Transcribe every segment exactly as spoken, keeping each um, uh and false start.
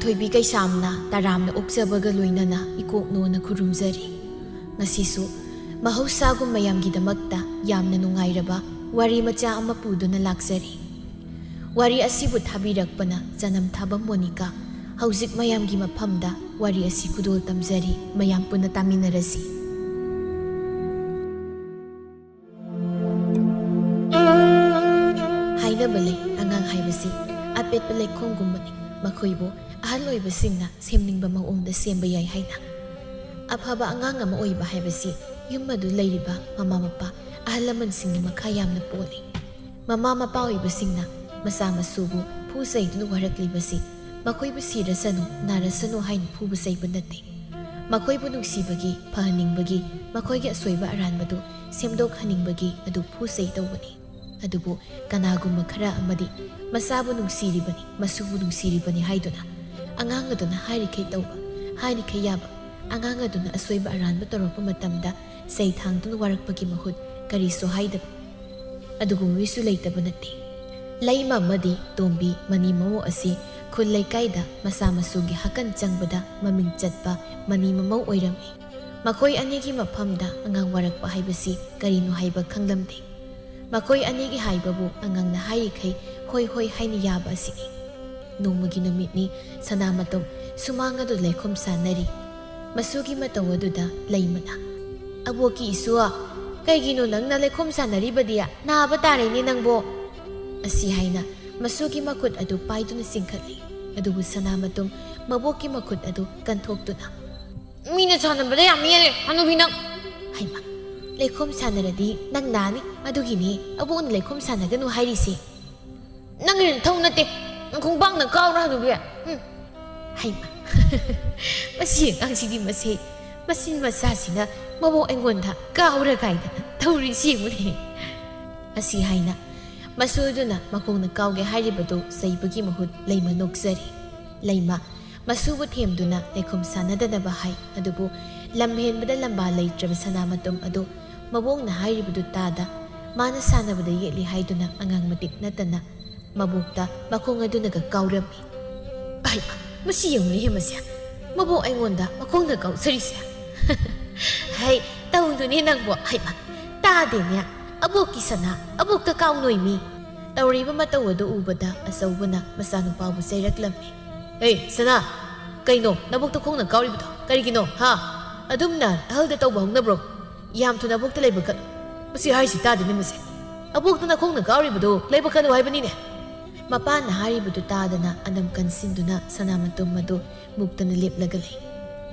ꯊꯣꯏꯕꯤ ꯀꯩꯁꯥꯝꯅ ꯇꯔꯥꯝꯅ ꯑꯣꯛꯆꯕꯒ ꯂꯣꯏꯅꯅ ꯏꯀꯣꯛꯅꯣꯅ ꯈꯨꯔꯨꯝꯖꯔꯤ꯫ ꯉꯁꯤꯁꯨ ꯃꯍꯧꯁꯥꯒꯨꯝ ꯃꯌꯥꯝꯒꯤꯗꯃꯛꯇ ꯌꯥꯝꯅ ꯅꯨꯡꯉꯥꯏꯔꯕ ꯋꯥꯔꯤ ꯃꯆꯥ ꯑꯃ ꯄꯨꯗꯨꯅ ꯂꯥꯛꯆꯔꯤ꯫ ꯋꯥꯔꯤ ꯑꯁꯤꯕꯨ ꯊꯥꯕꯤꯔꯛꯄꯅ ꯆꯅꯝ ꯊꯥꯕꯝ ꯃꯣꯅꯤꯀꯥ꯫ ꯍꯧꯖꯤꯛ ꯃꯌꯥꯝꯒꯤ ꯃꯐꯝꯗ ꯋꯥꯔꯤ ꯑꯁꯤ ꯈꯨꯗꯣꯜ ꯇꯝꯖꯔꯤ, ꯃꯌꯥꯝ ꯄꯨꯟꯅ ꯇꯥꯃꯤꯟꯅꯔꯁꯤ꯫ ꯍꯥꯏꯅꯕ ꯂꯩ, ꯑꯉꯥꯡ ꯍꯥꯏꯕꯁꯤ ꯑꯄꯦꯠꯄ ꯂꯩꯈꯣꯝꯒꯨꯝꯕꯅꯤ꯫ ꯃꯈꯣꯏꯕꯨ ꯑꯍꯜ ꯑꯣꯏꯕꯁꯤꯡꯅ ꯁꯦꯝꯅꯤꯡꯕ ꯃꯑꯣꯡꯗ ꯁꯦꯝꯕ ꯌꯥꯏ ꯍꯥꯏꯅ꯫ ꯑꯐꯕ ꯑꯉꯥꯡ ꯑꯃ ꯑꯣꯏꯕ ꯍꯥꯏꯕꯁꯤ ꯌꯨꯝ ꯑꯗꯨ ꯂꯩꯔꯤꯕ ꯃꯃꯥ ꯃꯄꯥ, ꯑꯍꯜ ꯂꯃꯟꯁꯤꯡꯒꯤ ꯃꯈꯥ ꯌꯥꯝꯅ ꯄꯣꯜꯂꯤ꯫ ꯃꯃꯥ ꯃꯄꯥ ꯑꯣꯏꯕꯁꯤꯡꯅ ꯃꯆꯥ ꯃꯁꯨꯕꯨ ꯐꯨ ꯆꯩꯗꯨꯅ ꯋꯥꯔꯛꯂꯤꯕꯁꯤ ꯃꯈꯣꯏꯕꯨ ꯁꯤꯔꯁꯅꯨ, ꯅꯥꯔꯁꯅꯨ ꯍꯥꯏꯅ ꯐꯨꯕ ꯆꯩꯕ ꯅꯠꯇꯦ꯫ ꯃꯈꯣꯏꯕꯨ ꯅꯨꯡꯁꯤꯕꯒꯤ, ꯐꯍꯟꯅꯤꯡꯕꯒꯤ, ꯃꯈꯣꯏꯒꯤ ꯑꯁꯣꯏꯕ ꯑꯔꯥꯟꯕꯗꯨ ꯁꯦꯝꯗꯣꯛꯍꯟꯅꯤꯡꯕꯒꯤ ꯑꯗꯨ ꯐꯨ ꯆꯩ ꯇꯧꯕꯅꯤ꯫ ꯑꯗꯨꯕꯨ ꯀꯅꯥꯒꯨꯝꯕ ꯈꯔ ꯑꯃꯗꯤ ꯃꯆꯥꯕꯨ ꯅꯨꯡꯁꯤꯔꯤꯕꯅꯤ, ꯃꯁꯨꯕꯨ ꯅꯨꯡꯁꯤꯔꯤꯕꯅꯤ ꯍꯥꯏꯗꯨꯅ ꯑꯉꯥꯡ ꯑꯗꯨꯅ ꯍꯥꯏꯔꯤꯈꯩ ꯇꯧꯕ, ꯍꯥꯏꯔꯤꯈꯩ ꯌꯥꯕ, ꯑꯉꯥꯡ ꯑꯗꯨꯅ ꯑꯁꯣꯏꯕ ꯑꯔꯥꯟꯕ ꯇꯧꯔꯛꯄ ꯃꯇꯝꯗ ꯆꯩ ꯊꯥꯡꯗꯨꯅ ꯋꯥꯔꯛꯄꯒꯤ ꯃꯍꯨꯠ ꯀꯔꯤꯁꯨ ꯍꯥꯏꯗꯕ, ꯑꯗꯨꯒꯨꯝꯕ ꯃꯤꯁꯨ ꯂꯩꯇꯕ ꯅꯠꯇꯦ꯫ ꯂꯩꯃ ꯑꯃꯗꯤ ꯇꯣꯝꯕꯤ ꯃꯅꯤ ꯃꯃꯧ ꯑꯁꯤ ꯈꯨꯜ ꯂꯩꯀꯥꯏꯗ ꯃꯆꯥ ꯃꯁꯨꯒꯤ ꯍꯥꯀꯟ ꯆꯪꯕꯗ ꯃꯃꯤꯡ ꯆꯠꯄ ꯃꯅꯤ ꯃꯃꯧ ꯑꯣꯏꯔꯝꯃꯤ꯫ ꯃꯈꯣꯏ ꯑꯅꯤꯒꯤ ꯃꯐꯝꯗ ꯑꯉꯥꯡ ꯋꯥꯔꯛꯄ ꯍꯥꯏꯕꯁꯤ ꯀꯔꯤꯅꯣ ꯍꯥꯏꯕ ꯈꯪꯂꯝꯗꯦ꯫ ꯃꯈꯣꯏ ꯑꯅꯤꯒꯤ ꯍꯥꯏꯕꯕꯨ ꯑꯉꯥꯡꯅ ꯍꯥꯏꯔꯤꯈꯩ ꯍꯣꯏ ꯍꯣꯏ ꯍꯥꯏꯅ ꯌꯥꯕ ꯑꯁꯤꯅꯤ꯫ ꯅꯣꯡꯃꯒꯤ ꯅꯨꯃꯤꯠꯅꯤ, ꯁꯅꯥꯃꯇꯣꯝ ꯁꯨꯃꯥꯡ ꯑꯗꯨ ꯂꯩꯈꯣꯝ ꯁꯥꯟꯅꯔꯤ꯫ ꯃꯁꯨꯒꯤ ꯃꯇꯧ ꯑꯗꯨꯗ ꯂꯩꯃꯅ, "ꯑꯕꯣꯛꯀꯤ ꯏꯁꯨ, ꯀꯩꯒꯤꯅꯣ ꯅꯪꯅ ꯂꯩꯈꯣꯝ ꯁꯥꯟꯅꯔꯤꯕꯗꯤ? ꯅꯥꯕ ꯇꯥꯔꯦꯅꯦ ꯅꯪꯕꯣ!" ꯑꯁꯤ ꯍꯥꯏꯅ ꯃꯁꯨꯒꯤ ꯃꯈꯨꯠ ꯑꯗꯨ ꯄꯥꯏꯗꯨꯅ ꯆꯤꯡꯈꯠꯂꯤ꯫ ꯑꯗꯨꯕꯨ ꯁꯅꯥꯃꯇꯣꯝ ꯃꯕꯣꯛꯀꯤ ꯃꯈꯨꯠ ꯑꯗꯨ ꯀꯟꯊꯣꯛꯇꯨꯅ, "ꯃꯤꯅ ꯁꯥꯟꯅꯕꯗ ꯌꯥꯝ ꯌꯦꯠꯂꯦ, ꯍꯅꯨꯕꯤ ꯅꯪ!" "ꯍꯩꯃꯥ, ꯂꯩꯈꯣꯝ ꯁꯥꯟꯅꯔꯗꯤ ꯅꯪ ꯅꯥꯅꯤ, ꯑꯗꯨꯒꯤꯅꯤ ꯑꯕꯣꯛꯅ ꯂꯩꯈꯣꯝ ꯁꯥꯟꯅꯒꯅꯨ ꯍꯥꯏꯔꯤꯁꯦ꯫ ꯅꯪꯒꯤ ꯅꯊꯧ ꯅꯠꯇꯦ, ꯅꯪ ꯈꯣꯡꯄꯥꯛꯅ ꯀꯥꯎꯔ, ꯍꯅꯨꯕꯤ!" ꯎꯝ꯫ "ꯍꯩꯃꯥ, ꯃꯁꯤ ꯑꯉꯥꯡꯁꯤꯗꯤ ꯃꯁꯦ, ꯃꯆꯤꯟ ꯃꯆꯥꯁꯤꯅ ꯃꯕꯣꯛ ꯑꯩꯉꯣꯟꯗ ꯀꯥꯎꯔ ꯀꯥꯏꯗꯅ ꯇꯧꯔꯤꯁꯤ ꯌꯦꯡꯉꯨꯅꯦ!" ꯑꯁꯤ ꯍꯥꯏꯅ ꯃꯁꯨꯗꯨꯅ ꯃꯈꯣꯡꯅ ꯀꯥꯎꯒꯦ ꯍꯥꯏꯔꯤꯕꯗꯨ ꯆꯩꯕꯒꯤ ꯃꯍꯨꯠ ꯂꯩꯃ ꯅꯣꯛꯆꯔꯤ꯫ ꯂꯩꯃ ꯃꯁꯨꯕꯨ ꯊꯦꯝꯗꯨꯅ ꯂꯩꯈꯣꯝ ꯁꯥꯟꯅꯗꯅꯕ ꯍꯥꯏ, ꯑꯗꯨꯕꯨ ꯂꯝ ꯍꯦꯟꯕꯗ ꯂꯝꯕꯥ ꯂꯩꯇ꯭ꯔꯕ ꯁꯅꯥꯃꯇꯣꯝ ꯑꯗꯨ ꯃꯕꯣꯛꯅ ꯍꯥꯏꯔꯤꯕꯗꯨ ꯇꯥꯗ, ꯃꯥꯅ ꯁꯥꯟꯅꯕꯗ ꯌꯦꯠꯂꯤ ꯍꯥꯏꯗꯨꯅ ꯑꯉꯥꯡ ꯃꯇꯤꯛ ꯅꯠꯇꯅ ꯃꯕꯣꯛꯇ ꯃꯈꯣꯡ ꯑꯗꯨꯅꯒ ꯀꯥꯎꯔꯝꯃꯤ꯫ "ꯑꯩ, ꯃꯁꯤ ꯌꯦꯡꯉꯨꯅꯦ ꯃꯁꯦ, ꯃꯕꯣꯛ ꯑꯩꯉꯣꯟꯗ ꯃꯈꯣꯡꯅ ꯀꯥꯎꯖꯔꯤꯁꯦ꯫ ꯍꯩ, ꯇꯧꯅꯨꯅꯦ ꯅꯪꯕꯣ꯫ ꯍꯩꯃ, ꯇꯥꯗꯦꯅꯦ꯫ ꯑꯕꯣꯛꯀꯤ ꯁꯅꯥ, ꯑꯕꯣꯛꯇ ꯀꯥꯎꯅꯣꯏꯃꯤ꯫ ꯇꯧꯔꯤꯕ ꯃꯇꯧ ꯑꯗꯨ ꯎꯕꯗ ꯑꯆꯧꯕꯅ ꯃꯆꯥꯅꯨꯄꯥꯕꯨ ꯆꯩꯔꯛꯂꯝꯃꯤ꯫ "ꯍꯦ ꯁꯅꯥ, ꯀꯩꯅꯣ ꯅꯕꯣꯛꯇ ꯈꯣꯡꯅ ꯀꯥꯎꯔꯤꯕꯗꯣ? ꯀꯔꯤꯒꯤꯅꯣ, ꯍꯥ? ꯑꯗꯨꯝꯅ ꯑꯍꯜꯗ ꯇꯧꯕ ꯍꯧꯅꯕ꯭ꯔꯣ? ꯌꯥꯝ ꯊꯨꯅ ꯑꯕꯣꯛꯇ ꯂꯩꯕ ꯀꯠꯂꯨ꯫ ꯃꯁꯤ ꯍꯥꯏꯔꯤꯁꯤ ꯇꯥꯗꯦꯅꯦ ꯃꯁꯦ꯫ ꯑꯕꯣꯛꯇ ꯅꯈꯣꯡꯅ ꯀꯥꯎꯔꯤꯕꯗꯣ ꯂꯩꯕ ꯀꯠꯂꯨ ꯍꯥꯏꯕꯅꯤꯅꯦ꯫" ꯃꯄꯥꯅ ꯍꯥꯏꯔꯤꯕꯗꯨ ꯇꯥꯗꯅ ꯑꯅꯝ ꯀꯟꯁꯤꯟꯗꯨꯅ ꯁꯅꯥ ꯃꯇꯨꯝ ꯑꯗꯨ ꯃꯨꯛꯇꯅ ꯂꯦꯞꯂꯒ ꯂꯩ꯫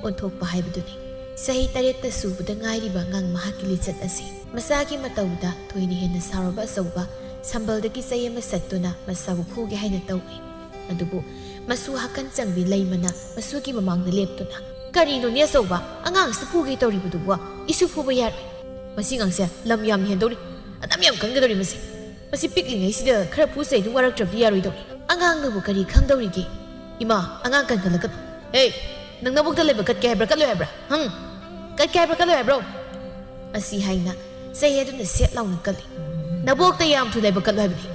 ꯑꯣꯟꯊꯣꯛꯄ ꯍꯥꯏꯕꯗꯨꯅꯤ꯫ ꯆꯍꯤ ꯇꯔꯦꯠꯇ ꯁꯨꯕꯗ ꯉꯥꯏꯔꯤꯕ ꯑꯉꯥꯡ ꯃꯍꯥꯛꯀꯤ ꯂꯤꯆꯠ ꯑꯁꯤ꯫ ꯃꯆꯥꯒꯤ ꯃꯇꯧꯗ ꯊꯣꯏꯅ ꯍꯦꯟꯅ ꯁꯥꯎꯔꯕ ꯑꯆꯧꯕ ꯁꯝꯕꯜꯗꯒꯤ ꯆꯩ ꯑꯃ ꯁꯠꯇꯨꯅ ꯃꯆꯥꯕꯨ ꯐꯨꯒꯦ ꯍꯥꯏꯅ ꯇꯧꯏ꯫ ꯑꯗꯨꯕꯨ ꯃꯁꯨ ꯍꯥꯀꯟ ꯆꯪꯕꯤ ꯂꯩꯃꯅ ꯃꯁꯨꯒꯤ ꯃꯃꯥꯡꯗ ꯂꯦꯞꯇꯨꯅ, "ꯀꯔꯤꯅꯣꯅꯦ ꯑꯆꯧꯕ, ꯑꯉꯥꯡꯁꯤ ꯐꯨꯒꯦ ꯇꯧꯔꯤꯕꯗꯨꯕꯨ? ꯏꯁꯨ ꯐꯨꯕ ꯌꯥꯔꯣꯏ꯫ ꯃꯁꯤ ꯑꯉꯥꯡꯁꯦ ꯂꯝ ꯌꯥꯝꯅ ꯍꯦꯟꯗꯧꯔꯤ꯫ ꯑꯅꯝ ꯌꯥꯝ ꯀꯟꯒꯗꯧꯔꯤ ꯃꯁꯤ꯫ ꯃꯁꯤ ꯄꯤꯛꯂꯤꯉꯩꯁꯤꯗ ꯈꯔ ꯐꯨ ꯆꯩꯗꯨ ꯋꯥꯔꯛꯇ꯭ꯔꯕꯗꯤ ꯌꯥꯔꯣꯏꯗꯧꯔꯤ꯫ ꯑꯉꯥꯡꯅꯕꯨ ꯀꯔꯤ ꯈꯪꯗꯧꯔꯤꯒꯦ? ꯏꯃꯥ, ꯑꯉꯥꯡ ꯀꯟꯈꯠꯂꯛꯀꯅꯨ꯫ ꯍꯦ, ꯅꯪ ꯅꯕꯣꯛꯇ ꯂꯩꯕ ꯀꯠꯀꯦ ꯍꯥꯏꯕ꯭ꯔꯥ ꯀꯠꯂꯣꯏ ꯍꯥꯏꯕ꯭ꯔꯥ? ꯍꯪ? ꯀꯠꯀꯦ ꯍꯥꯏꯕ꯭ꯔꯥ ꯀꯠꯂꯣꯏ ꯍꯥꯏꯕ꯭ꯔꯣ?" ꯑꯁꯤ ꯍꯥꯏꯅ ꯆꯩ ꯑꯗꯨꯅ ꯁꯦꯠ ꯂꯥꯎꯅ ꯀꯜꯂꯤ꯫ "ꯅꯕꯣꯛꯇ ꯌꯥꯝ ꯊꯨꯅ ꯂꯩꯕ ꯀꯠꯂꯨ ꯍꯥꯏꯕꯅꯤ꯫"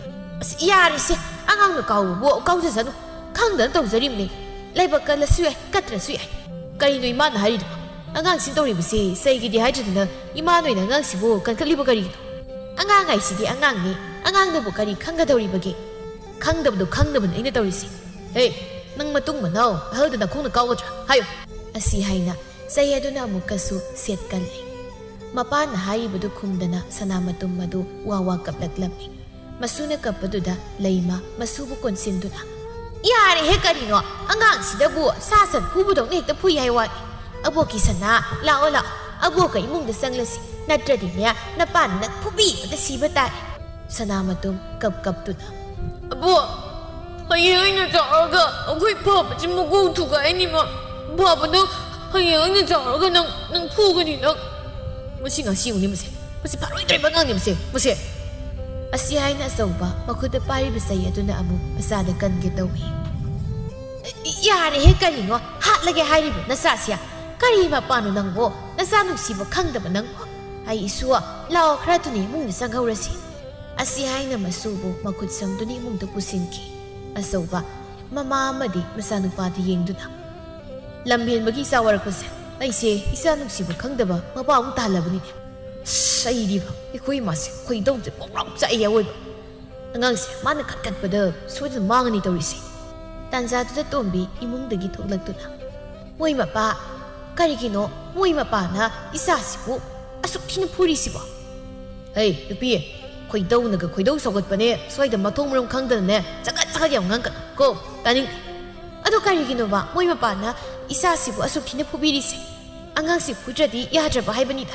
"ꯑꯁ, ꯌꯥꯔꯦꯁꯦ, ꯑꯉꯥꯡꯅ ꯀꯥꯎꯕꯕꯨ ꯀꯥꯎꯖꯁꯅꯨ, ꯈꯪꯗꯅ ꯇꯧꯖꯔꯤꯕꯅꯤ꯫ ꯂꯩꯕ ꯀꯜꯂꯁꯨ ꯌꯥꯏ, ꯀꯠꯇ꯭ꯔꯁꯨ ꯌꯥꯏ꯫ ꯀꯔꯤꯅꯣ ꯏꯃꯥꯅ ꯍꯥꯏꯔꯤꯗꯨꯕꯣ? ꯑꯉꯥꯡꯁꯤ ꯇꯧꯔꯤꯕꯁꯤ ꯆꯩꯒꯤꯗꯤ ꯍꯥꯏꯗ꯭ꯔꯗꯅ ꯏꯃꯥ ꯅꯣꯏꯅ ꯑꯉꯥꯡꯁꯤꯕꯨ ꯀꯟꯈꯠꯂꯤꯕ ꯀꯔꯤꯒꯤꯅꯣ? ꯑꯉꯥꯡ ꯍꯥꯏꯁꯤꯗꯤ ꯑꯉꯥꯡꯅꯤ, ꯑꯉꯥꯡꯅꯕꯨ ꯀꯔꯤ ꯈꯪꯒꯗꯧꯔꯤꯕꯒꯦ? ꯈꯪꯗꯕꯗꯣ ꯈꯪꯅꯕꯅꯤ ꯑꯩꯅ ꯇꯧꯔꯤꯁꯤ꯫ ꯍꯦ, ꯅꯪ ꯃꯇꯨꯡ ꯃꯅꯥꯎ ꯑꯍꯜꯗ ꯅꯈꯣꯡꯅ ꯀꯥꯎꯒꯗ꯭ꯔꯥ? ꯍꯥꯏꯌꯨ꯫" ꯑꯁꯤ ꯍꯥꯏꯅ ꯆꯩ ꯑꯗꯨꯅ ꯑꯃꯨꯛꯀꯁꯨ ꯁꯦꯠ ꯀꯜꯂꯤ꯫ ꯃꯄꯥꯅ ꯍꯥꯏꯔꯤꯕꯗꯨ ꯈꯨꯝꯗꯅ ꯁꯅꯥ ꯃꯇꯨꯝ ꯑꯗꯨ ꯋꯥ ꯋꯥ ꯀꯞꯂꯛꯂꯝꯃꯤ꯫ ꯃꯁꯨꯅ ꯀꯞꯄꯗꯨꯗ ꯂꯩꯃ ꯃꯁꯨꯕꯨ ꯀꯣꯟꯁꯤꯟꯗꯨꯅ, "ꯌꯥꯔꯦꯍꯦ, ꯀꯔꯤꯅꯣ? ꯑꯉꯥꯡꯁꯤꯗꯕꯨ ꯁꯥ ꯁꯟ ꯐꯨꯕꯗꯧꯅ ꯍꯦꯛꯇ ꯐꯨꯏ ꯍꯥꯏ ꯋꯥꯅꯤ꯫ ꯑꯕꯣꯛꯀꯤ ꯁꯅꯥ, ꯂꯥꯛꯑꯣ, ꯂꯥꯛꯑꯣ꯫ ꯑꯕꯣꯛꯀ ꯏꯃꯨꯡꯗ ꯆꯪꯂꯁꯤ꯫ ꯅꯠꯇ꯭ꯔꯗꯤꯅꯦ, ꯅꯄꯥꯅ ꯅꯪ ꯐꯨꯕꯤꯕꯗ ꯁꯤꯕ ꯇꯥꯔꯦ꯫" ꯁꯅꯥ ꯃꯇꯨꯝ ꯀꯞ ꯀꯞꯇꯨꯅ, "ꯑꯕꯣꯛ, ꯍꯌꯦꯡ ꯑꯩꯅ ꯆꯥꯎꯔꯒ ꯑꯩꯈꯣꯏ ꯐꯕꯁꯤ ꯃꯀꯣꯛ ꯊꯨꯒꯥꯏꯅꯤ, ꯃꯥ꯫ ꯐꯕꯗꯣ ꯍꯌꯦꯡ ꯑꯩꯅ ꯆꯥꯎꯔꯒ ꯅꯪ, ꯅꯪ ꯐꯨꯒꯅꯤ, ꯅꯪ꯫ ꯃꯁꯤ ꯉꯁꯤ ꯌꯦꯡꯉꯨꯅꯦ ꯃꯁꯦ꯫ ꯃꯁꯤ ꯐꯔꯣꯏꯗ꯭ꯔꯤꯕ ꯑꯉꯥꯡꯅꯤ ꯃꯁꯦ, ꯃꯁꯦ꯫" ꯑꯁꯤ ꯍꯥꯏꯅ ꯑꯆꯧꯕ ꯃꯈꯨꯠꯇ ꯄꯥꯏꯔꯤꯕ ꯆꯩ ꯑꯗꯨꯅ ꯑꯃꯨꯛ ꯃꯆꯥꯗ ꯀꯟꯒꯦ ꯇꯧꯏ꯫ "ꯌꯥꯔꯦꯍꯦ, ꯀꯔꯤꯅꯣ ꯍꯥꯠꯂꯒꯦ ꯍꯥꯏꯔꯤꯕ ꯅꯆꯥꯁꯦ? ꯀꯔꯤ ꯃꯄꯥꯅꯣ ꯅꯪꯕꯣ? ꯅꯆꯥ ꯅꯨꯡꯁꯤꯕ ꯈꯪꯗꯕ ꯅꯪꯕꯣ꯫ ꯑꯩ ꯏꯁꯨ, ꯂꯥꯛꯑꯣ, ꯈꯔ ꯊꯨꯅ ꯏꯃꯨꯡꯗ ꯆꯪꯍꯧꯔꯁꯤ꯫" ꯑꯁꯤ ꯍꯥꯏꯅ ꯃꯁꯨꯕꯨ ꯃꯈꯨꯠ ꯁꯝꯗꯨꯅ ꯏꯃꯨꯡꯗ ꯄꯨꯁꯤꯟꯈꯤ꯫ ꯑꯆꯧꯕ ꯃꯃꯥ ꯑꯃꯗꯤ ꯃꯆꯥꯅꯨꯄꯥꯗ ꯌꯦꯡꯗꯨꯅ, "ꯂꯝ ꯍꯦꯟꯕꯒꯤ ꯏꯆꯥ ꯋꯥꯔꯛꯄꯁꯦ, ꯑꯩꯁꯦ ꯏꯆꯥ ꯅꯨꯡꯁꯤꯕ ꯈꯪꯗꯕ ꯃꯄꯥ ꯑꯃꯨꯛ ꯇꯥꯍꯜꯂꯕꯅꯤꯅꯦ꯫ ꯑꯁ, ꯑꯩꯗꯤꯕ ꯑꯩꯈꯣꯏ ꯏꯃꯥꯁꯦ ꯈꯣꯏꯗꯧꯁꯦ ꯄꯣꯛ ꯂꯥꯎ ꯆꯥꯛꯑꯦ ꯑꯋꯣꯏꯕ꯫ ꯑꯉꯥꯡꯁꯦ ꯃꯥꯅ ꯈꯠꯈꯠꯄꯗ ꯁꯣꯏꯗꯅ ꯃꯥꯡꯉꯅꯤ ꯇꯧꯔꯤꯁꯦ"꯫ ꯇꯥꯟꯖꯥꯗꯨꯗ ꯇꯣꯝꯕꯤ ꯏꯃꯨꯡꯗꯒꯤ ꯊꯣꯛꯂꯛꯇꯨꯅ, "ꯃꯣꯏ ꯃꯄꯥ, ꯀꯔꯤꯒꯤꯅꯣ ꯃꯣꯏ ꯃꯄꯥꯅ ꯏꯆꯥꯁꯤꯕꯨ ꯑꯁꯨꯛ ꯊꯤꯅ ꯐꯨꯔꯤꯁꯤꯕꯣ?" "ꯍꯩ, ꯅꯨꯄꯤ, ꯈꯣꯏꯗꯧꯅꯒ ꯈꯣꯏꯗꯧ ꯁꯧꯒꯠꯄꯅꯦ, ꯁ꯭ꯋꯥꯏꯗ ꯃꯊꯣꯡ ꯃꯔꯝ ꯈꯪꯗꯅꯅꯦ ꯆꯒꯠ ꯆꯒꯠ ꯌꯥꯝ ꯉꯥꯡꯒꯅꯨ ꯀꯣ, ꯇꯥꯅꯤꯡꯗꯦ꯫ ꯑꯗꯣ ꯀꯔꯤꯒꯤꯅꯣꯕ ꯃꯣꯏ ꯃꯄꯥꯅ ꯏꯆꯥꯁꯤꯕꯨ ꯑꯁꯨꯛ ꯊꯤꯅ ꯐꯨꯕꯤꯔꯤꯁꯦ? ꯑꯉꯥꯡꯁꯤ ꯐꯨꯗ꯭ꯔꯗꯤ ꯌꯥꯗ꯭ꯔꯕ ꯍꯥꯏꯕꯅꯤꯗ꯫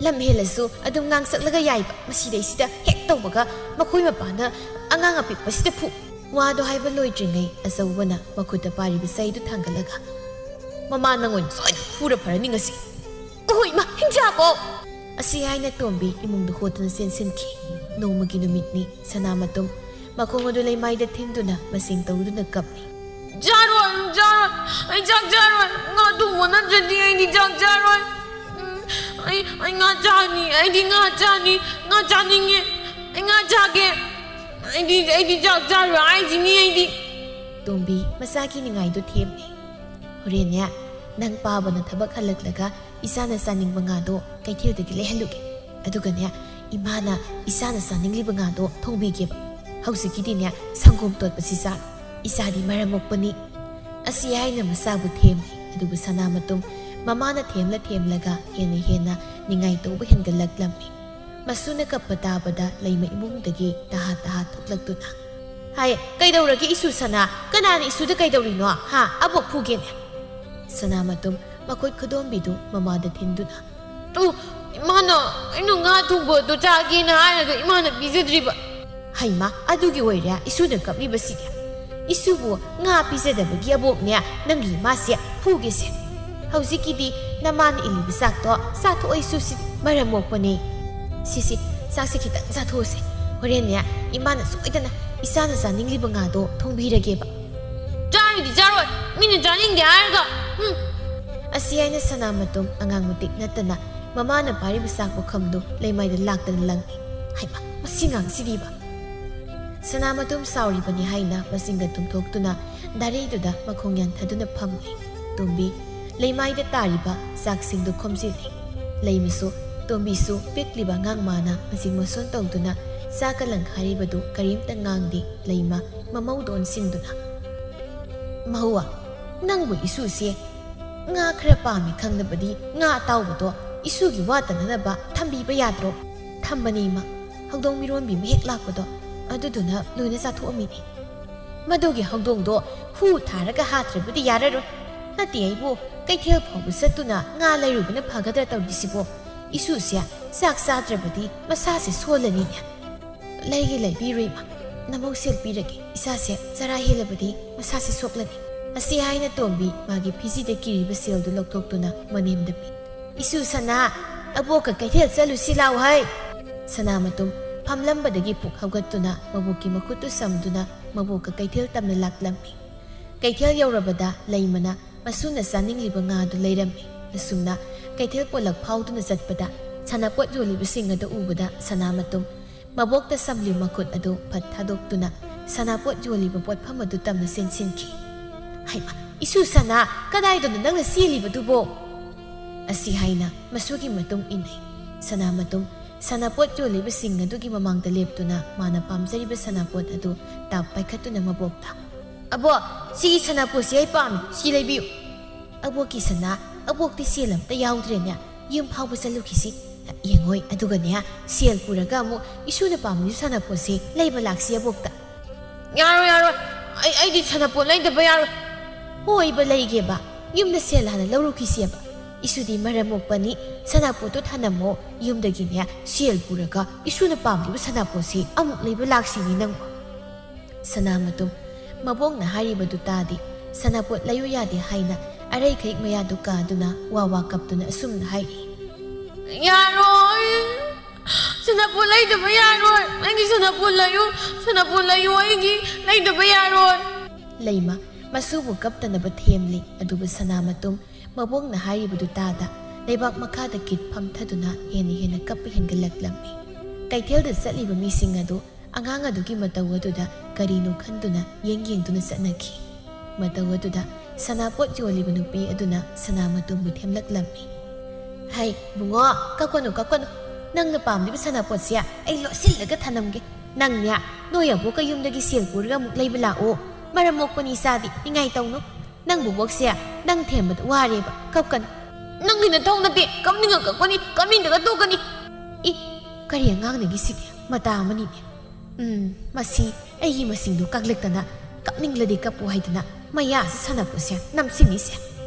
ꯂꯝ ꯍꯦꯜꯂꯁꯨ ꯑꯗꯨꯝ ꯉꯥꯡꯁꯛꯂꯒ ꯌꯥꯏꯕ, ꯃꯁꯤꯗꯩꯁꯤꯗ ꯍꯦꯛ ꯇꯧꯕꯒ ꯃꯈꯣꯏ ꯃꯄꯥꯅ ꯑꯉꯥꯡ ꯑꯄꯤꯛꯄꯁꯤꯗ ꯐꯨ"꯫ ꯋꯥꯗꯣ ꯍꯥꯏꯕ ꯂꯣꯏꯗ꯭ꯔꯤꯉꯩ ꯑꯆꯧꯕꯅ ꯃꯈꯨꯠꯇ ꯄꯥꯏꯔꯤꯕ ꯆꯩꯗꯨ ꯊꯥꯡꯒꯠꯂꯒ, "ꯃꯃꯥ ꯅꯪ ꯑꯣꯏꯅ ꯁꯣꯏꯗꯅ ꯐꯨꯔ ꯐꯔꯅꯤ ꯉꯁꯤ"꯫ "ꯑꯣꯍꯣ ꯏꯃꯥ, ꯍꯤꯡꯆꯥꯕꯣ!" ꯑꯁꯤ ꯍꯥꯏꯅ ꯇꯣꯝꯕꯤ ꯏꯃꯨꯡꯗ ꯍꯣꯠꯇꯨꯅ ꯆꯦꯟꯁꯤꯟꯈꯤ꯫ ꯅꯣꯡꯃꯒꯤ ꯅꯨꯃꯤꯠꯅꯤ꯫ ꯁꯅꯥꯃꯇꯨꯝ ꯃꯈꯣꯡ ꯑꯗꯨ ꯂꯩꯃꯥꯏꯗ ꯊꯤꯟꯗꯨꯅ ꯃꯁꯤꯡ ꯇꯧꯗꯨꯅ ꯀꯞꯂꯤ꯫ "ꯆꯥꯔꯣꯏ, ꯆꯥꯔꯣꯏ, ꯑꯩ ꯆꯥꯛ ꯆꯥꯔꯣꯏ꯫ ꯉꯥ ꯊꯣꯡꯕ ꯅꯠꯇ꯭ꯔꯗꯤ ꯑꯩꯗꯤ ꯆꯥꯛ ꯆꯥꯔꯣꯏ꯫ ꯎꯝ, ꯑꯩ, ꯑꯩ ꯉꯥ ꯆꯥꯅꯤ, ꯑꯩꯗꯤ ꯉꯥ ꯆꯥꯅꯤ, ꯉꯥ ꯆꯥꯅꯤꯡꯉꯦ, ꯑꯩ ꯉꯥ ꯆꯥꯒꯦ꯫ ꯑꯩꯗꯤ, ꯑꯩꯗꯤ ꯆꯥꯛ ꯆꯥꯔꯣꯏ ꯍꯥꯏꯁꯤꯅꯤ ꯑꯩꯗꯤ"꯫ ꯇꯣꯝꯕꯤ ꯃꯆꯥꯒꯤ ꯅꯤꯡꯉꯥꯏꯗꯨ ꯊꯦꯝꯃꯤ꯫ "ꯍꯣꯔꯦꯟꯅꯦ, ꯅꯪ ꯄꯥꯕꯅ ꯊꯕꯛ ꯍꯜꯂꯛꯂꯒ ꯏꯆꯥꯅ ꯆꯥꯅꯤꯡꯕ ꯉꯥꯗꯣ ꯀꯩꯊꯦꯜꯗꯒꯤ ꯂꯩꯍꯜꯂꯨꯒꯦ꯫ ꯑꯗꯨꯒꯅꯦ, ꯏꯃꯥꯅ ꯏꯆꯥꯅ ꯆꯥꯅꯤꯡꯂꯤꯕ ꯉꯥꯗꯣ ꯊꯣꯡꯕꯤꯒꯦꯕ꯫ ꯍꯧꯖꯤꯛꯀꯤꯗꯤꯅꯦ, ꯁꯪꯒꯣꯝ ꯇꯣꯠꯄꯁꯤ ꯆꯥꯔꯣ꯫ ꯏꯆꯥꯗꯤ ꯃꯔꯝ ꯃꯣꯛꯄꯅꯤ"꯫ ꯑꯁꯤ ꯍꯥꯏꯅ ꯃꯆꯥꯕꯨ ꯊꯦꯝꯂꯤ꯫ ꯑꯗꯨꯕꯨ ꯁꯅꯥꯃꯇꯨꯝ ꯃꯃꯥꯅ ꯊꯦꯝꯂ ꯊꯦꯝꯂꯒ ꯍꯦꯟꯅ ꯍꯦꯟꯅ ꯅꯤꯡꯉꯥꯏ ꯇꯧꯕ ꯍꯦꯟꯒꯠꯂꯛꯂꯝꯃꯤ꯫ ꯃꯁꯨꯅ ꯀꯞꯄ ꯇꯥꯕꯗ ꯂꯩꯃ ꯏꯃꯨꯡꯗꯒꯤ ꯇꯍꯥ ꯇꯍꯥ ꯊꯣꯛꯂꯛꯇꯨꯅ, "ꯍꯥꯏ, ꯀꯩꯗꯧꯔꯒꯦ ꯏꯁꯨ ꯁꯅꯥ? ꯀꯅꯥꯅ ꯏꯁꯨꯗ ꯀꯩꯗꯧꯔꯤꯅꯣ? ꯍꯥ? ꯑꯕꯣꯛ ꯐꯨꯒꯦꯅꯦ!" ꯁꯅꯥꯃꯇꯨꯝ ꯃꯈꯨꯠ ꯈꯨꯗꯣꯝꯕꯤꯗꯨ ꯃꯃꯥꯗ ꯊꯤꯟꯗꯨꯅ, "ꯇꯨ, ꯏꯃꯥꯅ ꯑꯩꯅ ꯉꯥ ꯊꯣꯡꯕꯗꯣ ꯆꯥꯒꯦꯅ ꯍꯥꯏꯔꯒ ꯏꯃꯥꯅ ꯄꯤꯖꯗ꯭ꯔꯤꯕ"꯫ "ꯍꯩꯃꯥ, ꯑꯗꯨꯒꯤ ꯑꯣꯏꯔꯦ ꯏꯁꯨꯅ ꯀꯞꯂꯤꯕꯁꯤꯗꯤ? ꯏꯁꯨꯕꯨ ꯉꯥ ꯄꯤꯖꯗꯕꯒꯤ ꯑꯕꯣꯛꯅꯦ ꯅꯪꯒꯤ ꯏꯃꯥꯁꯦ ꯐꯨꯒꯦꯁꯦ꯫ ꯍꯧꯖꯤꯛꯀꯤꯗꯤ ꯅꯃꯥꯅ ꯏꯜꯂꯤꯕ ꯆꯥꯛꯇꯣ ꯆꯥꯊꯣꯛꯑꯣ ꯏꯁꯨꯁꯤ, ꯃꯔꯝ ꯃꯣꯛꯄꯅꯦ꯫ ꯁꯤꯁꯤ, ꯆꯥꯛꯁꯦ ꯈꯤꯇꯪ ꯆꯥꯊꯣꯛꯑꯁꯦ꯫ ꯍꯣꯔꯦꯟꯅꯦ ꯏꯃꯥꯅ ꯁꯣꯏꯗꯅ ꯏꯆꯥꯅ ꯆꯥꯅꯤꯡꯂꯤꯕ ꯉꯥꯗꯣ ꯊꯣꯡꯕꯤꯔꯒꯦꯕ"꯫ "ꯆꯥꯔꯤꯗꯤ ꯆꯥꯔꯣꯏ, ꯃꯤꯅ ꯆꯥꯅꯤꯡꯗꯦ ꯍꯥꯏꯔꯒ꯫ ꯍꯨꯝ"꯫ ꯑꯁꯤ ꯍꯥꯏꯅ ꯁꯅꯥꯃꯇꯨꯝ ꯑꯉꯥꯡ ꯃꯇꯤꯛ ꯅꯠꯇꯅ ꯃꯃꯥꯅ ꯄꯥꯏꯔꯤꯕ ꯆꯥꯛ ꯄꯨꯈꯝꯗꯨ ꯂꯩꯃꯥꯏꯗ ꯂꯥꯛꯇꯅ ꯂꯪꯉꯤ꯫ "ꯍꯩꯃꯥ, ꯃꯁꯤ ꯉꯥꯡꯁꯤꯗꯤꯕ!" ꯁꯅꯥꯃꯇꯨꯝ ꯁꯥꯎꯔꯤꯕꯅꯤ ꯍꯥꯏꯅ ꯃꯆꯤꯟꯒ ꯇꯨꯝꯊꯣꯛꯇꯨꯅ ꯗꯥꯔꯤꯗꯨꯗ ꯃꯈꯣꯡ ꯌꯥꯟꯊꯗꯨꯅ ꯐꯝꯂꯤ꯫ ꯇꯣꯝꯕꯤ ꯂꯩꯃꯥꯏꯗ ꯇꯥꯔꯤꯕ ꯆꯥꯛꯁꯤꯡꯗꯨ ꯈꯣꯝꯖꯤꯜꯂꯤ꯫ ꯂꯩꯃꯁꯨ ꯇꯣꯝꯕꯤꯁꯨ ꯄꯤꯛꯂꯤꯕ ꯑꯉꯥꯡ ꯃꯥꯅ ꯃꯆꯤꯡ ꯃꯁꯣꯟ ꯇꯧꯗꯨꯅ ꯆꯥꯛꯀ ꯂꯪꯈꯥꯏꯔꯤꯕꯗꯨ ꯀꯔꯤꯝꯇ ꯉꯥꯡꯗꯦ꯫ ꯂꯩꯃ ꯃꯃꯧꯗ ꯑꯣꯟꯁꯤꯟꯗꯨꯅ, "ꯃꯍꯧꯋꯥ, ꯅꯪꯕꯨ ꯏꯁꯨꯁꯦ ꯉꯥ ꯈꯔ ꯄꯥꯝꯃꯤ ꯈꯪꯅꯕꯗꯤ ꯉꯥ ꯑꯇꯥꯎꯕꯗꯣ ꯏꯁꯨꯒꯤ ꯋꯥꯠꯇꯅꯅꯕ ꯊꯝꯕꯤꯕ ꯌꯥꯗ꯭ꯔꯣ?" "ꯊꯝꯕꯅꯤ ꯏꯃꯥ, ꯍꯧꯗꯣꯡ ꯃꯤꯔꯣꯟꯕꯤ ꯑꯃ ꯍꯦꯛ ꯂꯥꯛꯄꯗꯣ ꯑꯗꯨꯗꯨꯅ ꯂꯣꯏꯅ ꯆꯥꯊꯣꯛꯑꯝꯃꯤꯅꯤ꯫ ꯃꯗꯨꯒꯤ ꯍꯧꯗꯣꯡꯗꯣ ꯍꯨ ꯊꯥꯔꯒ ꯍꯥꯠꯇ꯭ꯔꯕꯗꯤ ꯌꯥꯔꯔꯣꯏ꯫ ꯅꯠꯇꯦ ꯑꯩꯕꯨ ꯀꯩꯊꯦꯜ ꯐꯥꯎꯕ ꯆꯠꯇꯨꯅ ꯉꯥ ꯂꯩꯔꯨꯕꯅ ꯐꯒꯗ꯭ꯔꯥ ꯇꯧꯔꯤꯁꯤꯕꯣ? ꯏꯁꯨꯁꯦ ꯆꯥꯛ ꯆꯥꯗ꯭ꯔꯕꯗꯤ ꯃꯁꯥꯁꯦ ꯁꯣꯜꯂꯅꯤꯅꯦ꯫" "ꯂꯩꯒꯦ ꯂꯩꯕꯤꯔꯣ ꯏꯃꯥ, ꯅꯃꯧ ꯁꯦꯜ ꯄꯤꯔꯒꯦ꯫ ꯏꯁꯥꯁꯦ ꯆꯔꯥ ꯍꯦꯜꯂꯕꯗꯤ ꯃꯁꯥꯁꯦ ꯁꯣꯛꯂꯅꯤ꯫" ꯑꯁꯤ ꯍꯥꯏꯅ ꯇꯣꯝꯕꯤ ꯃꯥꯒꯤ ꯐꯤꯖꯤꯗ ꯀꯤꯔꯤꯕ ꯁꯦꯜꯗꯨ ꯂꯧꯊꯣꯛꯇꯨꯅ ꯃꯅꯦꯝꯗ ꯄꯤ꯫ "ꯏꯁꯨ ꯁꯅꯥ, ꯑꯕꯣꯛꯀ ꯀꯩꯊꯦꯜ ꯆꯠꯂꯨꯁꯤ ꯂꯥꯎ ꯍꯩ!" ꯁꯅꯥꯃꯇꯨꯝ ꯐꯝꯂꯝꯕꯗꯒꯤ ꯄꯨꯛ ꯍꯧꯒꯠꯇꯨꯅ ꯃꯕꯣꯛꯀꯤ ꯃꯈꯨꯠꯇꯨ ꯁꯝꯗꯨꯅ ꯃꯕꯣꯛꯀ ꯀꯩꯊꯦꯜ ꯇꯝꯅ ꯂꯥꯛꯂꯝꯃꯤ꯫ ꯀꯩꯊꯦꯜ ꯌꯧꯔꯕꯗ ꯂꯩꯃꯅ ꯃꯁꯨꯅ ꯆꯥꯅꯤꯡꯂꯤꯕ ꯉꯥꯗꯨ ꯂꯩꯔꯝꯃꯤ꯫ ꯑꯁꯨꯝꯅ ꯀꯩꯊꯦꯜ ꯄꯣꯂꯛ ꯐꯥꯎꯗꯨꯅ ꯆꯠꯄꯗ ꯁꯅꯥꯄꯣꯠ ꯌꯣꯜꯂꯤꯕꯁꯤꯡ ꯑꯗꯨ ꯎꯕꯗ ꯁꯅꯥꯃꯇꯨꯝ ꯃꯕꯣꯛꯇ ꯁꯝꯂꯤ ꯃꯈꯨꯠ ꯑꯗꯨ ꯐꯠ ꯊꯥꯗꯣꯛꯇꯨꯅ ꯁꯅꯥꯄꯣꯠ ꯌꯣꯜꯂꯤꯕ ꯄꯣꯠꯐꯝ ꯑꯗꯨ ꯇꯝꯅ ꯆꯦꯟꯁꯤꯟꯈꯤ꯫ "ꯍꯩꯃꯥ, ꯏꯁꯨ ꯁꯅꯥ, ꯀꯗꯥꯏꯗꯅꯣ ꯅꯪꯅ ꯆꯦꯜꯂꯤꯕꯗꯨꯕꯣ?" ꯑꯁꯤ ꯍꯥꯏꯅ ꯃꯁꯨꯒꯤ ꯃꯇꯨꯡ ꯏꯟꯅꯩ꯫ ꯁꯅꯥꯃꯇꯨꯝ ꯁꯅꯥꯄꯣꯠ ꯌꯣꯜꯂꯤꯕꯁꯤꯡ ꯑꯗꯨꯒꯤ ꯃꯃꯥꯡꯗ ꯂꯦꯞꯇꯨꯅ ꯃꯥꯅ ꯄꯥꯝꯖꯔꯤꯕ ꯁꯅꯥꯄꯣꯠ ꯑꯗꯨ ꯇꯞ ꯄꯥꯏꯈꯠꯇꯨꯅ ꯃꯕꯣꯛꯇ, "ꯑꯕꯣꯛ, ꯁꯤꯒꯤ ꯁꯅꯥꯄꯣꯠꯁꯤ ꯑꯩ ꯄꯥꯝꯃꯤ, ꯁꯤ ꯂꯩꯕꯤꯌꯨ꯫" "ꯑꯕꯣꯛꯀꯤ ꯁꯅꯥ, ꯑꯕꯣꯛꯇꯤ ꯁꯦꯜ ꯑꯝꯇ ꯌꯥꯎꯗ꯭ꯔꯦꯅꯦ, ꯌꯨꯝ ꯐꯥꯎꯕ ꯆꯠꯂꯨꯈꯤꯁꯤ꯫ ꯌꯦꯡꯉꯣꯏ, ꯑꯗꯨꯒꯅꯦ, ꯁꯦꯜ ꯄꯨꯔꯒ ꯑꯃꯨꯛ ꯏꯁꯨꯅ ꯄꯥꯝꯂꯤꯕ ꯁꯅꯥꯄꯣꯠꯁꯦ ꯂꯩꯕ ꯂꯥꯛꯁꯤ ꯑꯕꯣꯛꯇ꯫" "ꯌꯥꯔꯣꯏ, ꯌꯥꯔꯣꯏ, ꯑꯩ, ꯑꯩꯗꯤ ꯁꯅꯥꯄꯣꯠ ꯂꯩꯗꯕ ꯌꯥꯔꯣꯏ꯫" "ꯍꯣꯏꯕ, ꯂꯩꯒꯦꯕ, ꯌꯨꯝꯗ ꯁꯦꯜ ꯍꯥꯟꯅ ꯂꯧꯔꯨꯈꯤꯁꯦꯕ꯫ ꯏꯁꯨꯗꯤ ꯃꯔꯝ ꯃꯣꯛꯄꯅꯤ, ꯁꯅꯥꯄꯣꯠꯇꯣ ꯊꯅꯝꯃꯣ, ꯌꯨꯝꯗꯒꯤꯅꯦ ꯁꯦꯜ ꯄꯨꯔꯒ ꯏꯁꯨꯅ ꯄꯥꯝꯂꯤꯕ ꯁꯅꯥꯄꯣꯠꯁꯦ ꯑꯃꯨꯛ ꯂꯩꯕ ꯂꯥꯛꯁꯤꯅꯤ ꯅꯪꯕꯨ꯫" ꯁꯅꯥꯃꯇꯨꯝ ꯃꯕꯣꯛꯅ ꯍꯥꯏꯔꯤꯕꯗꯨ ꯇꯥꯗꯦ꯫ ꯁꯅꯥꯄꯣꯠ ꯂꯩꯌꯨ ꯌꯥꯗꯦ ꯍꯥꯏꯅ ꯑꯔꯩ ꯈꯩꯛ ꯃꯌꯥꯗꯨ ꯀꯥꯗꯨꯅ ꯋꯥ ꯋꯥ ꯀꯞꯇꯨꯅ ꯑꯁꯨꯝꯅ ꯍꯥꯏꯔꯤ, "ꯌꯥꯔꯣꯏ, ꯁꯅꯥꯄꯣꯠ ꯂꯩꯗꯕ ꯌꯥꯔꯣꯏ, ꯅꯪꯒꯤ ꯁꯅꯥꯄꯣꯠ ꯂꯩꯌꯨ, ꯁꯅꯥꯄꯣꯠ ꯂꯩꯌꯨ, ꯑꯩꯒꯤ ꯂꯩꯗꯕ ꯌꯥꯔꯣꯏ꯫" ꯂꯩꯃ ꯃꯁꯨꯕꯨ ꯀꯞꯇꯅꯕ ꯊꯦꯝꯂꯤ, ꯑꯗꯨꯕꯨ ꯁꯅꯥꯃꯇꯨꯝ ꯃꯕꯣꯛꯅ ꯍꯥꯏꯔꯤꯕꯗꯨ ꯇꯥꯗ ꯂꯩꯕꯥꯛ ꯃꯈꯥꯗ ꯀꯤꯠ ꯐꯝꯊꯗꯨꯅ ꯍꯦꯟꯅ ꯍꯦꯟꯅ ꯀꯞꯄ ꯍꯦꯟꯒꯠꯂꯛꯂꯝꯃꯤ꯫ ꯀꯩꯊꯦꯜꯗ ꯆꯠꯂꯤꯕ ꯃꯤꯁꯤꯡ ꯑꯗꯨ ꯑꯉꯥꯡ ꯑꯗꯨꯒꯤ ꯃꯇꯧ ꯑꯗꯨꯗ ꯀꯔꯤꯅꯣ ꯈꯟꯗꯨꯅ ꯌꯦꯡ ꯌꯦꯡꯗꯨꯅ ꯆꯠꯅꯈꯤ꯫ ꯃꯇꯧ ꯑꯗꯨꯗ ꯁꯅꯥꯄꯣꯠ ꯌꯣꯜꯂꯤꯕ ꯅꯨꯄꯤ ꯑꯗꯨꯅ ꯁꯅꯥꯃꯇꯣꯝꯕꯨ ꯊꯦꯝꯂꯛꯂꯝꯃꯤ꯫ "ꯍꯩ, ꯕꯨꯡꯉꯣ, ꯀꯞꯀꯅꯨ, ꯀꯞꯀꯅꯨ꯫ ꯅꯪꯅ ꯄꯥꯝꯂꯤꯕ ꯁꯅꯥꯄꯣꯠꯁꯦ ꯑꯩ ꯂꯣꯠꯁꯤꯜꯂꯒ ꯊꯅꯝꯒꯦ꯫ ꯅꯪꯅꯦ, ꯅꯣꯏ ꯑꯕꯣꯛꯀ ꯌꯨꯝꯗꯒꯤ ꯁꯦꯜ ꯄꯨꯔꯒ ꯑꯃꯨꯛ ꯂꯩꯕ ꯂꯥꯛꯑꯣ꯫ ꯃꯔꯝ ꯃꯣꯛꯄꯅꯤ ꯏꯆꯥꯗꯤ, ꯅꯤꯡꯉꯥꯏ ꯇꯧꯅꯨ꯫ ꯅꯪ ꯕꯣꯕꯣꯛꯁꯦ ꯅꯪ ꯊꯦꯝꯕꯗ ꯋꯥꯔꯦꯕ, ꯀꯞꯀꯅꯨ꯫" "ꯅꯪꯒꯤ ꯅꯊꯧ ꯅꯠꯇꯦ, ꯀꯞꯅꯤꯡꯉ ꯀꯞꯀꯅꯤ, ꯀꯞꯅꯤꯡꯗ꯭ꯔꯒ ꯇꯣꯛꯀꯅꯤ꯫" "ꯏ, ꯀꯔꯤ ꯑꯉꯥꯡꯅꯒꯤ ꯁꯤꯗꯤ, ꯃꯇꯥ ꯑꯃꯅꯤꯅꯦ꯫" "ꯎꯝ, ꯃꯁꯤ ꯑꯩꯒꯤ ꯃꯁꯤꯡꯗꯨ ꯀꯛꯂꯛꯇꯅ ꯀꯞꯅꯤꯡꯂꯗꯤ ꯀꯞꯄꯨ ꯍꯥꯏꯗꯅ ꯃꯌꯥꯁꯤ ꯁꯥꯟꯅꯄꯣꯠꯁꯦ ꯅꯝꯁꯤꯜꯂꯤꯁꯦ꯫"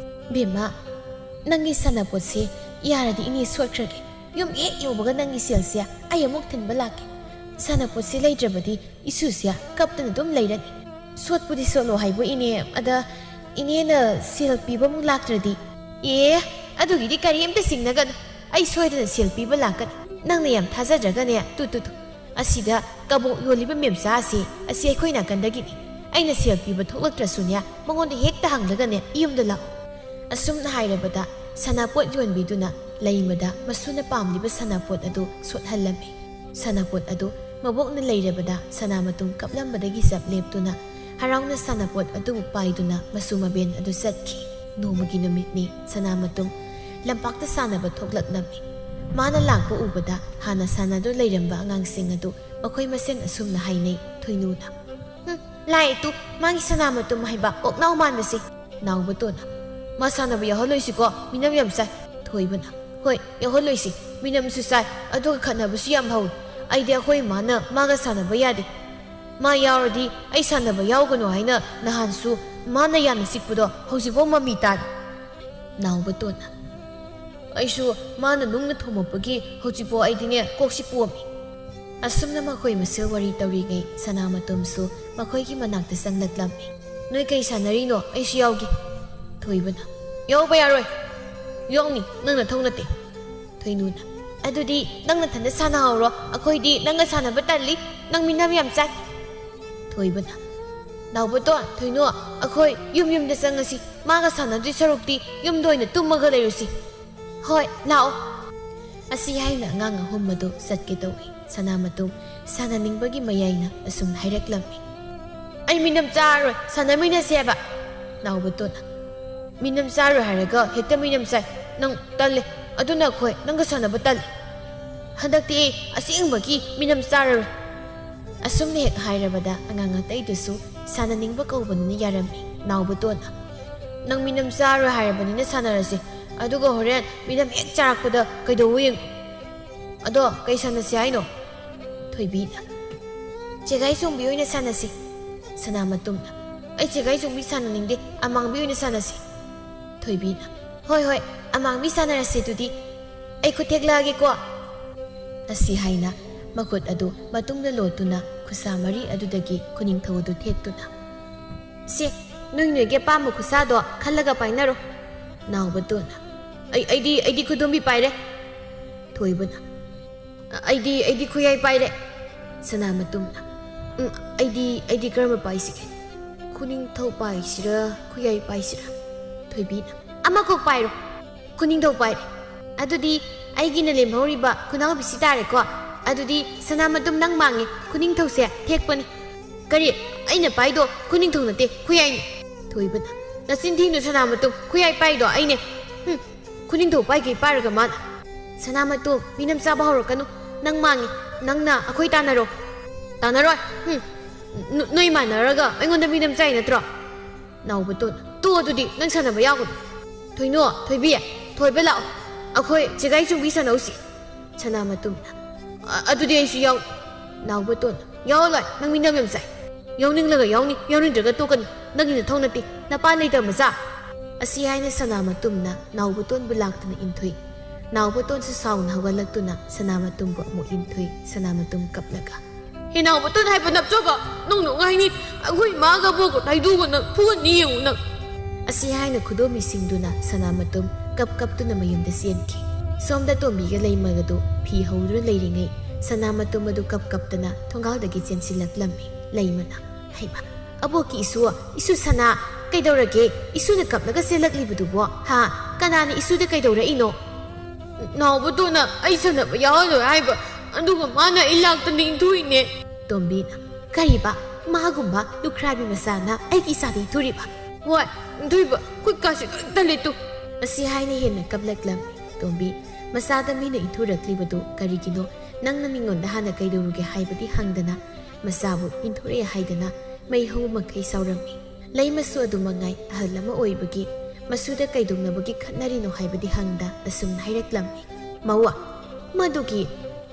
"ꯕꯦꯝꯃ, ꯅꯪꯒꯤ ꯁꯥꯟꯅꯄꯣꯠꯁꯦ ꯌꯥꯔꯗꯤ ꯏꯅꯦ ꯁꯣꯠꯈ꯭ꯔꯒꯦ꯫ ꯌꯨꯝ ꯍꯦꯛ ꯌꯧꯕꯒ ꯅꯪꯒꯤ ꯁꯦꯜꯁꯦ ꯑꯩ ꯑꯃꯨꯛ ꯊꯤꯟꯕ ꯂꯥꯛꯀꯦ꯫ ꯁꯥꯟꯅꯄꯣꯠꯁꯦ ꯂꯩꯇ꯭ꯔꯕꯗꯤ ꯏꯁꯨꯁꯦ ꯀꯞꯇꯅ ꯑꯗꯨꯝ ꯂꯩꯔꯅꯤ꯫" "ꯁꯣꯠꯄꯨꯗꯤ ꯁꯣꯠꯂꯣ ꯍꯥꯏꯕꯨ ꯏꯅꯦ, ꯑꯗ ꯏꯅꯦꯅ ꯁꯦꯜ ꯄꯤꯕ ꯑꯃꯨꯛ ꯂꯥꯛꯇ꯭ꯔꯗꯤ?" "ꯑꯦ, ꯑꯗꯨꯒꯤꯗꯤ ꯀꯔꯤꯝꯇ ꯆꯤꯡꯅꯒꯅꯨ꯫ ꯑꯩ ꯁꯣꯏꯗꯅ ꯁꯦꯜ ꯄꯤꯕ ꯂꯥꯛꯀꯅꯤ꯫ ꯅꯪꯅ ꯌꯥꯝ ꯊꯥꯖꯗ꯭ꯔꯒꯅꯦ, ꯇꯨ, ꯇꯨ, ꯇꯨ, ꯑꯁꯤꯗ ꯀꯕꯣꯛ ꯌꯣꯜꯂꯤꯕ ꯃꯦꯝꯆꯥ ꯑꯁꯤ, ꯑꯁꯤ ꯑꯩꯈꯣꯏ ꯅꯥꯀꯟꯗꯒꯤꯅꯤ꯫ ꯑꯩꯅ ꯁꯦꯜ ꯄꯤꯕ ꯊꯣꯛꯂꯛꯇ꯭ꯔꯁꯨꯅꯦ, ꯃꯉꯣꯟꯗ ꯍꯦꯛꯇ ꯍꯪꯂꯒꯅꯦ, ꯌꯨꯝꯗ ꯂꯥꯛꯑꯣ꯫" ꯑꯁꯨꯝꯅ ꯍꯥꯏꯔꯕꯗ ꯁꯅꯥꯄꯣꯠ ꯌꯣꯟꯕꯤꯗꯨꯅ ꯂꯩꯃꯗ ꯃꯁꯨꯅ ꯄꯥꯝꯂꯤꯕ ꯁꯅꯥꯄꯣꯠ ꯑꯗꯨ ꯁꯣꯠꯍꯜꯂꯝꯃꯤ꯫ ꯁꯅꯥꯄꯣꯠ ꯑꯗꯨ ꯃꯕꯣꯛꯅ ꯂꯩꯔꯕꯗ ꯁꯅꯥꯃꯇꯨꯝ ꯀꯞꯂꯝꯕꯗꯒꯤ ꯆꯞ ꯂꯦꯞꯇꯨꯅ ꯍꯔꯥꯎꯅ ꯁꯅꯥꯄꯣꯠ ꯑꯗꯨꯕꯨ ꯄꯥꯏꯗꯨꯅ ꯃꯁꯨ ꯃꯕꯦꯟ ꯑꯗꯨ ꯆꯠꯈꯤ꯫ ꯅꯣꯡꯃꯒꯤ ꯅꯨꯃꯤꯠꯅꯤ꯫ ꯁꯅꯥꯃꯇꯨꯝ ꯂꯝꯄꯥꯛꯇ ꯁꯥꯟꯅꯕ ꯊꯣꯛꯂꯛꯂꯝꯃꯤ꯫ ꯃꯥꯅ ꯂꯥꯛꯄ ꯎꯕꯗ ꯍꯥꯟꯅ ꯁꯥꯟꯅꯗꯨꯅ ꯂꯩꯔꯝꯕ ꯑꯉꯥꯡꯁꯤꯡ ꯑꯗꯨ ꯃꯈꯣꯏ ꯃꯁꯦꯟ ꯑꯁꯨꯝꯅ ꯍꯥꯏꯅꯩ꯫ ꯊꯣꯏꯅꯨꯅ, "ꯍꯨꯝ, ꯂꯥꯛꯑꯦ ꯇꯨ, ꯃꯥꯒꯤ ꯁꯅꯥꯃꯇꯨꯝ ꯍꯥꯏꯕ ꯑꯣꯛꯅꯥꯎ ꯃꯥꯟꯕꯁꯦ꯫" ꯅꯥꯎꯕꯇꯣꯟꯅ, "ꯃꯥ ꯁꯥꯟꯅꯕ ꯌꯥꯎꯍꯜꯂꯣꯏꯁꯤꯀꯣ, ꯃꯤꯅꯝ ꯌꯥꯝ ꯆꯥꯏ꯫" ꯊꯣꯏꯕꯅ, "ꯍꯣꯏ, ꯌꯥꯎꯍꯜꯂꯣꯏꯁꯤ꯫ ꯃꯤꯅꯝꯁꯨ ꯆꯥꯏ, ꯑꯗꯨꯒ ꯈꯠꯅꯕꯁꯨ ꯌꯥꯝ ꯍꯧꯏ꯫ ꯑꯩꯗꯤ ꯑꯩꯈꯣꯏ ꯏꯃꯥꯅ ꯃꯥꯒ ꯁꯥꯟꯅꯕ ꯌꯥꯗꯦ꯫ ꯃꯥ ꯌꯥꯎꯔꯗꯤ ꯑꯩ ꯁꯥꯟꯅꯕ ꯌꯥꯎꯒꯅꯨ ꯍꯥꯏꯅ ꯅꯍꯥꯟꯁꯨ ꯃꯥꯅ ꯌꯥꯝꯅ ꯆꯤꯛꯄꯗꯣ ꯍꯧꯖꯤꯛꯐꯥꯎ ꯃꯃꯤ ꯇꯥꯔꯤ꯫" ꯅꯥꯎꯕꯇꯣꯟꯅ, "ꯑꯩꯁꯨ ꯃꯥꯅ ꯅꯨꯡꯅ ꯊꯣꯝꯃꯛꯄꯒꯤ ꯍꯧꯖꯤꯛꯐꯥꯎ ꯑꯩꯗꯤꯅꯦ ꯀꯣꯛꯁꯤ ꯄꯣꯝꯃꯤ꯫" ꯑꯁꯨꯝꯅ ꯃꯈꯣꯏ ꯃꯁꯦꯜ ꯋꯥꯔꯤ ꯇꯧꯔꯤꯉꯩ ꯁꯅꯥꯃꯇꯣꯝꯁꯨ ꯃꯈꯣꯏꯒꯤ ꯃꯅꯥꯛꯇ ꯆꯪꯂꯛꯂꯝꯃꯤ꯫ "ꯅꯣꯏ ꯀꯩ ꯁꯥꯟꯅꯔꯤꯅꯣ? ꯑꯩꯁꯨ ꯌꯥꯎꯒꯦ꯫" ꯊꯣꯏꯕꯅ, "ꯌꯥꯎꯕ ꯌꯥꯔꯣꯏ꯫ ꯌꯥꯎꯅꯤ, ꯅꯪ ꯅꯊꯧ ꯅꯠꯇꯦ꯫" ꯊꯣꯏꯅꯨꯅ, "ꯑꯗꯨꯗꯤ ꯅꯪ ꯅꯊꯟꯗ ꯁꯥꯟꯅꯍꯧꯔꯣ, ꯑꯩꯈꯣꯏꯗꯤ ꯅꯪꯒ ꯁꯥꯟꯅꯕ ꯇꯜꯂꯤ, ꯅꯪ ꯃꯤꯅꯝ ꯌꯥꯝ ꯆꯥꯏ꯫" ꯊꯣꯏꯕꯅ, "ꯅꯥꯎꯕꯇꯣꯟ, ꯊꯣꯏꯅꯨ, ꯑꯩꯈꯣꯏ ꯌꯨꯝ ꯌꯨꯝꯗ ꯆꯪꯉꯁꯤ, ꯃꯥꯒ ꯁꯥꯟꯅꯗꯣꯏ ꯁꯔꯨꯛꯇꯤ ꯌꯨꯝꯗ ꯑꯣꯏꯅ ꯇꯨꯝꯃꯒ ꯂꯩꯔꯨꯁꯤ꯫" "ꯍꯣꯏ, ꯂꯥꯛꯑꯣ꯫" ꯑꯁꯤ ꯍꯥꯏꯅ ꯑꯉꯥꯡ ꯑꯍꯨꯝ ꯑꯗꯨ ꯆꯠꯀꯦ ꯇꯧꯏ꯫ ꯁꯅꯥꯃꯇꯨꯝ ꯁꯥꯟꯅꯅꯤꯡꯕꯒꯤ ꯃꯌꯥꯏꯅ ꯑꯁꯨꯝ ꯍꯥꯏꯔꯛꯂꯝꯃꯤ꯫ "ꯑꯩ ꯃꯤꯅꯝ ꯆꯥꯔꯔꯣꯏ, ꯁꯥꯟꯅꯃꯤꯟꯅꯁꯦꯕ!" ꯅꯥꯎꯕꯇꯣꯟꯅ꯫ "ꯃꯤꯅꯝ ꯆꯥꯔꯣꯏ ꯍꯥꯏꯔꯒ ꯍꯦꯛꯇ ꯃꯤꯅꯝ ꯆꯥꯏ꯫ ꯅꯪ ꯇꯜꯂꯦ꯫ ꯑꯗꯨꯅ ꯑꯩꯈꯣꯏ ꯅꯪꯒ ꯁꯥꯟꯅꯕ ꯇꯜꯂꯦ꯫ ꯍꯟꯗꯛꯇꯤ ꯑꯩ ꯑꯁꯦꯡꯕꯒꯤ ꯃꯤꯅꯝ ꯆꯥꯔꯔꯣꯏ꯫" ꯑꯁꯨꯝꯅ ꯍꯦꯛ ꯍꯥꯏꯔꯕꯗ ꯑꯉꯥꯡ ꯑꯇꯩꯗꯨꯁꯨ ꯁꯥꯟꯅꯅꯤꯡꯕ ꯀꯧꯕꯅꯤꯅ ꯌꯥꯔꯝꯃꯤ꯫ ꯅꯥꯎꯕꯇꯣꯟꯅ, "ꯅꯪ ꯃꯤꯅꯝ ꯆꯥꯔꯣꯏ ꯍꯥꯏꯔꯕꯅꯤꯅ ꯁꯥꯟꯅꯔꯁꯦ꯫ ꯑꯗꯨꯒ ꯍꯣꯔꯦꯟ ꯃꯤꯅꯝ ꯍꯦꯛ ꯆꯥꯔꯛꯄꯗ ꯀꯩꯗꯧꯋꯤ ꯌꯦꯡꯉꯨ꯫ ꯑꯗꯣ ꯀꯩ ꯁꯥꯟꯅꯁꯦ ꯍꯥꯏꯅꯣ?" ꯊꯣꯏꯕꯤꯅ꯫ "ꯆꯦꯒꯥꯏ ꯆꯣꯡꯕꯤ ꯑꯣꯏꯅ ꯁꯥꯟꯅꯁꯤ꯫" ꯁꯅꯥꯃꯇꯨꯝꯅ꯫ "ꯑꯩ ꯆꯦꯒꯥꯏ ꯆꯣꯡꯕꯤ ꯁꯥꯟꯅꯅꯤꯡꯗꯦ, ꯑꯃꯥꯡꯕꯤ ꯑꯣꯏꯅ ꯁꯥꯟꯅꯁꯤ꯫" ꯊꯣꯏꯕꯤꯅ꯫ "ꯍꯣꯏ, ꯍꯣꯏ, ꯑꯃꯥꯡꯕꯤ ꯁꯥꯟꯅꯔꯁꯤ ꯑꯗꯨꯗꯤ꯫ ꯑꯩ ꯈꯨꯠ ꯊꯦꯛꯂꯛꯑꯒꯦꯀꯣ꯫" ꯑꯁꯤ ꯍꯥꯏꯅ ꯃꯈꯨꯠ ꯑꯗꯨ ꯃꯇꯨꯡꯗ ꯂꯣꯠꯇꯨꯅ ꯈꯨꯠꯁꯥ ꯃꯔꯤ ꯑꯗꯨꯗꯒꯤ ꯈꯨꯅꯤꯡꯊꯧ ꯑꯗꯨ ꯊꯦꯛꯇꯨꯅ꯫ "ꯁꯦ, ꯅꯣꯏ ꯅꯣꯏꯒꯤ ꯑꯄꯥꯝꯕ ꯈꯨꯠꯁꯥꯗꯣ ꯈꯜꯂꯒ ꯄꯥꯏꯅꯔꯣ꯫" ꯅꯥꯎꯕꯇꯣꯟꯅ꯫ "ꯑꯩ, ꯑꯩꯗꯤ, ꯑꯩꯗꯤ ꯈꯨꯗꯣꯝꯕꯤ ꯄꯥꯏꯔꯦ꯫" ꯊꯣꯏꯕꯅ꯫ "ꯑꯩꯗꯤ, ꯑꯩꯗꯤ ꯈꯨꯌꯥꯏ ꯄꯥꯏꯔꯦ꯫" ꯁꯅꯥꯃꯇꯨꯝꯅ꯫ "ꯎꯝ, ꯑꯩꯗꯤ, ꯑꯩꯗꯤ ꯀꯔꯝꯕ ꯄꯥꯏꯁꯤꯒꯦ? ꯈꯨꯅꯤꯡꯊꯧ ꯄꯥꯏꯁꯤꯔꯥ, ꯈꯨꯌꯥꯏ ꯄꯥꯏꯁꯤꯔꯥ?" ꯊꯣꯏꯕꯤꯅ꯫ "ꯑꯃꯈꯛ ꯄꯥꯏꯔꯣ꯫" "ꯈꯨꯅꯤꯡꯊꯧ ꯄꯥꯏꯔꯦ꯫ ꯑꯗꯨꯗꯤ ꯑꯩꯒꯤꯅ ꯂꯦꯝꯍꯧꯔꯤꯕ ꯈꯨꯅꯥꯎꯕꯤꯁꯤ ꯇꯥꯔꯦꯀꯣ꯫ ꯑꯗꯨꯗꯤ ꯁꯅꯥꯃꯇꯨꯝ ꯅꯪ ꯃꯥꯡꯉꯦ, ꯈꯨꯅꯤꯡꯊꯧꯁꯦ ꯊꯦꯛꯄꯅꯤ꯫" "ꯀꯔꯤ? ꯑꯩꯅ ꯄꯥꯏꯗꯣ ꯈꯨꯅꯤꯡꯊꯧ ꯅꯠꯇꯦ, ꯈꯨꯌꯥꯏꯅꯤ꯫" ꯊꯣꯏꯕꯅ꯫ "ꯅꯆꯤꯟ ꯊꯤꯅꯨ ꯁꯅꯥꯃꯇꯨꯝ, ꯈꯨꯌꯥꯏ ꯄꯥꯏꯗꯣ ꯑꯩꯅꯦ꯫" "ꯍꯨꯝ, ꯈꯨꯅꯤꯡꯊꯧ ꯄꯥꯏꯒꯦ ꯄꯥꯏꯔꯒ ꯃꯥꯅ꯫" "ꯁꯅꯥꯃꯇꯨꯝ, ꯃꯤꯅꯝ ꯆꯥꯕ ꯍꯧꯔꯛꯀꯅꯨ꯫ ꯅꯪ ꯃꯥꯡꯉꯤ꯫ ꯅꯪꯅ ꯑꯩꯈꯣꯏ ꯇꯥꯟꯅꯔꯣ꯫" "ꯇꯥꯟꯅꯔꯣꯏ꯫ ꯍꯨꯝ, ꯅ-, ꯅꯣꯏ ꯃꯥꯟꯅꯔꯒ ꯑꯩꯉꯣꯟꯗ ꯃꯤꯅꯝ ꯆꯥꯏ ꯅꯠꯇ꯭ꯔꯣ?" ꯅꯥꯎꯕꯇꯣꯟ꯫ "ꯇꯣ ꯑꯗꯨꯗꯤ, ꯅꯪ ꯁꯥꯟꯅꯕ ꯌꯥꯎꯒꯅꯨ꯫" "ꯊꯣꯏꯅꯣ, ꯊꯣꯏꯕꯤ, ꯊꯣꯏꯕ ꯂꯥꯛꯑꯣ꯫ ꯑꯩꯈꯣꯏ ꯆꯦꯒꯥꯏ ꯆꯣꯡꯕꯤ ꯁꯥꯟꯅꯧꯁꯤ꯫" ꯁꯅꯥꯃꯇꯨꯝꯅ꯫ "ꯑ-, ꯑꯗꯨꯗꯤ ꯑꯩꯁꯨ ꯌꯥꯎ꯫" ꯅꯥꯎꯕꯇꯣꯟ꯫ "ꯌꯥꯎꯍꯜꯂꯣꯏ, ꯅꯪ ꯃꯤꯅꯝ ꯌꯥꯝ ꯆꯥꯏ꯫ ꯌꯥꯎꯅꯤꯡꯂꯒ ꯌꯥꯎꯅꯤ, ꯌꯥꯎꯅꯤꯡꯗ꯭ꯔꯒ ꯇꯣꯛꯀꯅꯤ꯫ ꯅꯪꯒꯤ ꯅꯊꯧ ꯅꯠꯇꯦ, ꯅꯄꯥ ꯂꯩꯇꯕ ꯃꯆꯥ꯫" ꯑꯁꯤ ꯍꯥꯏꯅ ꯁꯅꯥꯃꯇꯨꯝꯅ ꯅꯥꯎꯕꯇꯣꯟꯕꯨ ꯂꯥꯛꯇꯨꯅ ꯏꯟꯊꯨꯏ꯫ ꯅꯥꯎꯕꯇꯣꯟꯁꯨ ꯁꯥꯎꯅ ꯍꯧꯒꯠꯂꯛꯇꯨꯅ ꯁꯅꯥꯃꯇꯨꯝꯕꯨ ꯑꯃꯨꯛ ꯏꯟꯊꯨꯏ꯫ ꯁꯅꯥꯃꯇꯨꯝ ꯀꯞꯂꯒ꯫ "ꯍꯦ ꯅꯥꯎꯕꯇꯣꯟ ꯍꯥꯏꯕ ꯅꯞꯆꯧꯕ, ꯅꯣꯡ ꯅꯣꯡ ꯍꯥꯏꯅꯤ꯫ ꯑꯩꯈꯣꯏ ꯏꯃꯥꯒ ꯑꯕꯣꯛꯀ ꯍꯥꯏꯗꯨꯒ ꯅꯪ ꯐꯨꯒꯅꯤ ꯌꯦꯡꯉꯨ ꯅꯪ꯫" ꯑꯁꯤ ꯍꯥꯏꯅ ꯈꯨꯗꯣꯝꯕꯤꯁꯤꯡꯗꯨꯅ ꯁꯅꯥꯃꯇꯨꯝ ꯀꯞ ꯀꯞꯇꯨꯅ ꯃꯌꯨꯝꯗ ꯆꯦꯟꯈꯤ꯫ ꯁꯣꯝꯗ ꯇꯣꯝꯕꯤꯒ ꯂꯩꯃꯒꯗꯨ ꯐꯤ ꯍꯧꯗꯨꯅ ꯂꯩꯔꯤꯉꯩ ꯁꯅꯥꯃꯇꯨꯝ ꯑꯗꯨ ꯀꯞ ꯀꯞꯇꯅ ꯊꯣꯡꯒꯥꯜꯗꯒꯤ ꯆꯦꯟꯁꯤꯜꯂꯛꯂꯝꯃꯤ꯫ ꯂꯩꯃꯅ, "ꯍꯩꯃꯥ, ꯑꯕꯣꯛꯀꯤ ꯏꯁꯨ, ꯏꯁꯨ ꯁꯅꯥ, ꯀꯩꯗꯧꯔꯒꯦ? ꯏꯁꯨꯅ ꯀꯞꯂꯒ ꯆꯦꯜꯂꯛꯂꯤꯕꯗꯨꯕꯣ? ꯍꯥ? ꯀꯅꯥꯅ ꯏꯁꯨꯗ ꯀꯩꯗꯧꯔꯛꯏꯅꯣ?" ꯅꯥꯎꯕꯇꯣꯟꯅ ꯑꯩ ꯁꯥꯟꯅꯕ ꯌꯥꯎꯍꯜꯂꯣꯏ ꯍꯥꯏꯕ, ꯑꯗꯨꯒ ꯃꯥꯅ ꯑꯩ ꯂꯥꯛꯇꯅ ꯏꯟꯊꯨꯏꯅꯦ꯫ ꯇꯣꯝꯕꯤꯅ, "ꯀꯔꯤꯕ? ꯃꯥꯒꯨꯝꯕ ꯂꯨꯈ꯭ꯔꯥꯕꯤ ꯃꯆꯥꯅ ꯑꯩꯒꯤ ꯏꯆꯥꯗ ꯏꯟꯊꯨꯔꯤꯕ?" "ꯍꯣꯏ, ꯏꯟꯊꯨꯏꯕ, ꯈꯨꯠꯀꯥꯁꯤ ꯂꯣꯏ ꯇꯠꯂꯦ ꯇꯨ!" ꯑꯁꯤ ꯍꯥꯏꯅ ꯍꯦꯟꯅ ꯀꯞꯂꯛꯂꯝꯃꯤ꯫ ꯇꯣꯝꯕꯤ, ꯃꯆꯥꯗ ꯃꯤꯅ ꯏꯟꯊꯨꯔꯛꯂꯤꯕꯗꯨ ꯀꯔꯤꯒꯤꯅꯣ? ꯅꯪꯅ ꯃꯤꯉꯣꯟꯗ ꯍꯥꯟꯅ ꯀꯩꯗꯧꯔꯨꯒꯦ ꯍꯥꯏꯕꯗꯤ ꯍꯪꯗꯅ, ꯃꯆꯥꯕꯨ ꯏꯟꯊꯨꯔꯛꯑꯦ ꯍꯥꯏꯗꯅ ꯃꯩ ꯍꯧ ꯃꯈꯩ ꯁꯥꯎꯔꯝꯃꯤ꯫ ꯂꯩꯃꯁꯨ ꯑꯗꯨ ꯃꯉꯥꯏ, ꯑꯍꯜ ꯑꯃ ꯑꯣꯏꯕꯒꯤ ꯃꯁꯨꯗ ꯀꯩꯗꯧꯅꯕꯒꯤ ꯈꯠꯅꯔꯤꯅꯣ ꯍꯥꯏꯕꯗꯤ ꯍꯪꯗ ꯑꯁꯨꯝꯅ ꯍꯥꯏꯔꯛꯂꯝꯃꯤ꯫ ꯃꯧ, ꯃꯗꯨꯒꯤ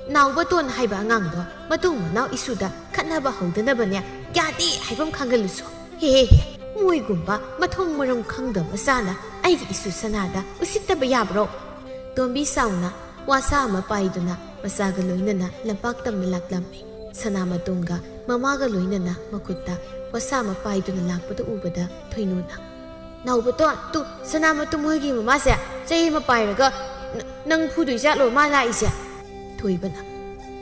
ꯅꯥꯎꯕꯇꯣꯟ ꯍꯥꯏꯕ ꯑꯉꯥꯡꯗꯣ ꯃꯇꯨꯡ ꯃꯅꯥꯎ ꯏꯁꯨꯗ ꯈꯠꯅꯕ ꯍꯧꯗꯅꯕꯅꯦ, ꯌꯥꯗꯦ ꯍꯥꯏꯕ ꯑꯃ ꯈꯪꯍꯜꯂꯨꯁꯨ꯫ ꯍꯦ ꯍꯦ ꯍꯦ, ꯃꯣꯏꯒꯨꯝꯕ ꯃꯊꯣꯡ ꯃꯔꯝ ꯈꯪꯗꯕ ꯃꯆꯥꯅ ꯑꯩꯒꯤ ꯏꯁꯨ ꯁꯅꯥꯗ ꯎꯁꯤꯠꯇꯕ ꯌꯥꯕ꯭ꯔꯣ? ꯇꯣꯝꯕꯤ ꯆꯥꯎꯅ ꯋꯥꯁꯥ ꯑꯃ ꯄꯥꯏꯗꯨꯅ ꯃꯆꯥꯒ ꯂꯣꯏꯅꯅ ꯂꯝꯄꯥꯛ ꯇꯝꯅ ꯂꯥꯛꯂꯝꯃꯤ꯫ ꯁꯅꯥꯃꯇꯣꯝꯒ ꯃꯃꯥꯒ ꯂꯣꯏꯅꯅ ꯃꯈꯨꯠꯇ ꯋꯥꯁꯥ ꯑꯃ ꯄꯥꯏꯗꯨꯅ ꯂꯥꯛꯄꯗꯨ ꯎꯕꯗ ꯊꯣꯏꯅꯨꯅ, "ꯅꯥꯎꯕꯇꯣꯟ, ꯇꯨ, ꯁꯅꯥꯃꯇꯣꯝ ꯍꯣꯏꯒꯤ ꯃꯃꯥꯁꯦ ꯆꯩ ꯑꯃ ꯄꯥꯏꯔꯒ ꯅ-, ꯅꯪ ꯐꯨꯗꯣꯏ ꯖꯥꯠꯂꯣ ꯃꯥ ꯂꯥꯛꯏꯁꯦ?" ꯊꯣꯏꯕꯅ,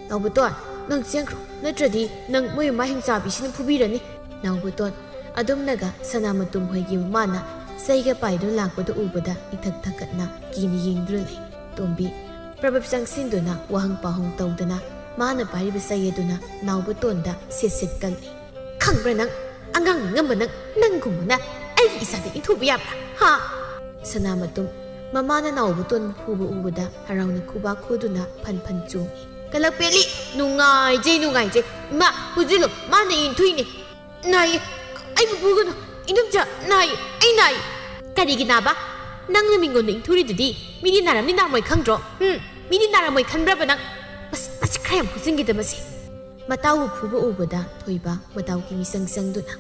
"ꯅꯥꯎꯕꯇꯣꯟ, ꯅꯪ ꯆꯦꯟꯈ꯭ꯔꯣ, ꯅꯠꯇ꯭ꯔꯗꯤ ꯅꯪ ꯃꯣꯏ ꯃꯃꯥ ꯍꯤꯡꯆꯥꯕꯤꯁꯤꯅ ꯐꯨꯕꯤꯔꯅꯤ꯫" ꯅꯥꯎꯕꯇꯣꯟ ꯑꯗꯨꯝꯅꯒ ꯁꯅꯥꯃꯇꯣꯝ ꯍꯣꯏꯒꯤ ꯃꯃꯥꯅ ꯆꯩꯒ ꯄꯥꯏꯗꯨꯅ ꯂꯥꯛꯄꯗꯨ ꯎꯕꯗ ꯏꯊꯛ ꯊꯛꯀꯠꯅ ꯀꯤꯅ ꯌꯦꯡꯗꯨꯅ ꯂꯩ꯫ ꯇꯣꯝꯕꯤ ꯄ꯭ꯔꯕꯞ ꯆꯪꯁꯤꯟꯗꯨꯅ ꯋꯥꯍꯪ ꯄꯥꯎꯍꯪ ꯇꯧꯗꯅ ꯃꯥꯅ ꯄꯥꯏꯔꯤꯕ ꯆꯩ ꯑꯗꯨꯅ ꯅꯥꯎꯕꯇꯣꯟꯗ ꯁꯦꯠ ꯁꯦꯠ ꯀꯜꯂꯤ꯫ "ꯈꯪꯕ꯭ꯔꯥ ꯅꯪ, ꯑꯉꯥꯡ ꯅꯤꯡꯉꯝꯕ ꯅꯪ, ꯅꯪꯒꯨꯝꯕꯅ ꯑꯩꯒꯤ ꯏꯆꯥꯗ ꯏꯟꯊꯨꯕ ꯌꯥꯕ꯭ꯔꯥ? ꯍꯥ?" ꯁꯅꯥꯃꯇꯨꯝ ꯃꯃꯥꯅ ꯅꯥꯎꯕꯇꯣꯟ ꯐꯨꯕ ꯎꯕꯗ ꯍꯔꯥꯎꯅ ꯈꯨꯕꯥꯛ ꯈꯨꯗꯨꯅ ꯐꯟ ꯐꯟ ꯆꯣꯡꯏ꯫ "ꯀꯂꯛꯄꯦꯂꯤ, ꯅꯨꯡꯉꯥꯏꯖꯩ, ꯅꯨꯡꯉꯥꯏꯖꯩ꯫ ꯏꯃꯥ, ꯐꯨꯖꯤꯜꯂꯨ, ꯃꯥꯅ ꯏꯟꯊꯨꯏꯅꯦ꯫ ꯅꯥꯏꯌꯦ, ꯑꯩꯕꯨ ꯐꯨꯒꯅꯨ, ꯏꯅꯨꯝꯆꯥ, ꯅꯥꯏꯌꯦ, ꯑꯩ ꯅꯥꯏꯌꯦ꯫" "ꯀꯔꯤꯒꯤ ꯅꯥꯕ? ꯅꯪꯅ ꯃꯤꯉꯣꯟꯗ ꯏꯟꯊꯨꯔꯤꯗꯨꯗꯤ ꯃꯤꯗꯤ ꯅꯥꯔꯝꯅꯤ ꯅꯥꯔꯝꯃꯣꯏ ꯈꯪꯗ꯭ꯔꯣ? ꯍꯨꯝ? ꯃꯤꯗꯤ ꯅꯥꯔꯝꯃꯣꯏ ꯈꯟꯕ꯭ꯔꯕ ꯅꯪ? ꯃꯁꯤ, ꯃꯁꯤ ꯈꯔ ꯌꯥꯝ ꯐꯨꯖꯤꯟꯈꯤꯗ ꯃꯁꯤ꯫" ꯃꯇꯥꯎꯕꯨ ꯐꯨꯕ ꯎꯕꯗ ꯊꯣꯏꯕ ꯃꯇꯥꯎꯒꯤ ꯃꯤꯆꯪ ꯆꯪꯗꯨꯅ,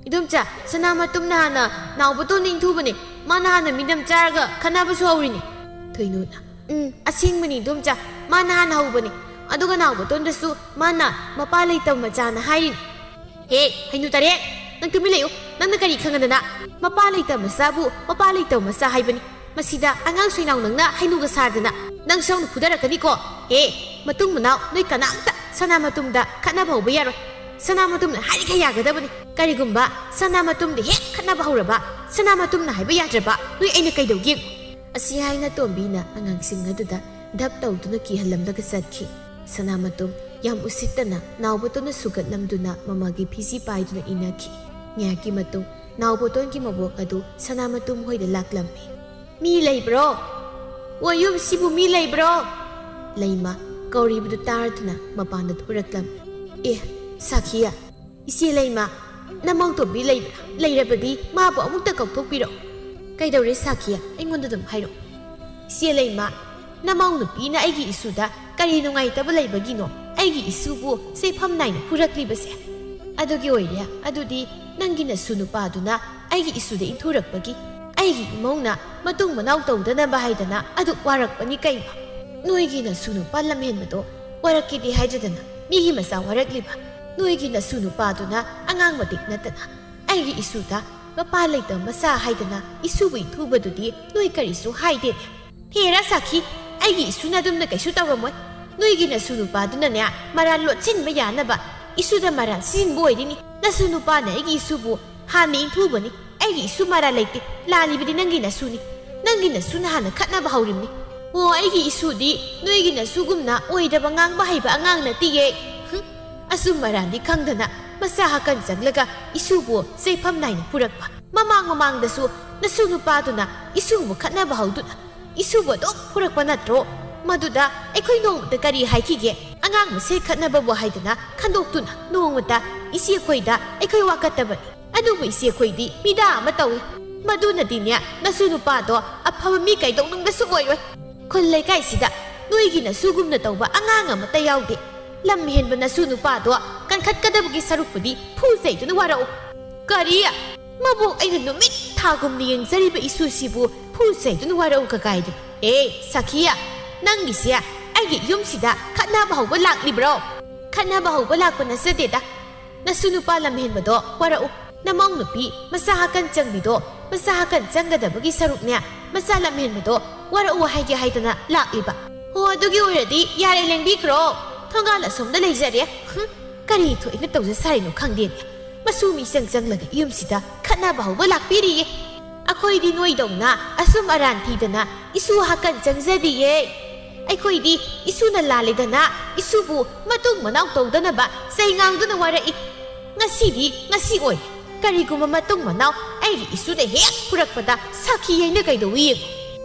"ꯏꯗꯣꯝꯆꯥ, ꯁꯅꯥꯃꯇꯨꯝꯅ ꯍꯥꯟꯅ ꯅꯥꯎꯕꯇꯣꯟꯗ ꯏꯟꯊꯨꯕꯅꯦ꯫ ꯃꯥꯅ ꯍꯥꯟꯅ ꯃꯤꯅꯝ ꯆꯥꯔꯒ ꯈꯠꯅꯕꯁꯨ ꯍꯧꯔꯤꯅꯦ꯫" ꯊꯣꯏꯅꯨꯅ, "ꯎꯝ, ꯑꯁꯦꯡꯕꯅꯤ ꯏꯗꯣꯝꯆꯥ, ꯃꯥꯅ ꯍꯥꯟꯅ ꯍꯧꯕꯅꯦ꯫ ꯑꯗꯨꯒ ꯅꯥꯎꯕꯇꯣꯟꯗꯁꯨ ꯃꯥꯅ ꯃꯄꯥ ꯂꯩꯇꯕ ꯃꯆꯥꯅ ꯍꯥꯏꯔꯤꯅꯦ꯫" "ꯍꯦ, ꯍꯩꯅꯨ ꯇꯔꯦꯠ, ꯅꯪ ꯇꯨꯃꯤꯟ ꯂꯩꯌꯨ꯫ ꯅꯪꯅ ꯀꯔꯤ ꯈꯪꯉꯗꯅ? ꯃꯄꯥ ꯂꯩꯇꯕ ꯃꯆꯥꯕꯨ ꯃꯄꯥ ꯂꯩꯇꯕ ꯃꯆꯥ ꯍꯥꯏꯕꯅꯤ꯫ ꯃꯁꯤꯗ ꯑꯉꯥꯡ ꯁꯣꯏꯅꯥꯎ ꯅꯪꯅ ꯍꯩꯅꯨꯒ ꯁꯥꯗꯅ ꯅꯪ ꯁꯣꯝꯅ ꯐꯨꯗꯔꯛꯀꯅꯤꯀꯣ꯫ ꯍꯦ, ꯃꯇꯨꯡ ꯃꯅꯥꯎ ꯅꯣꯏ ꯀꯅꯥꯝꯇ ꯁꯅꯥꯃꯇꯨꯝꯗ ꯈꯠꯅꯕ ꯍꯧꯕ ꯌꯥꯔꯣꯏ꯫ ꯁꯅꯥꯃꯇꯨꯝꯅ ꯍꯥꯏꯔꯤꯈꯩ ꯌꯥꯒꯗꯕꯅꯤ꯫ ꯀꯔꯤꯒꯨꯝꯕ ꯁꯅꯥꯃꯇꯨꯝꯗ ꯍꯦꯛ ꯈꯠꯅꯕ ꯍꯧꯔꯕ, ꯁꯅꯥꯃꯇꯨꯝꯅ ꯍꯥꯏꯕ ꯌꯥꯗ꯭ꯔꯕ, ꯅꯣꯏ ꯑꯩꯅ ꯀꯩꯗꯧꯒꯦ?" ꯑꯁꯤ ꯍꯥꯏꯅ ꯇꯣꯝꯕꯤꯅ ꯑꯉꯥꯡꯁꯤꯡ ꯑꯗꯨꯗ ꯙꯞ ꯇꯧꯗꯨꯅ ꯀꯤꯍꯜꯂꯝꯂꯒ ꯆꯠꯈꯤ꯫ ꯁꯅꯥꯃꯇꯨꯝ ꯌꯥꯝ ꯎꯁꯤꯠꯇꯅ ꯅꯥꯎꯕꯣꯇꯣꯟꯅ ꯁꯨꯒꯠꯂꯝꯗꯨꯅ ꯃꯃꯥꯒꯤ ꯐꯤꯖꯤ ꯄꯥꯏꯗꯨꯅ ꯏꯟꯅꯈꯤ꯫ ꯉꯥꯏꯍꯥꯛꯀꯤ ꯃꯇꯨꯡ ꯅꯥꯎꯕꯣꯇꯣꯟꯒꯤ ꯃꯕꯣꯛ ꯑꯗꯨ ꯁꯅꯥꯃꯇꯨꯝ ꯍꯣꯏꯗ ꯂꯥꯛꯂꯝꯃꯤ꯫ "ꯃꯤ ꯂꯩꯕ꯭ꯔꯣ? ꯑꯣ, ꯌꯨꯝꯁꯤꯕꯨ ꯃꯤ ꯂꯩꯕ꯭ꯔꯣ?" ꯂꯩꯃ ꯀꯧꯔꯤꯕꯗꯨ ꯇꯥꯔꯗꯨꯅ ꯃꯄꯥꯟꯗ ꯊꯣꯔꯛꯂꯝꯃꯤ꯫ "ꯑꯦ, ꯁꯥꯈꯤꯌꯥ, ꯏꯆꯦ ꯂꯩꯃ, ꯅꯃꯧ ꯇꯣꯝꯕꯤ ꯂꯩꯕ꯭ꯔꯥ? ꯂꯩꯔꯕꯗꯤ ꯃꯥꯕꯨ ꯑꯃꯨꯛꯇ ꯀꯧꯊꯣꯛꯄꯤꯔꯛꯑꯣ꯫" "ꯀꯩꯗꯧꯔꯦ ꯁꯥꯈꯤꯌꯥ? ꯑꯩꯉꯣꯟꯗ ꯑꯗꯨꯝ ꯍꯥꯏꯔꯛꯑꯣ꯫" "ꯏꯆꯦ ꯂꯩꯃ, ꯅꯃꯧ ꯅꯨꯄꯤꯅ ꯑꯩꯒꯤ ꯏꯁꯨꯗ ꯀꯔꯤ ꯅꯨꯡꯉꯥꯏꯇꯕ ꯂꯩꯕꯒꯤꯅꯣ ꯑꯩꯒꯤ ꯏꯁꯨꯕꯨ ꯆꯩꯐꯝ ꯅꯥꯏꯅ ꯐꯨꯔꯛꯂꯤꯕꯁꯦ?" "ꯑꯗꯨꯒꯤ ꯑꯣꯏꯔꯦ, ꯑꯗꯨꯗꯤ ꯅꯪꯒꯤ ꯅꯁꯨ ꯅꯨꯄꯥꯗꯨꯅ ꯑꯩꯒꯤ ꯏꯁꯨꯗ ꯏꯟꯊꯨꯔꯛꯄꯒꯤ ꯑꯩꯒꯤ ꯏꯃꯧꯅ ꯃꯇꯨꯡ ꯃꯅꯥꯎ ꯇꯧꯗꯅꯕ ꯍꯥꯏꯗꯅ ꯑꯗꯨꯛ ꯋꯥꯔꯛꯄꯅꯤ ꯀꯩꯅꯣ꯫ ꯅꯣꯏꯒꯤ ꯅꯁꯨ ꯅꯨꯄꯥ ꯂꯝꯍꯦꯟꯕꯗꯣ ꯋꯥꯔꯛꯀꯦꯗꯤ ꯍꯥꯏꯗꯗꯅ ꯃꯤꯒꯤ ꯃꯆꯥ ꯋꯥꯔꯛꯂꯤꯕ? ꯅꯣꯏꯒꯤ ꯅꯁꯨ ꯅꯨꯄꯥꯗꯨꯅ ꯑꯉꯥꯡ ꯃꯇꯤꯛ ꯅꯠꯇꯅ ꯑꯩꯒꯤ ꯏꯁꯨꯗ ꯃꯄꯥ ꯂꯩꯇꯕ ꯃꯆꯥ ꯍꯥꯏꯗꯅ ꯏꯁꯨꯕꯨ ꯏꯟꯊꯨꯕꯗꯨꯗꯤ ꯅꯣꯏ ꯀꯔꯤꯁꯨ ꯍꯥꯏꯗꯦꯅꯦ?" "ꯍꯦꯔꯥ ꯁꯥꯈꯤ, ꯑꯩꯒꯤ ꯏꯁꯨꯅ ꯑꯗꯨꯝꯅ ꯀꯩꯁꯨ ꯇꯧꯔꯝꯃꯣꯏ꯫ ꯅꯣꯏꯒꯤ ꯅꯁꯨ ꯅꯨꯄꯥꯗꯨꯅꯅꯦ ꯃꯔꯥꯜ ꯂꯣꯠꯁꯤꯟꯕ ꯌꯥꯅꯕ ꯏꯁꯨꯗ ꯃꯔꯥꯜ ꯁꯤꯖꯤꯟꯕ ꯑꯣꯏꯔꯤꯅꯤ꯫ ꯅꯁꯨ ꯅꯨꯄꯥꯅ ꯑꯩꯒꯤ ꯏꯁꯨꯕꯨ ꯍꯥꯟꯅ ꯏꯟꯊꯨꯕꯅꯤ꯫ ꯑꯩꯒꯤ ꯏꯁꯨ ꯃꯔꯥꯜ ꯂꯩꯇꯦ꯫ ꯂꯥꯜꯂꯤꯕꯗꯤ ꯅꯪꯒꯤ ꯅꯁꯨꯅꯤ꯫ ꯅꯪꯒꯤ ꯅꯁꯨꯅ ꯍꯥꯟꯅ ꯈꯠꯅꯕ ꯍꯧꯔꯤꯕꯅꯤ꯫ ꯑꯣ, ꯑꯩꯒꯤ ꯏꯁꯨꯗꯤ ꯅꯣꯏꯒꯤ ꯅꯁꯨꯒꯨꯝꯅ ꯑꯣꯏꯗꯕ ꯉꯥꯡꯕ ꯍꯩꯕ ꯑꯉꯥꯡ ꯅꯠꯇꯤꯌꯦ꯫ ꯍꯨꯝ, ꯑꯆꯨꯝ ꯑꯔꯥꯟꯗꯤ ꯈꯪꯗꯅ ꯃꯆꯥ ꯍꯥꯀꯟ ꯆꯪꯂꯒ ꯏꯁꯨꯕꯨ ꯆꯩꯐꯝ ꯅꯥꯏꯅ ꯐꯨꯔꯛꯄ꯫ ꯃꯃꯥꯡ ꯃꯃꯥꯡꯗꯁꯨ ꯅꯁꯨ ꯅꯨꯄꯥꯗꯨꯅ ꯏꯁꯨꯕꯨ ꯈꯠꯅꯕ ꯍꯧꯗꯨꯅ ꯏꯁꯨꯕꯨ ꯑꯗꯨꯝ ꯐꯨꯔꯛꯄ ꯅꯠꯇ꯭ꯔꯣ? ꯃꯗꯨꯗ ꯑꯩꯈꯣꯏ ꯅꯣꯡꯃꯇ ꯀꯔꯤ ꯍꯥꯏꯈꯤꯒꯦ? ꯑꯉꯥꯡ ꯃꯁꯦꯜ ꯈꯠꯅꯕꯕꯨ ꯍꯥꯏꯗꯅ ꯈꯟꯗꯣꯛꯇꯨꯅ ꯅꯣꯡꯃꯇ ꯏꯆꯦꯈꯣꯏꯗ ꯑꯩꯈꯣꯏ ꯋꯥꯀꯠꯇꯕꯅꯤ꯫ ꯑꯗꯨꯕꯨ ꯏꯆꯦꯈꯣꯏꯗꯤ ꯃꯤꯗꯥ ꯑꯃ ꯇꯧꯏ꯫ ꯃꯗꯨꯅꯗꯤꯅꯦ ꯅꯁꯨ ꯅꯨꯄꯥꯗꯣ ꯑꯐꯕ ꯃꯤ ꯀꯩꯗꯧꯅꯨꯡꯗꯁꯨ ꯑꯣꯏꯔꯣꯏ꯫ ꯈꯨꯜ ꯂꯩꯀꯥꯏꯁꯤꯗ ꯅꯣꯏꯒꯤ ꯅꯁꯨꯒꯨꯝꯅ ꯇꯧꯕ ꯑꯉꯥꯡ ꯑꯃꯠꯇ ꯌꯥꯎꯗꯦ꯫ ꯂꯝ ꯍꯦꯟꯕ ꯅꯁꯨ ꯅꯨꯄꯥꯗꯣ ꯀꯟꯈꯠꯀꯗꯕꯒꯤ ꯁꯔꯨꯛꯄꯨꯗꯤ ꯐꯨ ꯆꯩꯗꯨꯅ ꯋꯥꯔꯛꯎ꯫ ꯀꯔꯤ? ꯃꯕꯣꯛ ꯑꯩꯅ ꯅꯨꯃꯤꯠ ꯊꯥꯒꯨꯝꯅ ꯌꯦꯡꯖꯔꯤꯕ ꯏꯁꯨꯁꯤꯕꯨ ꯐꯨ ꯆꯩꯗꯨꯅ ꯋꯥꯔꯛꯎ ꯀꯀꯥꯏꯗꯨ꯫ ꯑꯦ, ꯁꯈꯤꯌꯥ, ꯅꯪꯒꯤꯁꯦ ꯑꯩꯒꯤ ꯌꯨꯝꯁꯤꯗ ꯈꯠꯅꯕ ꯍꯧꯕ ꯂꯥꯛꯂꯤꯕ꯭ꯔꯣ? ꯈꯠꯅꯕ ꯍꯧꯕ ꯂꯥꯛꯄ ꯅꯠꯆꯗꯦꯗ꯫ ꯅꯁꯨ ꯅꯨꯄꯥ ꯂꯝꯍꯦꯟꯕꯗꯣ ꯋꯥꯔꯛꯎ꯫ ꯅꯃꯧ ꯅꯨꯄꯤ ꯃꯆꯥ ꯍꯥꯀꯟ ꯆꯪꯕꯤꯗꯣ, ꯃꯆꯥ ꯍꯥꯀꯟ ꯆꯪꯒꯗꯕꯒꯤ ꯁꯔꯨꯛꯅꯦ, ꯃꯆꯥ ꯂꯝꯍꯦꯟꯕꯗꯣ ꯋꯥꯔꯛꯎ ꯍꯥꯏꯒꯦ ꯍꯥꯏꯗꯅ ꯂꯥꯛꯂꯤꯕ꯫ ꯍꯣ, ꯑꯗꯨꯒꯤ ꯑꯣꯏꯔꯗꯤ ꯌꯥꯔꯦ, ꯂꯦꯡꯕꯤꯈ꯭ꯔꯣ꯫ ꯊꯣꯡꯒꯥꯜ ꯑꯁꯣꯝꯗ ꯂꯩꯖꯔꯦ꯫ ꯍꯨꯝ, ꯀꯔꯤ ꯊꯣꯛꯏꯅ ꯇꯧꯖ ꯁꯥꯔꯤꯅꯣ ꯈꯪꯗꯦꯅꯦ꯫ ꯃꯁꯨ ꯃꯤꯆꯪ ꯆꯪꯂꯒ ꯌꯨꯝꯁꯤꯗ ꯈꯠꯅꯕ ꯍꯧꯕ ꯂꯥꯛꯄꯤꯔꯤꯌꯦ꯫ ꯑꯩꯈꯣꯏꯗꯤ ꯅꯣꯏꯗꯧꯅ ꯑꯁꯨꯝ ꯑꯔꯥꯟ ꯊꯤꯗꯅ ꯏꯁꯨ ꯍꯥꯀꯟ ꯆꯪꯖꯗꯤꯌꯦ꯫ ꯑꯩꯈꯣꯏꯗꯤ ꯏꯁꯨꯅ ꯂꯥꯜꯂꯦꯗꯅ ꯏꯁꯨꯕꯨ ꯃꯇꯨꯡ ꯃꯅꯥꯎ ꯇꯧꯗꯅꯕ ꯆꯩ ꯉꯥꯡꯗꯨꯅ ꯋꯥꯔꯛꯏ꯫ ꯉꯁꯤꯗꯤ ꯉꯁꯤ ꯑꯣꯏ꯫ ꯀꯔꯤꯒꯨꯝꯕ ꯃꯇꯨꯡ ꯃꯅꯥꯎ ꯑꯩꯒꯤ ꯏꯁꯨꯅ ꯍꯦꯛ ꯐꯨꯔꯛꯄꯗ ꯁꯥꯈꯤ ꯍꯥꯏꯅ ꯀꯩꯗꯧꯏ ꯌꯦꯡꯉꯨ꯫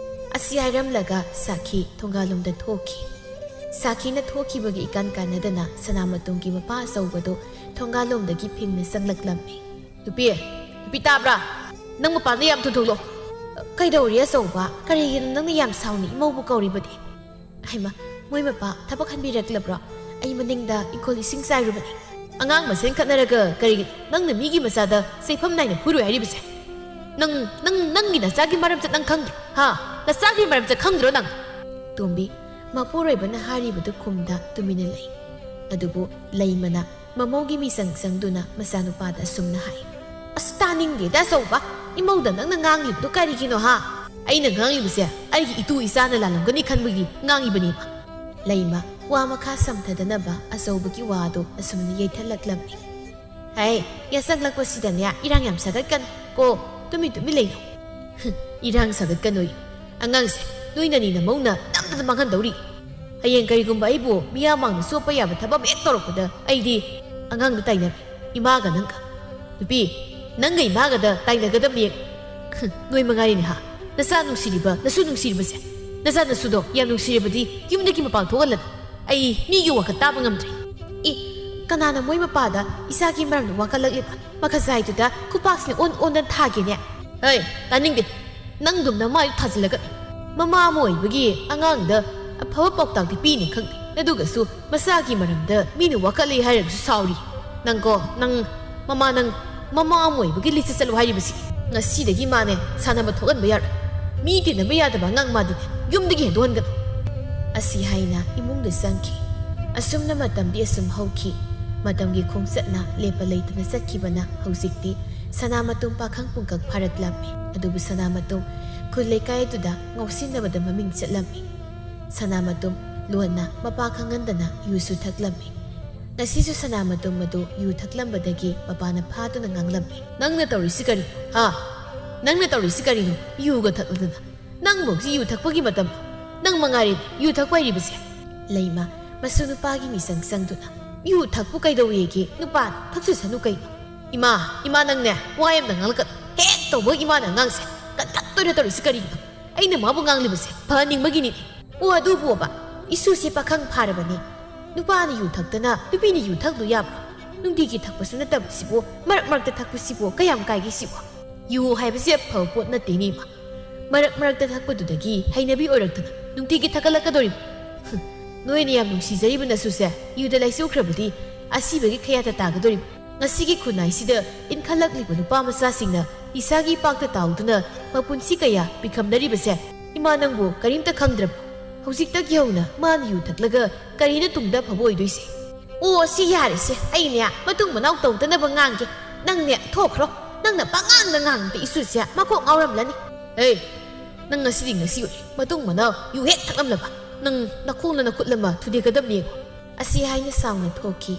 ꯑꯁꯤ ꯍꯥꯏꯔꯝꯂꯒ ꯁꯥꯈꯤ ꯊꯣꯡꯒꯥꯜꯂꯣꯝꯗ ꯊꯣꯛꯈꯤ꯫ ꯁꯥꯈꯤꯅ ꯊꯣꯛꯈꯤꯕꯒꯤ ꯏꯀꯥꯟ ꯀꯥꯟꯅꯗꯅ ꯁꯅꯥꯃꯇꯣꯝꯒꯤ ꯃꯄꯥ ꯑꯆꯧꯕꯗꯨ ꯊꯣꯡꯒꯥꯜꯂꯣꯝꯗꯒꯤ ꯐꯤꯡꯅ ꯆꯪꯂꯛꯂꯝꯃꯤ꯫ "ꯅꯨꯄꯤ, ꯅꯨꯄꯤ ꯇꯥꯕ꯭ꯔꯥ? ꯅꯪ ꯃꯄꯥꯟꯗ ꯌꯥꯝ ꯊꯨꯅ ꯊꯣꯛꯂꯛꯑꯣ!" "ꯀꯩꯗꯧꯔꯤ ꯑꯆꯧꯕ? ꯀꯔꯤꯒꯤꯅꯣ ꯅꯪꯅ ꯌꯥꯝ ꯁꯥꯎꯅ ꯏꯃꯧꯕꯨ ꯀꯧꯔꯤꯕꯗꯤ?" "ꯍꯩꯃ, ꯃꯣꯏ ꯃꯄꯥ ꯊꯕꯛ ꯍꯟꯕꯤꯔꯛꯂꯕ꯭ꯔꯣ? ꯑꯩ ꯃꯅꯤꯡꯗ ꯏꯪꯈꯣꯜ ꯏꯁꯤꯡ ꯆꯥꯏꯔꯨꯕꯅꯤ꯫ ꯑꯉꯥꯡ ꯃꯁꯦꯟ ꯈꯠꯅꯔꯒ ꯀꯔꯤꯒꯤꯅꯣ ꯅꯪꯅ ꯃꯤꯒꯤ ꯃꯆꯥꯗ ꯆꯩꯐꯝ ꯅꯥꯏꯅ ꯐꯨꯔꯣꯏ ꯍꯥꯏꯔꯤꯕꯁꯦ? ꯅꯪ, ꯅꯪ, ꯅꯪꯒꯤ ꯅꯆꯥꯒꯤ ꯃꯔꯝꯁꯦ ꯅꯪ ꯈꯪꯗ꯭ꯔꯣ? ꯍꯥ? ꯅꯆꯥꯒꯤ ꯃꯔꯝꯁꯦ ꯈꯪꯗ꯭ꯔꯣ ꯅꯪ?" ꯇꯣꯝꯕꯤ ꯃꯄꯨꯔꯣꯏꯕꯅ ꯍꯥꯏꯔꯤꯕꯗꯨ ꯈꯨꯝꯗ ꯇꯨꯃꯤꯟꯅ ꯂꯩ꯫ ꯑꯗꯨꯕꯨ ꯂꯩꯃꯅ ꯃꯃꯧꯒꯤ ꯃꯤꯆꯪ ꯆꯪꯗꯨꯅ ꯃꯆꯥꯅꯨꯄꯥꯗ ꯑꯁꯨꯝꯅ ꯍꯥꯏ꯫ "ꯑꯁ, ꯇꯥꯅꯤꯡꯗꯦꯗ ꯑꯆꯧꯕ! ꯏꯃꯧꯗ ꯅꯪꯅ ꯉꯥꯡꯂꯤꯕꯗꯨ ꯀꯔꯤꯒꯤꯅꯣ, ꯍꯥ?" "ꯑꯩꯅ ꯉꯥꯡꯂꯤꯕꯁꯦ ꯑꯩꯒꯤ ꯏꯇꯨ ꯏꯆꯥꯅ ꯂꯥꯜꯂꯝꯒꯅꯤ ꯈꯟꯕꯒꯤ ꯉꯥꯡꯂꯤꯕꯅꯤ, ꯏꯃꯥ꯫" ꯂꯩꯃ ꯋꯥ ꯃꯈꯥ ꯁꯝꯊꯗꯅꯕ ꯑꯆꯧꯕꯒꯤ ꯋꯥꯗꯨ ꯑꯁꯨꯝꯅ ꯌꯩꯊꯠꯂꯛꯂꯝꯃꯤ꯫ "ꯍꯩ, ꯌꯥꯆꯪꯂꯛꯄꯁꯤꯗꯅꯦ ꯏꯔꯥꯡ ꯌꯥꯝ ꯁꯥꯒꯠꯀꯅꯨ ꯀꯣ, ꯇꯨꯃꯤꯟ ꯇꯨꯃꯤꯟ ꯂꯩꯅꯧ꯫" "ꯍꯨꯝ, ꯏꯔꯥꯡ ꯁꯥꯒꯠꯀꯅꯨꯌꯦ꯫ ꯑꯉꯥꯡꯁꯦ ꯅꯣꯏꯅꯅꯤ ꯅꯃꯧꯅ ꯅꯝꯗꯅ ꯃꯥꯡꯍꯟꯗꯧꯔꯤ꯫ ꯍꯌꯦꯡ ꯀꯔꯤꯒꯨꯝꯕ ꯑꯩꯕꯨ ꯃꯤꯌꯥꯝ ꯃꯥꯡꯗ ꯆꯣꯞꯄ ꯌꯥꯕ ꯊꯕꯛ ꯑꯃ ꯍꯦꯛ ꯇꯧꯔꯛꯄꯗ ꯑꯩꯗꯤ ꯑꯉꯥꯡꯗ ꯇꯥꯏꯅꯔꯦ, ꯏꯃꯥꯒ ꯅꯪꯒ꯫ ꯅꯨꯄꯤ, ꯅꯪꯒ ꯏꯃꯥꯒꯗ ꯇꯥꯏꯅꯒꯗꯕꯅꯤ꯫ ꯍꯨꯝ, ꯅꯣꯏ ꯃꯉꯥꯏꯔꯦꯅꯦ ꯍꯥ, ꯅꯆꯥ ꯅꯨꯡꯁꯤꯔꯤꯕ, ꯅꯁꯨ ꯅꯨꯡꯁꯤꯔꯤꯕꯁꯦ꯫ ꯅꯆꯥ ꯅꯁꯨꯗꯣ ꯌꯥꯝ ꯅꯨꯡꯁꯤꯔꯕꯗꯤ ꯌꯨꯝꯗꯒꯤ ꯃꯄꯥꯟ ꯊꯣꯛꯍꯜꯂꯅꯨ꯫ ꯑꯩ ꯃꯤꯒꯤ ꯋꯥꯈꯜ ꯇꯥꯕ ꯉꯝꯗ꯭ꯔꯦ꯫" "ꯑꯦ, ꯀꯅꯥꯅ ꯃꯣꯏ ꯃꯄꯥꯗ ꯏꯆꯥꯒꯤ ꯃꯔꯝꯗ ꯋꯥꯀꯠꯂꯛꯂꯤꯕ? ꯃꯈꯖꯥꯏꯗꯨꯗ ꯈꯨꯄꯥꯛꯁꯤꯅ ꯑꯣꯟ ꯑꯣꯟꯗꯅ ꯊꯥꯒꯦꯅꯦ꯫" "ꯍꯩ, ꯇꯥꯅꯤꯡꯗꯦ꯫ ꯅꯪꯗꯨꯝ ꯅꯃꯥꯏꯗꯨ ꯊꯥꯖꯤꯜꯂꯒ ꯃꯃꯥ ꯑꯃ ꯑꯣꯏꯕꯒꯤ ꯑꯉꯥꯡꯗ ꯑꯐꯕ ꯄꯥꯎꯇꯥꯛꯇꯤ ꯄꯤꯅꯤ ꯈꯪꯗꯦ, ꯑꯗꯨꯒꯁꯨ ꯃꯆꯥꯒꯤ ꯃꯔꯝꯗ ꯃꯤꯅ ꯋꯥꯀꯠꯂꯦ ꯍꯥꯏꯔꯒꯁꯨ ꯁꯥꯎꯔꯤ꯫ ꯅꯪꯀꯣ, ꯅꯪ, ꯃꯃꯥ, ꯅꯪ ꯃꯃꯥ ꯑꯃ ꯑꯣꯏꯕꯒꯤ ꯂꯤꯆꯠ ꯆꯠꯂꯨ ꯍꯥꯏꯔꯤꯕꯁꯤ꯫ ꯉꯁꯤꯗꯒꯤ ꯃꯥꯅꯦ ꯁꯥꯟꯅꯕ ꯊꯣꯛꯍꯟꯕ ꯌꯥꯔꯣꯏ꯫ ꯃꯤ ꯇꯤꯟꯅꯕ ꯌꯥꯗꯕ ꯑꯉꯥꯡ ꯃꯥꯗꯤꯅꯦ ꯌꯨꯝꯗꯒꯤ ꯍꯦꯟꯗꯣꯛꯍꯟꯒꯅꯨ꯫" ꯑꯁꯤ ꯍꯥꯏꯅ ꯏꯃꯨꯡꯗ ꯆꯪꯈꯤ꯫ ꯑꯁꯨꯝꯅ ꯃꯇꯝꯗꯤ ꯑꯁꯨꯝ ꯍꯧꯈꯤ꯫ ꯃꯇꯝꯒꯤ ꯈꯣꯡꯆꯠꯅ ꯂꯦꯞꯄ ꯂꯩꯇꯅ ꯆꯠꯈꯤꯕꯅ ꯍꯧꯖꯤꯛꯇꯤ ꯁꯅꯥꯃꯇꯨꯝ ꯄꯥꯈꯪ ꯄꯨꯡꯀꯛ ꯐꯥꯔꯛꯂꯝꯃꯤ꯫ ꯑꯗꯨꯕꯨ ꯁꯅꯥꯃꯇꯨꯝ ꯈꯨꯜ ꯂꯩꯀꯥꯏ ꯑꯗꯨꯗ ꯉꯥꯎꯁꯤꯟꯅꯕꯗ ꯃꯃꯤꯡ ꯆꯠꯂꯝꯃꯤ꯫ ꯁꯅꯥꯃꯇꯨꯝ ꯂꯣꯟꯅ ꯃꯄꯥ ꯈꯪꯍꯟꯗꯅ ꯌꯨꯁꯨ ꯊꯛꯂꯝꯃꯤ꯫ ꯉꯁꯤꯁꯨ ꯁꯅꯥꯃꯇꯨꯝ ꯑꯗꯨ ꯌꯨ ꯊꯛꯂꯝꯕꯗꯒꯤ ꯃꯄꯥꯅ ꯐꯥꯗꯨꯅ ꯉꯥꯡꯂꯝꯃꯤ꯫ "ꯅꯪꯅ ꯇꯧꯔꯤꯁꯤ ꯀꯔꯤ? ꯍꯥ? ꯅꯪꯅ ꯇꯧꯔꯤꯁꯤ ꯀꯔꯤꯅꯣ? ꯌꯨꯒ ꯊꯛꯂꯗꯅ꯫ ꯅꯪꯕꯨ ꯍꯧꯖꯤꯛ ꯌꯨ ꯊꯛꯄꯒꯤ ꯃꯇꯝ? ꯅꯪ ꯃꯉꯥꯏꯔꯦ ꯌꯨ ꯊꯛꯄ ꯍꯩꯔꯤꯕꯁꯦ꯫ ꯂꯩꯃ, ꯃꯁꯨ ꯅꯨꯄꯥꯒꯤ ꯃꯤꯆꯪ ꯆꯪꯗꯨꯅ, "ꯌꯨ ꯊꯛꯄꯨ ꯀꯩꯗꯧꯋꯦꯒꯦ? ꯅꯨꯄꯥꯅ ꯊꯛꯆꯁꯅꯨ ꯀꯩꯅꯣ?" "ꯏꯃꯥ, ꯏꯃꯥ, ꯅꯪꯅꯦ ꯋꯥ ꯌꯥꯝꯅ ꯉꯥꯡꯂꯛꯀꯅꯨ꯫ ꯍꯦꯛ ꯇꯧꯕ ꯏꯃꯥꯅ ꯑꯉꯥꯡꯁꯦ ꯀꯟꯈꯠꯇꯣꯏꯅ ꯇꯧꯔꯤꯁꯤ ꯀꯔꯤꯒꯤꯅꯣ? ꯑꯩꯅ ꯃꯥꯕꯨ ꯉꯥꯡꯂꯤꯕꯁꯦ ꯐꯍꯟꯅꯤꯡꯕꯒꯤꯅꯤꯅꯦ꯫ ꯑꯣ, ꯑꯗꯨꯕꯨꯕ, ꯏꯁꯨꯁꯦ ꯄꯥꯈꯪ ꯐꯥꯔꯕꯅꯤ꯫ ꯅꯨꯄꯥꯅ ꯌꯨ ꯊꯛꯇꯅ ꯅꯨꯄꯤꯅ ꯌꯨ ꯊꯛꯂꯨ ꯌꯥꯕ꯭ꯔꯣ? ꯅꯨꯡꯇꯤꯒꯤ ꯊꯛꯄꯁꯨ ꯅꯠꯇꯕꯁꯤꯕꯨ, ꯃꯔꯛ ꯃꯔꯛꯇ ꯊꯛꯄꯁꯤꯕꯨ ꯀꯌꯥꯝ ꯀꯥꯏꯒꯦ ꯁꯤꯕꯨ? ꯌꯨ ꯍꯥꯏꯕꯁꯦ ꯑꯐꯕ ꯄꯣꯠ ꯅꯠꯇꯦꯅꯦ, ꯏꯃꯥ꯫ ꯃꯔꯛ ꯃꯔꯛꯇ ꯊꯛꯄꯗꯨꯗꯒꯤ ꯍꯩꯅꯕꯤ ꯑꯣꯏꯔꯛꯇꯅ ꯅꯨꯡꯇꯤꯒꯤ ꯊꯛꯀꯠꯂꯛꯀꯗꯣꯔꯤꯕ꯫ ꯍꯨꯝ, ꯅꯣꯏꯅ ꯌꯥꯝ ꯅꯨꯡꯁꯤꯖꯔꯤꯕ ꯅꯁꯨꯁꯦ ꯌꯨꯗ ꯂꯥꯏꯆꯨꯈ꯭ꯔꯕꯗꯤ ꯑꯁꯤꯕꯒꯤ ꯈꯌꯥꯠꯇ ꯇꯥꯒꯗꯣꯔꯤꯕ꯫ ꯉꯁꯤꯒꯤ ꯈꯨꯟꯅꯥꯏꯁꯤꯗ ꯏꯟꯈꯠꯂꯛꯂꯤꯕ ꯅꯨꯄꯥ ꯃꯆꯥꯁꯤꯡꯅ ꯅꯤꯁꯥꯒꯤ ꯄꯥꯛꯇ ꯇꯥꯎꯗꯨꯅ ꯃꯄꯨꯟꯁꯤ ꯀꯌꯥ ꯄꯤꯈꯝꯅꯔꯤꯕꯁꯦ ꯏꯃꯥ ꯅꯪꯕꯨ ꯀꯔꯤꯝꯇ ꯈꯪꯗ꯭ꯔꯕ? ꯍꯧꯖꯤꯛꯇꯒꯤ ꯍꯧꯅ ꯃꯥꯅ ꯌꯨ ꯊꯛꯂꯒ ꯀꯔꯤꯅ ꯇꯨꯡꯗ ꯑꯐꯕ ꯑꯣꯏꯗꯣꯏꯁꯦ?" "ꯑꯣ, ꯁꯤ ꯌꯥꯔꯦꯁꯦ, ꯑꯩꯅꯦ ꯃꯇꯨꯡ ꯃꯅꯥꯎ ꯇꯧꯗꯅꯕ ꯉꯥꯡꯒꯦ꯫ ꯅꯪꯅꯦ ꯊꯣꯛꯈ꯭ꯔꯣ꯫ ꯅꯪꯅ ꯄꯉꯥꯡꯗ ꯉꯥꯡꯕꯗ ꯏꯁꯨꯁꯦ ꯃꯀꯣꯛ ꯉꯥꯎꯔꯝꯂꯅꯤ꯫" "ꯑꯦ, ꯅꯪ ꯉꯁꯤꯗꯤ ꯉꯁꯤ ꯑꯣꯏꯔꯦ꯫ ꯃꯇꯨꯡ ꯃꯅꯥꯎ ꯌꯨ ꯍꯦꯛ ꯊꯛꯂꯝꯂꯕ ꯅꯪ ꯅꯈꯣꯡꯅ ꯅꯈꯨꯠ ꯑꯃ ꯊꯨꯗꯦꯛꯀꯗꯕꯅꯤ ꯌꯦꯡꯉꯣ꯫" ꯑꯁꯤ ꯍꯥꯏꯅ ꯁꯥꯎꯅ ꯊꯣꯛꯈꯤ꯫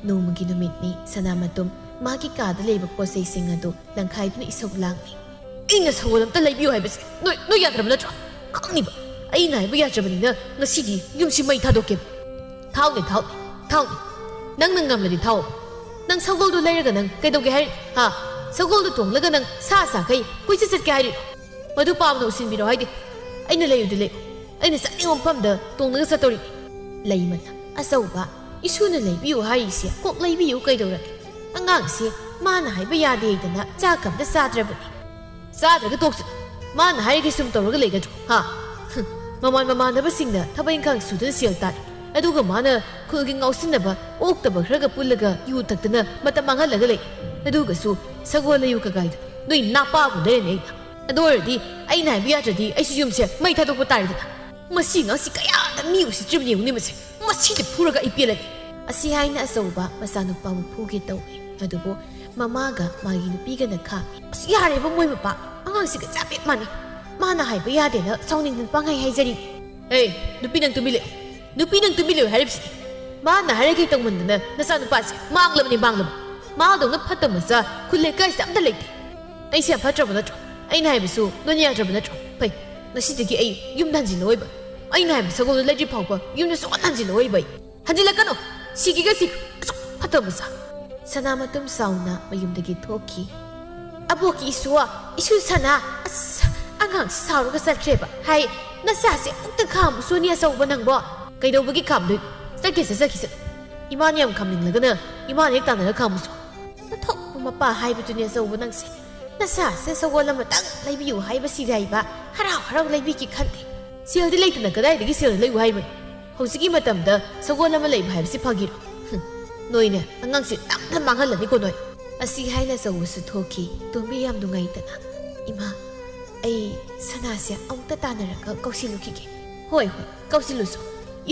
ꯅꯣꯡꯃꯒꯤ ꯅꯨꯃꯤꯠꯅꯤ꯫ ꯁꯅꯥꯃꯇꯨꯝ ꯃꯥꯒꯤ ꯀꯥꯗ ꯂꯩꯕ ꯄꯣꯠ ꯆꯩꯁꯤꯡ ꯑꯗꯨ ꯂꯪꯈꯥꯏꯗꯨꯅ ꯏꯁꯧ ꯂꯥꯡꯂꯤ꯫ "ꯑꯩꯅ ꯁꯒꯣꯜ ꯑꯝꯇ ꯂꯩꯕꯤꯌꯨ ꯍꯥꯏꯕꯁꯦ ꯅꯣꯏ, ꯅꯣꯏ ꯌꯥꯗ꯭ꯔꯕ ꯅꯠꯇ꯭ꯔꯣ? ꯈꯪꯉꯤꯕ ꯑꯩꯅ ꯍꯥꯏꯕ ꯌꯥꯗ꯭ꯔꯕꯅꯤꯅ ꯉꯁꯤꯗꯤ ꯌꯨꯝꯁꯤ ꯃꯩ ꯊꯥꯗꯣꯛꯀꯦꯕ꯫" "ꯊꯥꯎꯅꯦ, ꯊꯥꯎꯅꯦ, ꯊꯥꯎꯅꯦ꯫ ꯅꯪꯅ ꯉꯝꯂꯗꯤ ꯊꯥꯎ꯫ ꯅꯪ ꯁꯒꯣꯜꯗꯨ ꯂꯩꯔꯒ ꯅꯪ ꯀꯩꯗꯧꯒꯦ ꯍꯥꯏꯔꯤ? ꯍꯥ? ꯁꯒꯣꯜꯗꯨ ꯇꯣꯡꯂꯒ ꯅꯪ ꯁꯥ ꯁꯥꯈꯩ ꯀꯣꯏꯆꯠ ꯆꯠꯀꯦ ꯍꯥꯏꯔꯤꯔꯣ? ꯃꯗꯨ ꯄꯥꯕꯅ ꯎꯁꯤꯟꯕꯤꯔꯣ ꯍꯥꯏꯗꯦ꯫ ꯑꯩꯅ ꯂꯩꯔꯨꯗꯤ ꯂꯩ꯫ ꯑꯩꯅ ꯆꯠꯅꯤꯡꯕ ꯃꯐꯝꯗ ꯇꯣꯡꯂꯒ ꯆꯠꯇꯧꯔꯤ꯫" ꯂꯩꯃꯅ, "ꯑꯆꯧꯕ, ꯏꯁꯨꯅ ꯂꯩꯕꯤꯌꯨ ꯍꯥꯏꯔꯤꯁꯦ ꯀꯣꯛ ꯂꯩꯕꯤꯌꯨ ꯀꯩꯗꯧꯔꯒꯦ? ꯑꯉꯥꯡꯁꯦ ꯃꯥꯅ ꯍꯥꯏꯕ ꯌꯥꯗꯦꯗꯅ ꯆꯥꯛ ꯑꯝꯇ ꯆꯥꯗ꯭ꯔꯕꯅꯤ꯫" "ꯆꯥꯗ꯭ꯔꯒ ꯇꯣꯛꯁꯤ꯫ ꯃꯥꯅ ꯍꯥꯏꯔꯤꯈꯩ ꯁꯨꯝ ꯇꯧꯔꯒ ꯂꯩꯒꯗ꯭ꯔꯣ? ꯍꯥ? ꯍꯨꯝ, ꯃꯃꯥꯟ ꯃꯃꯥꯟꯅꯕꯁꯤꯡꯅ ꯊꯕꯛ ꯏꯪꯈꯥꯡ ꯁꯨꯗꯨꯅ ꯁꯦꯜ ꯇꯥꯜꯂꯤ꯫ ꯑꯗꯨꯒ ꯃꯥꯅ ꯈꯨꯜꯒꯤ ꯉꯥꯎꯁꯤꯟꯅꯕ ꯑꯣꯛꯇꯕ ꯈꯔꯒ ꯄꯨꯜꯂꯒ ꯌꯨ ꯊꯛꯇꯅ ꯃꯇꯝ ꯃꯥꯡꯍꯜꯂꯒ ꯂꯩ꯫ ꯑꯗꯨꯒꯁꯨ ꯁꯒꯣꯜ ꯂꯩꯌꯨ ꯀꯒꯥꯏꯗ ꯅꯣꯏ ꯅꯥꯄꯥꯕꯨ ꯂꯩꯔꯅꯤ ꯑꯩꯅ꯫ ꯑꯗꯨ ꯑꯣꯏꯔꯗꯤ ꯑꯩꯅ ꯍꯥꯏꯕ ꯌꯥꯗ꯭ꯔꯗꯤ ꯑꯩꯁꯨ ꯌꯨꯝꯁꯦ ꯃꯩ ꯊꯥꯗꯣꯛꯄ ꯇꯥꯔꯦꯗꯅ꯫ ꯃꯁꯤ ꯑꯉꯥꯡꯁꯤ ꯀꯌꯥꯗ ꯃꯤ ꯎꯁꯤꯠꯇ꯭ꯔꯤꯕꯅꯤ ꯌꯦꯡꯉꯨꯅꯦ ꯃꯁꯦ꯫ ꯃꯁꯤꯗꯤ ꯐꯨꯔꯒ ꯑꯩ ꯄꯦꯜꯂꯅꯤ꯫" ꯑꯁꯤ ꯍꯥꯏꯅ ꯑꯆꯧꯕ ꯃꯆꯥꯅꯨꯄꯥꯕꯨ ꯐꯨꯒꯦ ꯇꯧꯏ꯫ ꯑꯗꯨꯕꯨ ꯃꯃꯥꯒ ꯃꯥꯒꯤ ꯅꯨꯄꯤꯒꯅ ꯈꯥꯝꯃꯤ꯫ "ꯑꯁ, ꯌꯥꯔꯦꯕ ꯃꯣꯏ ꯃꯄꯥ, ꯑꯉꯥꯡꯁꯤꯒ ꯆꯞ ꯍꯦꯛ ꯃꯥꯟꯅꯩ꯫ ꯃꯥꯅ ꯍꯥꯏꯕ ꯌꯥꯗꯦꯅ ꯁꯥꯎꯅꯤꯡꯗꯅ ꯄꯪꯍꯥꯏ ꯍꯥꯏꯖꯔꯤ꯫" "ꯑꯦ, ꯅꯨꯄꯤ ꯅꯪ ꯇꯨꯃꯤꯟ ꯂꯩꯌꯨ꯫ ꯅꯨꯄꯤ ꯅꯪ ꯇꯨꯃꯤꯟ ꯂꯩꯌꯨ ꯍꯥꯏꯔꯤꯕꯁꯤꯗꯤ꯫ ꯃꯥꯅ ꯍꯥꯏꯔꯤꯈꯩ ꯇꯧꯃꯟꯗꯅ ꯅꯆꯥꯅꯨꯄꯥꯁꯦ ꯃꯥꯡꯂꯕꯅꯤ, ꯃꯥꯡꯂꯕ꯫ ꯃꯥꯗꯧꯅ ꯐꯠꯇꯕ ꯃꯆꯥ ꯈꯨꯜ ꯂꯩꯀꯥꯏꯁꯤꯗ ꯑꯝꯇ ꯂꯩꯇꯦ꯫" ꯑꯩꯁꯦ ꯌꯥꯝ ꯐꯠꯇ꯭ꯔꯕ ꯅꯠꯇ꯭ꯔꯣ? ꯑꯩꯅ ꯍꯥꯏꯕꯁꯨ ꯅꯣꯏꯅ ꯌꯥꯗ꯭ꯔꯕ ꯅꯠꯇ꯭ꯔꯣ? ꯐꯩ, ꯉꯁꯤꯗꯒꯤ ꯑꯩ ꯌꯨꯝꯗ ꯍꯟꯖꯤꯜꯂꯛꯑꯣꯏꯕ꯫ ꯑꯩꯅ ꯍꯥꯏꯕ ꯁꯒꯣꯜꯗꯣ ꯂꯩꯗ꯭ꯔꯤ ꯐꯥꯎꯕ ꯌꯨꯝꯗ ꯁꯨꯛꯍꯟ ꯍꯟꯖꯤꯜꯂꯛꯑꯣꯏꯕ ꯑꯩ꯫ ꯍꯟꯖꯤꯜꯂꯛꯀꯅꯨ! ꯁꯤꯈꯤꯒ ꯁꯤꯈ꯭ꯔꯣ! ꯑꯁꯨꯛ ꯐꯠꯇꯕ ꯃꯆꯥ! ꯁꯅꯥꯃꯇꯨꯝ ꯁꯥꯎꯅ ꯃꯌꯨꯝꯗꯒꯤ ꯊꯣꯛꯈꯤ꯫ "ꯑꯕꯣꯛꯀꯤ ꯏꯁꯨ, ꯏꯁꯨ ꯁꯅꯥ, ꯑꯁ, ꯑꯉꯥꯡꯁꯦ ꯁꯥꯎꯔꯒ ꯆꯠꯈ꯭ꯔꯦꯕ꯫ ꯍꯥꯏ, ꯅꯆꯥꯁꯦ ꯑꯃꯨꯛꯇ ꯈꯥꯝꯃꯨꯁꯨꯅꯦ ꯑꯆꯧꯕ ꯅꯪꯕꯣ꯫ ꯀꯩꯗꯧꯕꯒꯤ ꯈꯥꯝꯗꯣꯏꯅꯣ? ꯆꯠꯀꯦꯁꯦ, ꯆꯠꯈꯤꯁꯦ꯫ ꯏꯃꯥꯅ ꯌꯥꯝ ꯈꯥꯝꯅꯤꯡꯂꯒꯅ ꯏꯃꯥꯅ ꯍꯦꯛ ꯇꯥꯟꯅꯔ ꯈꯥꯝꯃꯨꯁꯨ꯫ ꯑꯣꯟꯊꯣꯛꯄ ꯃꯄꯥ ꯍꯥꯏꯕꯗꯨꯅꯦ ꯑꯆꯧꯕ ꯅꯪꯁꯦ꯫ ꯅꯆꯥꯁꯦ ꯁꯒꯣꯜ ꯑꯃꯇꯪ ꯂꯩꯕꯤꯌꯨ ꯍꯥꯏꯕꯁꯤꯗ ꯍꯥꯏꯕ ꯍꯔꯥꯎ ꯍꯔꯥꯎ ꯂꯩꯕꯤꯒꯦ ꯈꯟꯗꯦ꯫ ꯁꯦꯜꯗꯤ ꯂꯩꯇꯅ ꯀꯗꯥꯏꯗꯒꯤ ꯁꯦꯜ ꯂꯩꯌꯨ ꯍꯥꯏꯕꯅꯣ? ꯍꯧꯖꯤꯛꯀꯤ ꯃꯇꯝꯗ ꯁꯒꯣꯜ ꯑꯃ ꯂꯩꯕ ꯍꯥꯏꯕꯁꯤ ꯐꯥꯒꯤꯔꯣ? ꯍꯨꯝ, ꯅꯣꯏꯅꯦ ꯑꯉꯥꯡꯁꯦ ꯇꯞꯅ ꯃꯥꯡꯍꯜꯂꯅꯤꯀꯣ ꯅꯣꯏ꯫" ꯑꯁꯤ ꯍꯥꯏꯅ ꯑꯆꯧꯕꯁꯨ ꯊꯣꯛꯈꯤ꯫ ꯇꯣꯝꯕꯤ ꯌꯥꯝ ꯅꯨꯡꯉꯥꯏꯇꯅ, "ꯏꯃꯥ, ꯑꯩ ꯁꯅꯥꯁꯦ ꯑꯃꯨꯛꯇ ꯇꯥꯟꯅꯔꯒ ꯀꯧꯁꯤꯜꯂꯨꯈꯤꯒꯦ꯫" "ꯍꯣꯏ, ꯍꯣꯏ, ꯀꯧꯁꯤꯜꯂꯨꯁꯣ꯫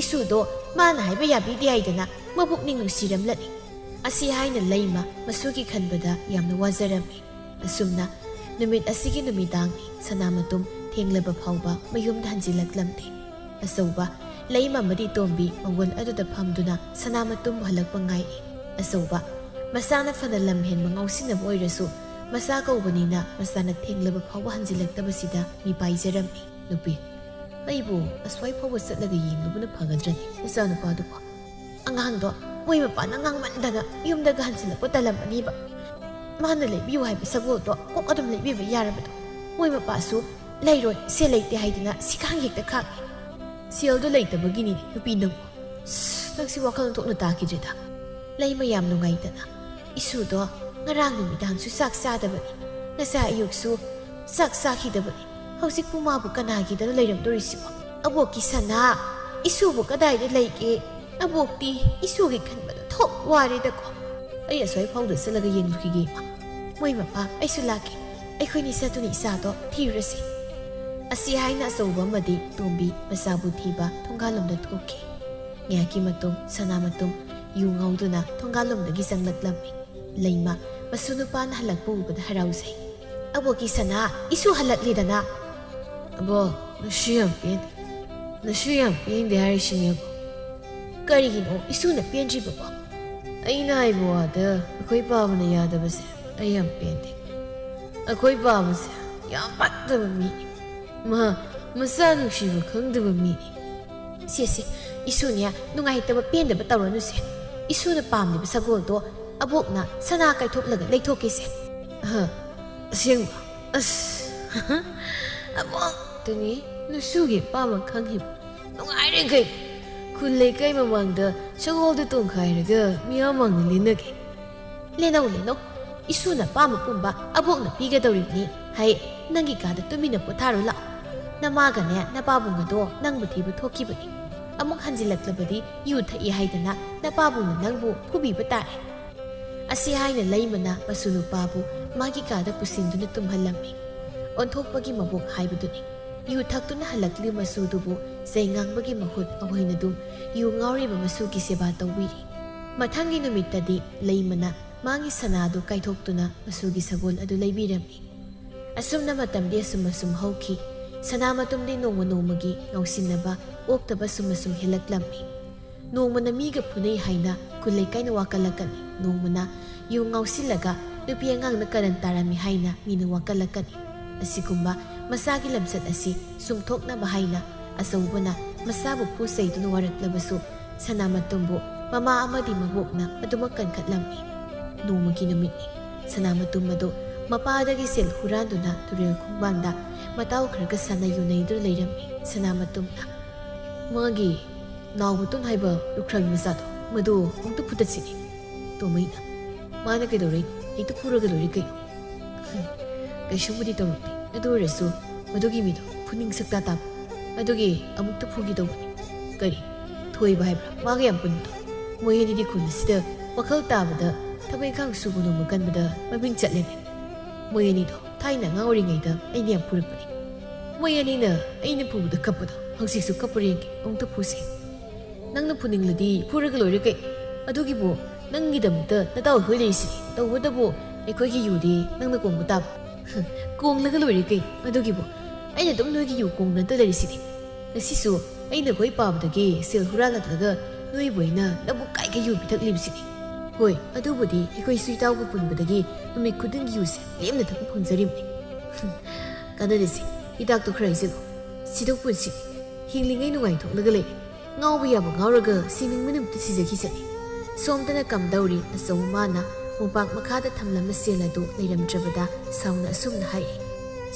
ꯏꯁꯨꯗꯣ ꯃꯥꯅ ꯍꯥꯏꯕ ꯌꯥꯕꯤꯗꯦ ꯍꯥꯏꯗꯅ ꯃꯕꯨꯛꯅꯤꯡ ꯅꯨꯡꯁꯤꯔꯝꯂꯅꯤ꯫" ꯑꯁꯤ ꯍꯥꯏꯅ ꯂꯩꯃ ꯃꯁꯨꯒꯤ ꯈꯟꯕꯗ ꯌꯥꯝꯅ ꯋꯥꯖꯔꯝꯃꯤ꯫ ꯑꯁꯨꯝꯅ ꯅꯨꯃꯤꯠ ꯑꯁꯤꯒꯤ ꯅꯨꯃꯤꯗꯥꯡꯅꯤ꯫ ꯁꯅꯥꯃꯇꯨꯝ ꯊꯦꯡꯂꯕ ꯐꯥꯎꯕ ꯃꯌꯨꯝꯗ ꯍꯟꯖꯤꯜꯂꯛꯂꯝꯗꯦ꯫ ꯑꯆꯧꯕ, ꯂꯩꯃ ꯑꯃꯗꯤ ꯇꯣꯝꯕꯤ ꯃꯪꯒꯣꯜ ꯑꯗꯨꯗ ꯐꯝꯗꯨꯅ ꯁꯅꯥꯃꯇꯨꯝꯕꯨ ꯍꯜꯂꯛꯄ ꯉꯥꯏꯔꯤ꯫ ꯑꯆꯧꯕ, ꯃꯆꯥꯅ ꯐꯅ ꯂꯝ ꯍꯦꯟꯕ ꯉꯥꯎꯁꯤꯟꯅꯕ ꯑꯣꯏꯔꯁꯨ, ꯃꯆꯥ ꯀꯧꯕꯅꯤꯅ ꯃꯆꯥꯅ ꯊꯦꯡꯂꯕ ꯐꯥꯎꯕ ꯍꯟꯖꯤꯜꯂꯛꯇꯕꯁꯤꯗ ꯃꯤꯄꯥꯏꯖꯔꯝꯃꯤ꯫ "ꯅꯨꯄꯤ, ꯑꯩꯕꯨ ꯑꯁ꯭ꯋꯥꯏ ꯐꯥꯎꯕ ꯆꯠꯂꯒ ꯌꯦꯡꯂꯨꯕꯅ ꯐꯒꯗ꯭ꯔꯅꯤ, ꯅꯆꯥꯅꯨꯄꯥꯗꯨꯕꯨ?" "ꯑꯉꯥꯡꯗꯣ ꯃꯣꯏ ꯃꯄꯥꯅ ꯉꯥꯡꯃꯟꯗꯅ ꯌꯨꯝꯗꯒ ꯍꯟꯖꯤꯜꯂꯛꯄ ꯇꯜꯂꯝꯃꯅꯤꯕ꯫ ꯃꯥꯅ ꯂꯩꯕꯤꯌꯨ ꯍꯥꯏꯕ ꯁꯒꯣꯜꯗꯣ ꯀꯣꯛ ꯑꯗꯨꯝ ꯂꯩꯕꯤꯕ ꯌꯥꯔꯕꯗꯣ꯫ ꯃꯣꯏ ꯃꯄꯥꯁꯨ ꯂꯩꯔꯣꯏ, ꯁꯦꯜ ꯂꯩꯇꯦ ꯍꯥꯏꯗꯅ ꯁꯤꯈꯥꯡ ꯍꯦꯛꯇ ꯈꯥꯡꯉꯤ꯫" "ꯁꯦꯜꯗꯣ ꯂꯩꯇꯕꯒꯤꯅꯤꯅꯦ ꯅꯨꯄꯤ ꯅꯪꯕꯨ꯫ ꯑꯁ, ꯅꯪꯁꯤ ꯋꯥꯈꯜ ꯑꯣꯟꯊꯣꯛꯅ ꯇꯥꯈꯤꯗ꯭ꯔꯦꯗ꯫" ꯂꯩꯃ ꯌꯥꯝ ꯅꯨꯡꯉꯥꯏꯇꯅ, "ꯏꯁꯨꯗꯣ ꯉꯔꯥꯡ ꯅꯨꯃꯤꯗꯥꯡꯁꯨ ꯆꯥꯛ ꯆꯥꯗꯕꯅꯤ, ꯉꯁꯥꯏ ꯑꯌꯨꯛꯁꯨ ꯆꯥꯛ ꯆꯥꯈꯤꯗꯕꯅꯤ꯫ ꯍꯧꯖꯤꯛꯄꯨ ꯃꯥꯕꯨ ꯀꯅꯥꯒꯤꯗꯅ ꯂꯩꯔꯝꯗꯣꯔꯤꯁꯤꯕꯣ? ꯑꯕꯣꯛꯀꯤ ꯁꯅꯥ, ꯏꯁꯨꯕꯨ ꯀꯗꯥꯏꯗ ꯂꯩꯒꯦ? ꯑꯕꯣꯛꯇꯤ ꯏꯁꯨꯒꯤ ꯈꯟꯕꯗ ꯊꯣꯛ ꯋꯥꯔꯦꯗꯀꯣ꯫ ꯑꯩ ꯑꯁ꯭ꯋꯥꯏ ꯐꯥꯎꯗ ꯆꯠꯂꯒ ꯌꯦꯡꯂꯨꯈꯤꯒꯦ ꯏꯃꯥ꯫ ꯃꯣꯏ ꯃꯄꯥ, ꯑꯩꯁꯨ ꯂꯥꯛꯀꯦ꯫ ꯑꯩꯈꯣꯏꯅꯤ ꯆꯠꯇꯨꯅ ꯏꯆꯥꯗꯣ ꯊꯤꯔꯨꯔꯁꯤ꯫" ꯑꯁꯤ ꯍꯥꯏꯅ ꯑꯆꯧꯕ ꯑꯃꯗꯤ ꯇꯣꯝꯕꯤ ꯃꯆꯥꯕꯨ ꯊꯤꯕ ꯊꯣꯡꯒꯥꯜꯂꯣꯝꯗ ꯊꯣꯛꯈꯤ꯫ ꯉꯥꯏꯍꯥꯛꯀꯤ ꯃꯇꯨꯡ ꯁꯅꯥꯃꯇꯨꯝ ꯌꯨ ꯉꯧꯗꯨꯅ ꯊꯣꯡꯒꯥꯜꯂꯣꯝꯗꯒꯤ ꯆꯪꯂꯛꯂꯝꯃꯤ꯫ ꯂꯩꯃ ꯃꯁꯨ ꯅꯨꯄꯥꯅ ꯍꯜꯂꯛꯄ ꯎꯕꯗ ꯍꯔꯥꯎꯖꯩ꯫ "ꯑꯕꯣꯛꯀꯤ ꯁꯅꯥ, ꯏꯁꯨ ꯍꯜꯂꯛꯂꯦꯗꯅ!" "ꯑꯕꯣꯛ, ꯅꯁꯨ ꯌꯥꯝ ꯄꯦꯟꯗꯦ꯫ ꯅꯁꯨ ꯌꯥꯝ ꯄꯦꯟꯗꯦ ꯍꯥꯏꯔꯤꯁꯤꯅꯦ, ꯑꯕꯣꯛ꯫" "ꯀꯔꯤꯒꯤꯅꯣ ꯏꯁꯨꯅ ꯄꯦꯟꯗ꯭ꯔꯤꯕꯕꯣ?" "ꯑꯩꯅ ꯍꯥꯏꯕ ꯋꯥꯗ ꯑꯩꯈꯣꯏ ꯄꯥꯕꯅ ꯌꯥꯗꯕꯁꯦ ꯑꯩ ꯌꯥꯝ ꯄꯦꯟꯗꯦ꯫" ꯑꯩꯈꯣꯏ ꯄꯥꯕꯁꯦ ꯌꯥꯝ ꯐꯠꯇꯕ ꯃꯤꯅꯤ꯫ ꯃꯥ ꯃꯆꯥ ꯅꯨꯡꯁꯤꯕ ꯈꯪꯗꯕ ꯃꯤꯅꯤ꯫ ꯁꯦ ꯁꯦ, ꯏꯁꯨꯅꯦ, ꯅꯨꯡꯉꯥꯏꯇꯕ ꯄꯦꯟꯗꯕ ꯇꯧꯔꯅꯨꯁꯦ꯫ ꯏꯁꯨꯅ ꯄꯥꯝꯂꯤꯕ ꯁꯒꯣꯜꯗꯣ ꯑꯕꯣꯛꯅ ꯁꯅꯥ ꯀꯥꯏꯊꯣꯛꯂꯒ ꯂꯩꯊꯣꯛꯀꯦꯁꯦ꯫ ꯑꯍ, ꯑꯁꯦꯡꯕ? ꯑꯁ, ꯑꯕꯣꯛꯇꯨꯅꯤ ꯅꯁꯨꯒꯤ ꯑꯄꯥꯝꯕ ꯈꯪꯉꯤꯕ꯫ ꯅꯨꯡꯉꯥꯏꯔꯦ ꯀꯩꯅꯣ꯫ ꯈꯨꯜ ꯂꯩꯀꯥꯏ ꯃꯃꯥꯡꯗ ꯁꯒꯣꯜꯗꯨ ꯇꯣꯡꯈꯥꯏꯔꯒ ꯃꯤꯌꯥꯝ ꯃꯥꯡꯗ ꯂꯦꯟꯅꯒꯦ꯫ ꯂꯦꯟꯅꯧ, ꯂꯦꯟꯅꯧ꯫ ꯏꯁꯨꯅ ꯑꯄꯥꯝꯕ ꯄꯨꯝꯕ ꯑꯕꯣꯛꯅ ꯄꯤꯒꯗꯧꯔꯤꯕꯅꯤ꯫ ꯍꯩ, ꯅꯪꯒꯤ ꯀꯥꯗ ꯇꯨꯃꯤꯟꯅ ꯄꯣꯊꯥꯔꯨ ꯂꯥꯛꯑꯣ꯫ ꯅꯃꯥꯒꯅꯦ ꯅꯄꯥꯕꯨꯡ ꯑꯗꯣ ꯅꯪꯕꯨ ꯊꯤꯕ ꯊꯣꯛꯈꯤꯕꯅꯤ꯫ ꯑꯃꯨꯛ ꯍꯟꯖꯤꯜꯂꯛꯂꯕꯗꯤ ꯌꯨ ꯊꯛꯏ ꯍꯥꯏꯗꯅ ꯅꯄꯥꯕꯨꯡꯅ ꯅꯪꯕꯨ ꯐꯨꯕꯤꯕ ꯇꯥꯔꯦ꯫ ꯑꯁꯤ ꯍꯥꯏꯅ ꯂꯩꯃꯅ ꯃꯁꯨ ꯅꯨꯄꯥꯕꯨ ꯃꯥꯒꯤ ꯀꯥꯗ ꯄꯨꯁꯤꯟꯗꯨꯅ ꯇꯨꯝꯍꯜꯂꯝꯃꯤ꯫ ꯑꯣꯟꯊꯣꯛꯄꯒꯤ ꯃꯕꯣꯛ ꯍꯥꯏꯕꯗꯨꯅꯤ꯫ ꯌꯨ ꯊꯛꯇꯨꯅ ꯍꯜꯂꯛꯂꯤ ꯃꯁꯨꯗꯨꯕꯨ ꯆꯩ ꯉꯥꯡꯕꯒꯤ ꯃꯍꯨꯠ ꯃꯈꯣꯏꯅ ꯑꯗꯨꯝ ꯌꯨ ꯉꯥꯎꯔꯤꯕ ꯃꯁꯨꯒꯤ ꯁꯦꯕꯥ ꯇꯧꯕꯤꯔꯤ꯫ ꯃꯊꯪꯒꯤ ꯅꯨꯃꯤꯠꯇꯗꯤ ꯂꯩꯃꯅ ꯃꯥꯒꯤ ꯁꯅꯥꯗꯨ ꯀꯥꯏꯊꯣꯛꯇꯨꯅ ꯃꯁꯨꯒꯤ ꯁꯒꯣꯜ ꯑꯗꯨ ꯂꯩꯕꯤꯔꯝꯃꯤ꯫ ꯑꯁꯨꯝꯅ ꯃꯇꯝꯗꯤ ꯑꯁꯨꯝ ꯑꯁꯨꯝ ꯍꯧꯈꯤ꯫ ꯁꯅꯥꯃꯇꯨꯝꯗꯤ ꯅꯣꯡꯃ ꯅꯣꯡꯃꯒꯤ ꯉꯥꯎꯁꯤꯟꯅꯕ ꯑꯣꯛꯇꯕ ꯑꯁꯨꯝ ꯑꯁꯨꯝ ꯍꯦꯜꯂꯛꯂꯝꯃꯤ꯫ ꯅꯣꯡꯃꯅ ꯃꯤꯒ ꯐꯨꯅꯩ ꯍꯥꯏꯅ ꯈꯨꯜ ꯂꯩꯀꯥꯏꯅ ꯋꯥꯀꯠꯂꯛꯀꯅꯤ, ꯅꯣꯡꯃꯅ ꯌꯨ ꯉꯥꯎꯁꯤꯜꯂꯒ ꯅꯨꯄꯤ ꯑꯉꯥꯡꯅ ꯀꯔꯟ ꯇꯥꯔꯝꯃꯤ ꯍꯥꯏꯅ ꯃꯤꯅ ꯋꯥꯀꯠꯂꯛꯀꯅꯤ꯫ ꯑꯁꯤꯒꯨꯝꯕ ꯃꯁꯥꯒꯤ ꯂꯝꯆꯠ ꯑꯁꯤ ꯁꯨꯝꯊꯣꯛꯅꯕ ꯍꯥꯏꯅ ꯑꯆꯧꯕꯅ ꯃꯁꯥꯕꯨ ꯐꯨ ꯆꯩꯗꯨꯅ ꯋꯥꯔꯛꯂꯕꯁꯨ, ꯁꯅꯥꯃꯇꯨꯝꯕꯨ ꯃꯃꯥ ꯑꯃꯗꯤ ꯃꯕꯣꯛꯅ ꯑꯗꯨꯃꯛ ꯀꯟꯈꯠꯂꯝꯃꯤ꯫ ꯅꯣꯡꯃꯒꯤ ꯅꯨꯃꯤꯠꯅꯤ꯫ ꯁꯅꯥꯃꯇꯨꯝ ꯑꯗꯨ ꯃꯄꯥꯗꯒꯤ ꯁꯦꯜ ꯍꯨꯔꯥꯟꯗꯨꯅ ꯇꯨꯔꯦꯜ ꯈꯣꯡꯕꯥꯟꯗ ꯃꯇꯥꯎ ꯈꯔꯒ ꯁꯥꯟꯅ ꯌꯨꯅꯩꯗꯨꯅ ꯂꯩꯔꯝꯃꯤ꯫ ꯁꯅꯥꯃꯇꯨꯝꯅ, "ꯃꯥꯒꯤ ꯅꯥꯎꯕꯇꯣꯟ ꯍꯥꯏꯕ ꯂꯨꯈ꯭ꯔꯥꯕꯤ ꯃꯆꯥꯗꯣ, ꯃꯗꯨ ꯑꯃꯨꯛꯇ ꯐꯨꯗꯠꯁꯤꯅꯦ꯫" ꯇꯣꯃꯩꯅ, "ꯃꯥꯅ ꯀꯩꯗꯧꯔꯛꯏꯅꯣ? ꯍꯦꯛꯇ ꯐꯨꯔꯒ ꯂꯣꯏꯔꯦ ꯀꯩꯅꯣ?" "ꯍꯨꯝ, ꯀꯩꯁꯨꯕꯨꯗꯤ ꯇꯧꯔꯛꯇꯦ꯫ ꯑꯗꯨ ꯑꯣꯏꯔꯁꯨ ꯃꯗꯨꯒꯤ ꯃꯤꯗꯣ ꯐꯨꯅꯤꯡ ꯁꯛꯇꯥ ꯇꯥꯕ꯫ ꯑꯗꯨꯒꯤ ꯑꯃꯨꯛꯇ ꯐꯨꯒꯦ ꯇꯧꯕꯅꯤ꯫" "ꯀꯔꯤ? ꯊꯣꯏꯕ ꯍꯥꯏꯕ꯭ꯔꯥ? ꯃꯥꯒ ꯌꯥꯝ ꯄꯨꯟꯕꯗꯣ?" "ꯃꯣꯏ ꯑꯅꯤꯗꯤ ꯈꯨꯟ ꯑꯁꯤꯗ ꯋꯥꯈꯜ ꯇꯥꯕꯗ ꯊꯕꯛ ꯏꯪꯈꯥꯡ ꯁꯨꯕ ꯅꯣꯝꯕ ꯀꯟꯕꯗ ꯃꯃꯤꯡ ꯆꯠꯂꯦꯅꯦ꯫ ꯃꯣꯏ ꯑꯅꯤꯗꯣ ꯊꯥꯏꯅ ꯑꯉꯥꯡ ꯑꯣꯏꯔꯤꯉꯩꯗ ꯑꯩꯅ ꯌꯥꯝ ꯐꯨꯔꯛꯄꯅꯦ꯫ ꯃꯣꯏ ꯑꯅꯤꯅ ꯑꯩꯅ ꯐꯨꯕꯗ ꯀꯞꯄꯗꯣ ꯍꯧꯖꯤꯛꯁꯨ ꯀꯞꯄꯨꯔꯦ ꯌꯦꯡꯒꯦ꯫ ꯑꯃꯨꯛꯇ ꯐꯨꯁꯦ꯫" "ꯅꯪꯅ ꯐꯨꯅꯤꯡꯂꯗꯤ ꯐꯨꯔꯒ ꯂꯣꯏꯔꯦ ꯀꯩꯅꯣ꯫ ꯑꯗꯨꯒꯤꯕꯨ ꯅꯪꯒꯤꯗꯃꯛꯇ ꯅꯇꯥꯎ ꯍꯣꯏ ꯂꯩꯔꯤꯁꯤꯗꯤ꯫ ꯇꯧꯕꯇꯕꯨ ꯑꯩꯈꯣꯏꯒꯤ ꯌꯨꯗꯤ ꯅꯪꯅ ꯀꯣꯡꯕ ꯇꯥꯕ꯫" "ꯀꯣꯡꯂꯒ ꯂꯣꯏꯔꯦ ꯀꯩꯅꯣ꯫ ꯑꯗꯨꯒꯤꯕꯨ ꯑꯩꯅ ꯑꯗꯨꯝ ꯅꯣꯏꯒꯤ ꯌꯨ ꯀꯣꯡꯗꯅꯇ ꯂꯩꯔꯤꯁꯤꯗꯤ꯫ ꯉꯁꯤꯁꯨ ꯑꯩꯅ ꯈꯣꯏ ꯄꯥꯕꯗꯒꯤ ꯁꯦꯜ ꯍꯨꯔꯥꯜꯂꯛꯂꯒ ꯅꯣꯏꯕꯨ ꯑꯩꯅ ꯂꯧꯕꯨꯛ ꯀꯥꯏꯒ ꯌꯨ ꯄꯤꯊꯛꯂꯤꯕꯁꯤꯗꯤ꯫" "ꯍꯣꯏ, ꯑꯗꯨꯕꯨꯗꯤ ꯑꯩꯈꯣꯏ ꯏꯁꯨ ꯏꯇꯥꯎꯒ ꯄꯨꯟꯕꯗꯒꯤ ꯅꯨꯃꯤꯠ ꯈꯨꯗꯤꯡꯒꯤ ꯌꯨꯁꯦ ꯂꯦꯝꯅ ꯊꯛꯄ ꯐꯪꯖꯔꯤꯕꯅꯤ꯫" "ꯀꯥꯟꯅꯗꯦꯁꯦ, ꯍꯤꯗꯥꯛꯇꯣ ꯈꯔ ꯍꯩꯖꯤꯜꯂꯨ꯫ ꯁꯤꯗꯧ ꯄꯨꯟꯁꯤ ꯍꯤꯡꯂꯤꯉꯩ ꯅꯨꯡꯉꯥꯏꯊꯣꯛꯂꯒ ꯂꯩ꯫ ꯉꯥꯎꯕ ꯌꯥꯕ ꯉꯥꯎꯔꯒ ꯁꯤꯅꯤꯡꯕ ꯅꯨꯃꯤꯠꯇ ꯁꯤꯖꯈꯤꯁꯅꯤ꯫" ꯁꯣꯝꯗꯅ ꯀꯝꯗꯧꯔꯤ, ꯑꯆꯧꯕ ꯃꯥꯅ ꯃꯣꯝꯄꯥꯛ ꯃꯈꯥꯗ ꯊꯝꯂꯝꯕ ꯁꯦꯜ ꯑꯗꯨ ꯂꯩꯔꯝꯗ꯭ꯔꯕꯗ ꯁꯥꯎꯅ ꯑꯁꯨꯝꯅ ꯍꯥꯏꯔꯤ,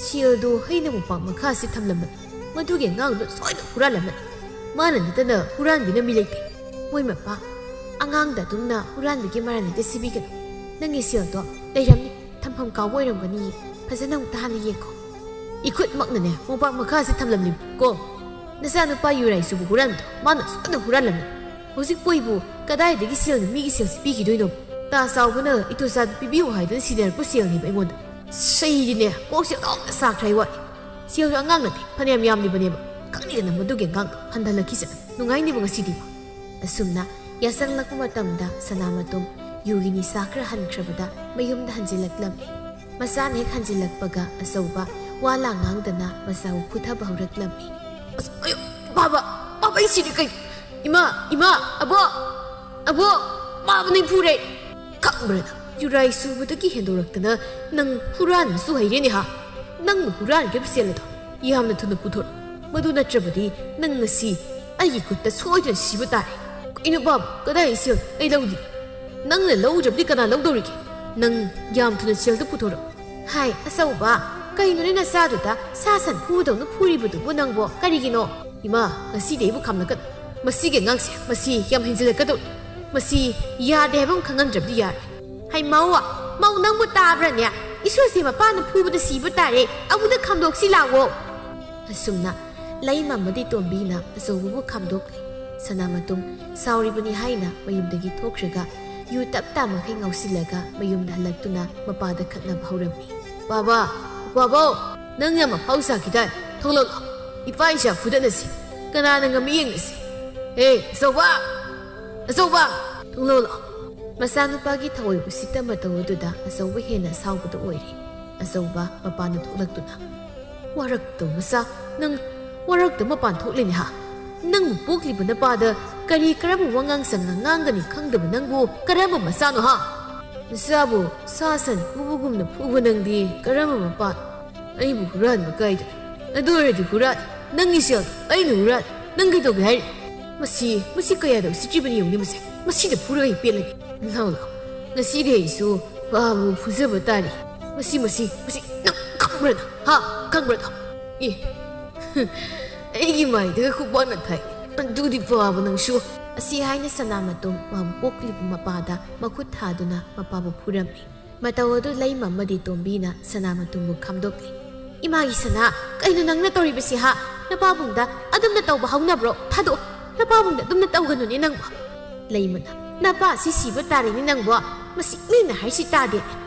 "ꯁꯦꯜꯗꯨ ꯑꯩꯅ ꯃꯣꯝꯄꯥꯛ ꯃꯈꯥꯁꯤ ꯊꯝꯂꯝꯕꯅꯤ꯫ ꯃꯗꯨꯒꯤ ꯑꯉꯥꯡꯗꯨ ꯁꯣꯏꯗꯅ ꯍꯨꯔꯥꯜꯂꯝꯃꯅꯤ꯫ ꯃꯥꯅ ꯅꯠꯇꯅ ꯍꯨꯔꯥꯟꯕꯤꯅ ꯃꯤ ꯂꯩꯇꯦ꯫ ꯃꯣꯏ ꯃꯄꯥ ꯑꯉꯥꯡꯗ ꯑꯗꯨꯝꯅ ꯍꯨꯔꯥꯟꯕꯒꯤ ꯃꯔꯥꯜ ꯍꯦꯛꯇ ꯁꯤꯕꯤꯒꯅꯨ꯫ ꯅꯪꯒꯤ ꯁꯦꯜꯗꯣ ꯂꯩꯔꯝꯅꯤ, ꯊꯝꯐꯝ ꯀꯥꯎꯕ ꯑꯣꯏꯔꯝꯒꯅꯤ꯫ ꯐꯖꯅ ꯑꯃꯨꯛꯇ ꯍꯥꯟꯅ ꯌꯦꯡꯈꯣ꯫" "ꯏꯈꯨꯠꯃꯛꯅꯅꯦ ꯃꯣꯝꯄꯥꯛ ꯃꯈꯥꯁꯤ ꯊꯝꯂꯝꯂꯤꯕꯀꯣ꯫ ꯅꯆꯥꯅꯨꯄꯥ ꯌꯨꯔꯥꯏꯁꯨꯕꯨ ꯍꯨꯔꯥꯟꯕꯗꯣ ꯃꯥꯅ ꯁꯣꯏꯗꯅ ꯍꯨꯔꯥꯜꯂꯝꯃꯤ꯫ ꯍꯧꯖꯤꯛꯄꯨ ꯑꯩꯕꯨ ꯀꯗꯥꯏꯗꯒꯤ ꯁꯦꯜꯅ ꯃꯤꯒꯤ ꯁꯦꯜꯁꯤ ꯄꯤꯈꯤꯗꯣꯏꯅꯣ? ꯇꯥ ꯆꯥꯎꯕꯅ ꯏꯇꯣꯆꯥꯗ ꯄꯤꯕꯤꯌꯨ ꯍꯥꯏꯗꯨꯅ ꯁꯤꯟꯅꯔꯛꯄ ꯁꯦꯜꯅꯦꯕ ꯑꯩꯉꯣꯟꯗ꯫ ꯁꯩꯗꯤꯅꯦ, ꯀꯣꯛꯁꯦ ꯂꯣꯏꯅ ꯁꯥꯈ꯭ꯔꯦ ꯍꯥꯏ ꯋꯥꯅꯤ꯫ ꯁꯦꯜꯁꯨ ꯑꯉꯥꯡ ꯅꯠꯇꯦ, ꯐꯅꯌꯥꯝ ꯌꯥꯝꯂꯤꯕꯅꯦꯕ꯫ ꯈꯪꯗꯦꯗꯅ ꯃꯗꯨꯒꯤ ꯑꯉꯥꯡꯗꯣ ꯍꯟꯊꯍꯜꯂꯛꯈꯤꯁꯅꯨ꯫ ꯅꯨꯡꯉꯥꯏꯅꯦꯕ ꯉꯁꯤꯗꯤ ꯃꯥ꯫" ꯑꯁꯨꯝꯅ ꯌꯥꯆꯪꯂꯛꯄ ꯃꯇꯝꯗ ꯁꯅꯥꯃꯇꯨꯝ ꯌꯨꯒꯤ ꯅꯤꯁꯥ ꯈꯔ ꯍꯟꯈ꯭ꯔꯕꯗ ꯃꯌꯨꯝꯗ ꯍꯟꯖꯤꯜꯂꯛꯂꯝꯃꯤ꯫ ꯃꯆꯥꯅ ꯍꯦꯛ ꯍꯟꯖꯤꯜꯂꯛꯄꯒ ꯑꯆꯧꯕ ꯋꯥ ꯂꯥꯡ ꯉꯥꯡꯗꯅ ꯃꯆꯥꯕꯨ ꯐꯨꯊꯕ ꯍꯧꯔꯛꯂꯝꯃꯤ꯫ "ꯑꯁ, ꯑꯌꯣ, ꯕꯥꯕꯥ, ꯕꯥꯕꯥ, ꯑꯩ ꯁꯤꯗꯤ ꯀꯩ? ꯏꯃꯥ, ꯏꯃꯥ, ꯑꯕꯣꯛ, ꯑꯕꯣꯛ, ꯕꯥꯕꯥ ꯅꯪ ꯐꯨꯔꯦ꯫ ꯈꯪꯕ꯭ꯔꯥ ꯅꯪ? ꯌꯨꯔꯥꯏ ꯁꯨꯕꯗꯒꯤ ꯍꯦꯟꯗꯣꯔꯛꯇꯅ ꯅꯪ ꯍꯨꯔꯥꯟꯕꯁꯨ ꯍꯩꯔꯦꯅꯦ ꯍꯥ? ꯅꯪꯅ ꯍꯨꯔꯥꯟꯈꯤꯕ ꯁꯦꯜ ꯑꯗꯣ ꯌꯥꯝꯅ ꯊꯨꯅ ꯄꯨꯊꯣꯔꯛꯎ꯫ ꯃꯗꯨ ꯅꯠꯇ꯭ꯔꯕꯗꯤ ꯅꯪ ꯉꯁꯤ ꯑꯩꯒꯤ ꯈꯨꯠꯇ ꯁꯣꯏꯗꯅ ꯁꯤꯕ ꯇꯥꯔꯦ꯫" "ꯀꯩꯅꯣ ꯕꯥꯕꯥ, ꯀꯗꯥꯏ ꯁꯦꯜ? ꯑꯩ ꯂꯧꯗꯦ꯫ ꯅꯪꯅ ꯂꯧꯗ꯭ꯔꯕꯗꯤ ꯀꯅꯥ ꯂꯧꯗꯧꯔꯤꯒꯦ? ꯅꯪ ꯌꯥꯝ ꯊꯨꯅ ꯁꯦꯜꯗꯨ ꯄꯨꯊꯣꯔꯛꯎ꯫" "ꯍꯥꯏ, ꯑꯆꯧꯕ, ꯀꯩꯅꯣꯅꯦ ꯅꯆꯥꯗꯨꯗ ꯁꯥ ꯁꯟ ꯐꯨꯕꯗꯧꯅ ꯐꯨꯔꯤꯕꯗꯨꯕꯨ ꯅꯪꯕꯣ? ꯀꯔꯤꯒꯤꯅꯣ?" "ꯏꯃꯥ, ꯉꯁꯤꯗꯤ ꯑꯩꯕꯨ ꯈꯥꯝꯂꯛꯀꯅꯨ꯫ ꯃꯁꯤꯒꯤ ꯑꯉꯥꯡꯁꯦ, ꯃꯁꯤ ꯌꯥꯝ ꯍꯦꯟꯖꯤꯜꯂꯛꯀꯗꯧꯔꯤ꯫ ꯃꯁꯤ ꯌꯥꯗꯦ ꯍꯥꯏꯕ ꯑꯃ ꯈꯪꯍꯟꯗ꯭ꯔꯕꯗꯤ ꯌꯥꯔꯣꯏ꯫" "ꯍꯩ, ꯃꯧ, ꯃꯧ, ꯅꯪꯕꯨ ꯇꯥꯕ꯭ꯔꯥꯅꯦ? ꯏꯁꯨꯁꯦ ꯃꯄꯥꯅ ꯐꯨꯕꯗ ꯁꯤꯕ ꯇꯥꯔꯦ꯫ ꯑꯃꯨꯛꯇ ꯈꯥꯝꯗꯣꯛꯁꯤ ꯂꯥꯛꯑꯣ꯫" ꯑꯁꯨꯝꯅ ꯂꯩꯃ ꯑꯃꯗꯤ ꯇꯣꯝꯕꯤꯅ ꯑꯆꯧꯕꯕꯨ ꯈꯥꯝꯗꯣꯛꯂꯦ꯫ ꯁꯅꯥꯃꯇꯨꯝ ꯁꯥꯎꯔꯤꯕꯅꯤ ꯍꯥꯏꯅ ꯃꯌꯨꯝꯗꯒꯤ ꯊꯣꯛꯈ꯭ꯔꯒ ꯌꯨ ꯇꯞ ꯇꯥ ꯃꯈꯩ ꯉꯥꯎꯁꯤꯜꯂꯒ ꯃꯌꯨꯝꯗ ꯍꯜꯂꯛꯇꯨꯅ ꯃꯄꯥꯗ ꯈꯠꯅꯕ ꯍꯧꯔꯝꯃꯤ꯫ "ꯕꯥꯕꯥ, ꯕꯥꯕꯥꯎ, ꯅꯪ ꯌꯥꯝ ꯑꯐꯥꯎ ꯁꯥꯈꯤꯗꯥꯏ? ꯊꯣꯛꯂꯛꯑꯣ, ꯏꯄꯥ ꯏꯆꯥ ꯐꯨꯗꯠꯅꯁꯤ꯫ ꯀꯅꯥꯅ ꯉꯝꯃꯤ ꯌꯦꯡꯅꯁꯤ꯫ ꯑꯦ, ꯑꯆꯧꯕ! ꯑꯆꯧꯕ! ꯊꯣꯛꯂꯛꯑꯣ ꯂꯥꯛꯑꯣ꯫" ꯃꯆꯥꯅꯨꯄꯥꯒꯤ ꯊꯑꯣꯏ ꯎꯁꯤꯠꯇ ꯃꯇꯧ ꯑꯗꯨꯗ ꯑꯆꯧꯕ ꯍꯦꯟꯅ ꯁꯥꯎꯕꯗ ꯑꯣꯏꯔꯦ꯫ ꯑꯆꯧꯕ ꯃꯄꯥꯟꯗ ꯊꯣꯛꯂꯛꯇꯨꯅ, "ꯋꯥꯔꯛꯇꯕ ꯃꯆꯥ, ꯅꯪ ꯋꯥꯔꯛꯇ ꯃꯄꯥꯟ ꯊꯣꯛꯂꯤꯅꯦ ꯍꯥ? ꯅꯪꯕꯨ ꯄꯣꯛꯂꯤꯕ ꯅꯄꯥꯗ ꯀꯔꯤ ꯀꯔꯝꯕ ꯋꯥꯉꯥꯡ ꯁꯉꯥꯡ ꯉꯥꯡꯒꯅꯤ ꯈꯪꯗꯕ ꯅꯪꯕꯨ ꯀꯔꯝꯕ ꯃꯆꯥꯅꯣ ꯍꯥ? ꯅꯆꯥꯕꯨ ꯁꯥ ꯁꯟ ꯐꯨꯕꯒꯨꯝꯅ ꯐꯨꯕ ꯅꯪꯗꯤ ꯀꯔꯝꯕ ꯃꯄꯥꯅꯣ? ꯑꯩꯕꯨ ꯍꯨꯔꯥꯟꯕ ꯀꯥꯏꯗ? ꯑꯗꯨ ꯑꯣꯏꯔꯗꯤ ꯍꯨꯔꯥꯟ꯫ ꯅꯪꯒꯤ ꯁꯦꯜꯗꯣ ꯑꯩꯅ ꯍꯨꯔꯥꯟ꯫ ꯅꯪ ꯀꯩꯗꯧꯒꯦ ꯍꯥꯏꯔꯤ? ꯃꯁꯤ, ꯃꯁꯤ ꯀꯌꯥꯗ ꯎꯁꯤꯠꯇ꯭ꯔꯤꯕꯅꯤ ꯌꯦꯡꯉꯨꯅꯦ ꯃꯁꯦ꯫ ꯃꯁꯤꯗ ꯐꯨꯔꯒ ꯑꯩ ꯄꯦꯜꯂꯒꯦ꯫ ꯂꯥꯎ ꯂꯥꯎ꯫ ꯉꯁꯤꯗꯤ ꯑꯩꯁꯨ ꯄꯥꯕꯨ ꯐꯨꯖꯕ ꯇꯥꯔꯤ꯫ ꯃꯁꯤ, ꯃꯁꯤ, ꯃꯁꯤ ꯅꯪ ꯈꯪꯕ꯭ꯔꯥ ꯅꯪ? ꯍꯥ? ꯈꯪꯕ꯭ꯔꯥ ꯅꯪ? ꯑꯦ꯫ ꯑꯩꯒꯤ ꯃꯥꯏꯗꯒ ꯈꯨꯄꯥꯛꯅ ꯊꯥꯏ꯫ ꯑꯗꯨꯗꯤ ꯄꯥꯕ ꯅꯪꯁꯨ꯫ ꯑꯁꯤ ꯍꯥꯏꯅ ꯁꯅꯥꯃꯇꯨꯝ ꯃꯥꯕꯨ ꯄꯣꯛꯂꯤꯕ ꯃꯄꯥꯗ ꯃꯈꯨꯠ ꯊꯥꯗꯨꯅ ꯃꯄꯥꯕꯨ ꯐꯨꯔꯝꯃꯤ꯫ ꯃꯇꯧ ꯑꯗꯨ ꯂꯩꯃ ꯑꯃꯗꯤ ꯇꯣꯝꯕꯤꯅ ꯁꯅꯥꯃꯇꯨꯝꯕꯨ ꯈꯥꯝꯗꯣꯛꯂꯤ꯫ "ꯏꯃꯥꯒꯤ ꯁꯅꯥ, ꯀꯩꯅꯣ ꯅꯪꯅ ꯇꯧꯔꯤꯕꯁꯤ ꯍꯥ? ꯅꯄꯥꯕꯨꯡꯗ ꯑꯗꯨꯝꯅ ꯇꯧꯕ ꯍꯧꯅꯕ꯭ꯔꯣ? ꯊꯥꯗꯣꯛꯑꯣ꯫ ꯅꯄꯥꯕꯨꯡꯗ ꯑꯗꯨꯝꯅ ꯇꯧꯒꯅꯨꯅꯦ ꯅꯪꯕꯣ꯫" ꯂꯩꯃꯅ, "ꯅꯄꯥ ꯑꯁꯤ ꯁꯤꯕ ꯇꯥꯔꯦꯅꯦ ꯅꯪꯕꯣ꯫ ꯃꯁꯤ ꯃꯤꯅ ꯍꯥꯏꯁꯤ ꯇꯥꯗꯦ꯫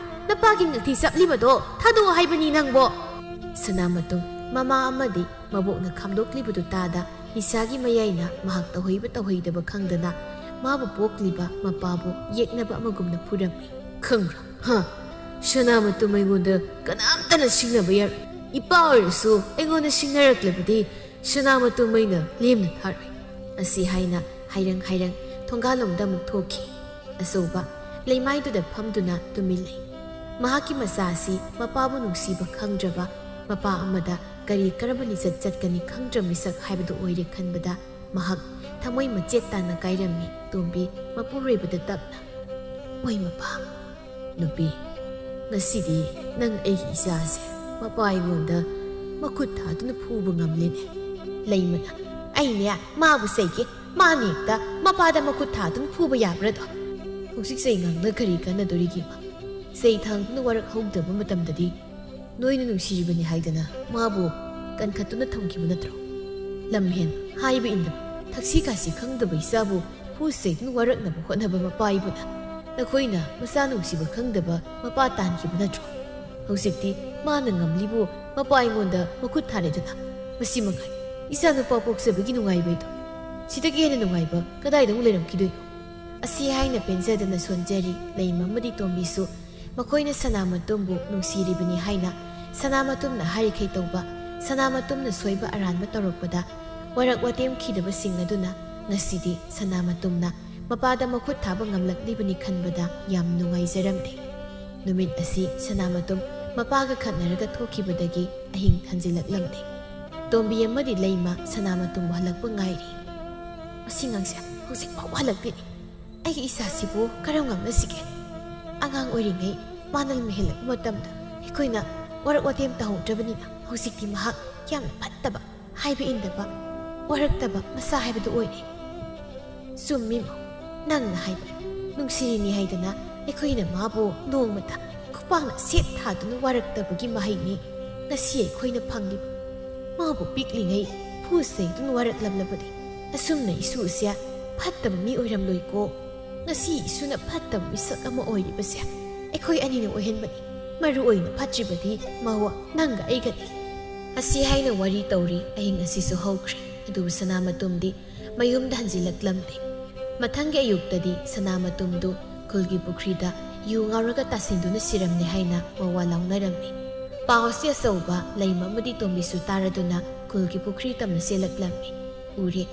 ꯅꯄꯥꯒꯤ ꯉꯛꯊꯤ ꯆꯞꯂꯤꯕꯗꯣ ꯊꯥꯗꯣꯛꯑꯣ ꯍꯥꯏꯕꯅꯤ ꯅꯪꯕꯣ꯫" ꯁꯅꯥꯃꯇꯨꯝ ꯃꯃꯥ ꯑꯃꯗꯤ ꯃꯕꯣꯛꯅ ꯈꯥꯝꯗꯣꯛꯂꯤꯕꯗꯨ ꯇꯥꯗ ꯅꯤꯁꯥꯒꯤ ꯃꯌꯥꯏꯅ ꯃꯍꯥꯛ ꯇꯧꯍꯩꯕ ꯇꯧꯍꯩꯗꯕ ꯈꯪꯗꯅ ꯃꯥꯕꯨ ꯄꯣꯛꯂꯤꯕ ꯃꯄꯥꯕꯨ ꯌꯦꯛꯅꯕ ꯑꯃꯒꯨꯝꯅ ꯐꯨꯔꯝꯃꯤ꯫ "ꯈꯪꯕ꯭ꯔꯥ? ꯍꯥ? ꯁꯅꯥꯃꯇꯨꯝ ꯑꯩꯉꯣꯟꯗ ꯀꯅꯥꯝꯇꯅ ꯁꯤꯡꯅꯕ ꯌꯥꯔꯣꯏ꯫ ꯏꯄꯥ ꯑꯣꯏꯔꯁꯨ ꯑꯩꯉꯣꯟꯗ ꯁꯤꯡꯅꯔꯛꯂꯕꯗꯤ ꯁꯅꯥꯃꯇꯨꯝ ꯑꯩꯅ ꯂꯦꯝꯅ ꯊꯥꯔꯣꯏ꯫" ꯑꯁꯤ ꯍꯥꯏꯅ ꯍꯥꯏꯔꯪ ꯍꯥꯏꯔꯪ ꯊꯣꯡꯒꯥꯜꯂꯣꯝꯗ ꯑꯃꯨꯛ ꯊꯣꯛꯈꯤ꯫ ꯑꯆꯧꯕ ꯂꯩꯃꯥꯏꯗꯨꯗ ꯐꯝꯗꯨꯅ ꯇꯨꯃꯤꯟ ꯂꯩ꯫ ꯃꯍꯥꯛꯀꯤ ꯃꯆꯥ ꯑꯁꯤ ꯃꯄꯥꯕꯨ ꯅꯨꯡꯁꯤꯕ ꯈꯪꯗ꯭ꯔꯕ ꯃꯄꯥ ꯑꯃꯗ ꯀꯔꯤ ꯀꯔꯝꯕ ꯂꯤꯆꯠ ꯆꯠꯀꯅꯤ ꯈꯪꯗ꯭ꯔ ꯃꯤꯁꯛ ꯍꯥꯏꯕꯗꯨ ꯑꯣꯏꯔꯦ ꯈꯟꯕꯗ ꯃꯍꯥꯛ ꯊꯃꯣꯏ ꯃꯆꯦꯠ ꯇꯥꯅ ꯀꯥꯏꯔꯝꯃꯤ꯫ ꯇꯣꯝꯕꯤ ꯃꯄꯨꯔꯣꯏꯕꯗ ꯇꯞꯅ, "ꯍꯣꯏ ꯃꯄꯥ꯫" "ꯅꯨꯄꯤ, ꯉꯁꯤꯗꯤ ꯅꯪ ꯑꯩꯒꯤ ꯏꯆꯥꯁꯦ ꯃꯄꯥ ꯑꯩꯉꯣꯟꯗ ꯃꯈꯨꯠ ꯊꯥꯗꯨꯅ ꯐꯨꯕ ꯉꯝꯂꯦꯅꯦ꯫" ꯂꯩꯃꯅ, "ꯑꯩꯅꯦ ꯃꯥꯕꯨ ꯆꯩꯒꯦ꯫ ꯃꯥꯅ ꯍꯦꯛꯇ ꯃꯄꯥꯗ ꯃꯈꯨꯠ ꯊꯥꯗꯨꯅ ꯐꯨꯕ ꯌꯥꯕ꯭ꯔꯗꯣ? ꯍꯧꯖꯤꯛ ꯆꯩ ꯉꯥꯡꯅ ꯀꯔꯤ ꯀꯥꯟꯅꯗꯣꯔꯤꯒꯦ ꯏꯃꯥ? ꯆꯩ ꯊꯥꯡꯗꯨꯅ ꯋꯥꯔꯛ ꯍꯧꯗꯕ ꯃꯇꯝꯗꯗꯤ ꯅꯣꯏꯅ ꯅꯨꯡꯁꯤꯔꯤꯕꯅꯤ ꯍꯥꯏꯗꯅ ꯃꯥꯕꯨ ꯀꯟꯈꯠꯇꯨꯅ ꯊꯝꯈꯤꯕ ꯅꯠꯇ꯭ꯔꯣ? ꯂꯝꯍꯦꯟ, ꯍꯥꯏꯕ ꯏꯟꯗꯕ, ꯊꯛꯁꯤ ꯈꯥꯁꯤ ꯈꯪꯗꯕ ꯏꯆꯥꯕꯨ ꯐꯨ ꯆꯩꯗꯨꯅ ꯋꯥꯔꯛꯅꯕ ꯍꯣꯠꯅꯕ ꯃꯄꯥ ꯏꯕꯨꯅ ꯅꯈꯣꯏꯅ ꯃꯆꯥ ꯅꯨꯡꯁꯤꯕ ꯈꯪꯗꯕ ꯃꯄꯥ ꯇꯥꯟꯈꯤꯕ ꯅꯠꯇ꯭ꯔꯣ? ꯍꯧꯖꯤꯛꯇꯤ ꯃꯥꯅ ꯉꯝꯂꯤꯕꯨ ꯃꯄꯥ ꯑꯩꯉꯣꯟꯗ ꯃꯈꯨꯠ ꯊꯥꯔꯦꯗꯅ꯫ ꯃꯁꯤ ꯃꯉꯥꯏ ꯏꯆꯥ ꯅꯨꯄꯥ ꯄꯣꯛꯆꯕꯒꯤ ꯅꯨꯡꯉꯥꯏꯕ ꯍꯥꯏꯗꯣ꯫ ꯁꯤꯗꯒꯤ ꯍꯦꯟꯅ ꯅꯨꯡꯉꯥꯏꯕ ꯀꯗꯥꯏꯗ ꯑꯃꯨꯛ ꯂꯩꯔꯝꯈꯤꯗꯣꯏꯅꯣ?" ꯑꯁꯤ ꯍꯥꯏꯅ ꯄꯦꯟꯖꯗꯅ ꯁꯣꯟꯖꯔꯤ ꯂꯩꯃ ꯑꯃꯗꯤ ꯇꯣꯝꯕꯤꯁꯨ꯫ ꯃꯈꯣꯏꯅ ꯁꯅꯥꯃꯇꯨꯝꯕꯨ ꯅꯨꯡꯁꯤꯔꯤꯕꯅꯤ ꯍꯥꯏꯅ ꯁꯅꯥꯃꯇꯨꯝꯅ ꯍꯥꯏꯔꯤꯈꯩ ꯇꯧꯕ, ꯁꯅꯥꯃꯇꯨꯝꯅ ꯁꯣꯏꯕ ꯑꯔꯥꯟꯕ ꯇꯧꯔꯛꯄꯗ ꯋꯥꯔꯛ ꯋꯥꯇꯦꯝꯈꯤꯗꯕꯁꯤꯡ ꯑꯗꯨꯅ ꯉꯁꯤꯗꯤ ꯁꯅꯥꯃꯇꯨꯝꯅ ꯃꯄꯥꯗ ꯃꯈꯨꯠ ꯊꯥꯕ ꯉꯝꯂꯛꯂꯤꯕꯅꯤ ꯈꯟꯕꯗ ꯌꯥꯝ ꯅꯨꯡꯉꯥꯏꯖꯔꯝꯗꯦ꯫ ꯅꯨꯃꯤꯠ ꯑꯁꯤ ꯁꯅꯥꯃꯇꯨꯝ ꯃꯄꯥꯒ ꯈꯠꯅꯔꯒ ꯊꯣꯛꯈꯤꯕꯗꯒꯤ ꯑꯍꯤꯡ ꯊꯟꯖꯤꯜꯂꯛꯂꯝꯗꯦ꯫ ꯇꯣꯝꯕꯤ ꯑꯃꯗꯤ ꯂꯩꯃ ꯁꯅꯥꯃꯇꯨꯝꯕꯨ ꯍꯜꯂꯛꯄ ꯉꯥꯏꯔꯤ꯫ "ꯃꯁꯤ ꯑꯉꯥꯡꯁꯦ ꯍꯧꯖꯤꯛ ꯐꯥꯎꯕ ꯍꯜꯂꯛꯇꯦꯅꯦ꯫ ꯑꯩꯒꯤ ꯏꯆꯥꯁꯤꯕꯨ ꯀꯔꯝ ꯉꯥꯡꯅꯁꯤꯒꯦ? ꯑꯉꯥꯡ ꯑꯣꯏꯔꯤꯉꯩ ꯃꯥꯅ ꯂꯝ ꯍꯦꯜꯂꯛꯄ ꯃꯇꯝꯗ ꯑꯩꯈꯣꯏꯅ ꯋꯥꯔꯛ ꯋꯥꯇꯦꯝ ꯇꯧꯍꯧꯗ꯭ꯔꯕꯅꯤꯅ ꯍꯧꯖꯤꯛꯇꯤ ꯃꯍꯥꯛ ꯌꯥꯝꯅ ꯐꯠꯇꯕ, ꯍꯥꯏꯕ ꯏꯟꯗꯕ, ꯋꯥꯔꯛꯇꯕ ꯃꯆꯥ ꯍꯥꯏꯕꯗꯨ ꯑꯣꯏꯔꯦ꯫" "ꯆꯨꯝꯃꯤ ꯃꯧ, ꯅꯪꯅ ꯍꯥꯏꯕ꯫ ꯅꯨꯡꯁꯤꯔꯤꯅꯤ ꯍꯥꯏꯗꯅ ꯑꯩꯈꯣꯏꯅ ꯃꯥꯕꯨ ꯅꯣꯡꯃꯇ ꯈꯨꯄꯥꯛꯅ ꯁꯦꯠ ꯊꯥꯗꯨꯅ ꯋꯥꯔꯛꯇꯕꯒꯤ ꯃꯍꯩꯅꯤ ꯉꯁꯤ ꯑꯩꯈꯣꯏꯅ ꯐꯪꯂꯤꯕ꯫ ꯃꯥꯕꯨ ꯄꯤꯛꯂꯤꯉꯩ ꯐꯨ ꯆꯩꯗꯨꯅ ꯋꯥꯔꯛꯂꯝꯂꯕꯗꯤ ꯑꯁꯨꯝꯅ ꯏꯁꯨꯁꯦ ꯐꯠꯇꯕ ꯃꯤ ꯑꯣꯏꯔꯝꯂꯣꯏꯀꯣ꯫ ꯉꯁꯤ ꯏꯁꯨꯅ ꯐꯠꯇꯕ ꯃꯤꯁꯛ ꯑꯃ ꯑꯣꯏꯔꯤꯕꯁꯦ ꯑꯩꯈꯣꯏ ꯑꯅꯤꯅ ꯑꯣꯏꯍꯟꯕꯅꯤ꯫ ꯃꯔꯨ ꯑꯣꯏꯅ ꯐꯠꯇ꯭ꯔꯤꯕꯗꯤ ꯃꯧ ꯅꯪꯒ ꯑꯩꯒꯅꯤ꯫" ꯑꯁꯤ ꯍꯥꯏꯅ ꯋꯥꯔꯤ ꯇꯧꯔꯤ꯫ ꯑꯍꯤꯡ ꯑꯁꯤꯁꯨ ꯍꯧꯈ꯭ꯔꯦ꯫ ꯑꯗꯨꯕꯨ ꯁꯅꯥꯃꯇꯨꯝꯗꯤ ꯃꯌꯨꯝꯗ ꯍꯟꯖꯤꯜꯂꯛꯂꯝꯗꯦ꯫ ꯃꯊꯪꯒꯤ ꯑꯌꯨꯛꯇꯗꯤ ꯁꯅꯥꯃꯇꯨꯝꯗꯨ ꯈꯨꯜꯒꯤ ꯄꯨꯈ꯭ꯔꯤꯗ ꯌꯨ ꯉꯥꯎꯔꯒ ꯇꯥꯁꯤꯟꯗꯨꯅ ꯁꯤꯔꯝꯂꯦ ꯍꯥꯏꯅ ꯋꯥꯋꯥ ꯂꯥꯎꯅꯔꯝꯃꯤ꯫ ꯄꯥꯎ ꯑꯁꯤ ꯑꯆꯧꯕ ꯂꯩꯃ ꯑꯃꯗꯤ ꯇꯣꯝꯕꯤꯁꯨ ꯇꯥꯔꯗꯨꯅ ꯈꯨꯜꯒꯤ ꯄꯨꯈ꯭ꯔꯤ ꯇꯝꯅ ꯆꯦꯜꯂꯛꯂꯝꯃꯤ꯫ ꯎꯔꯦ,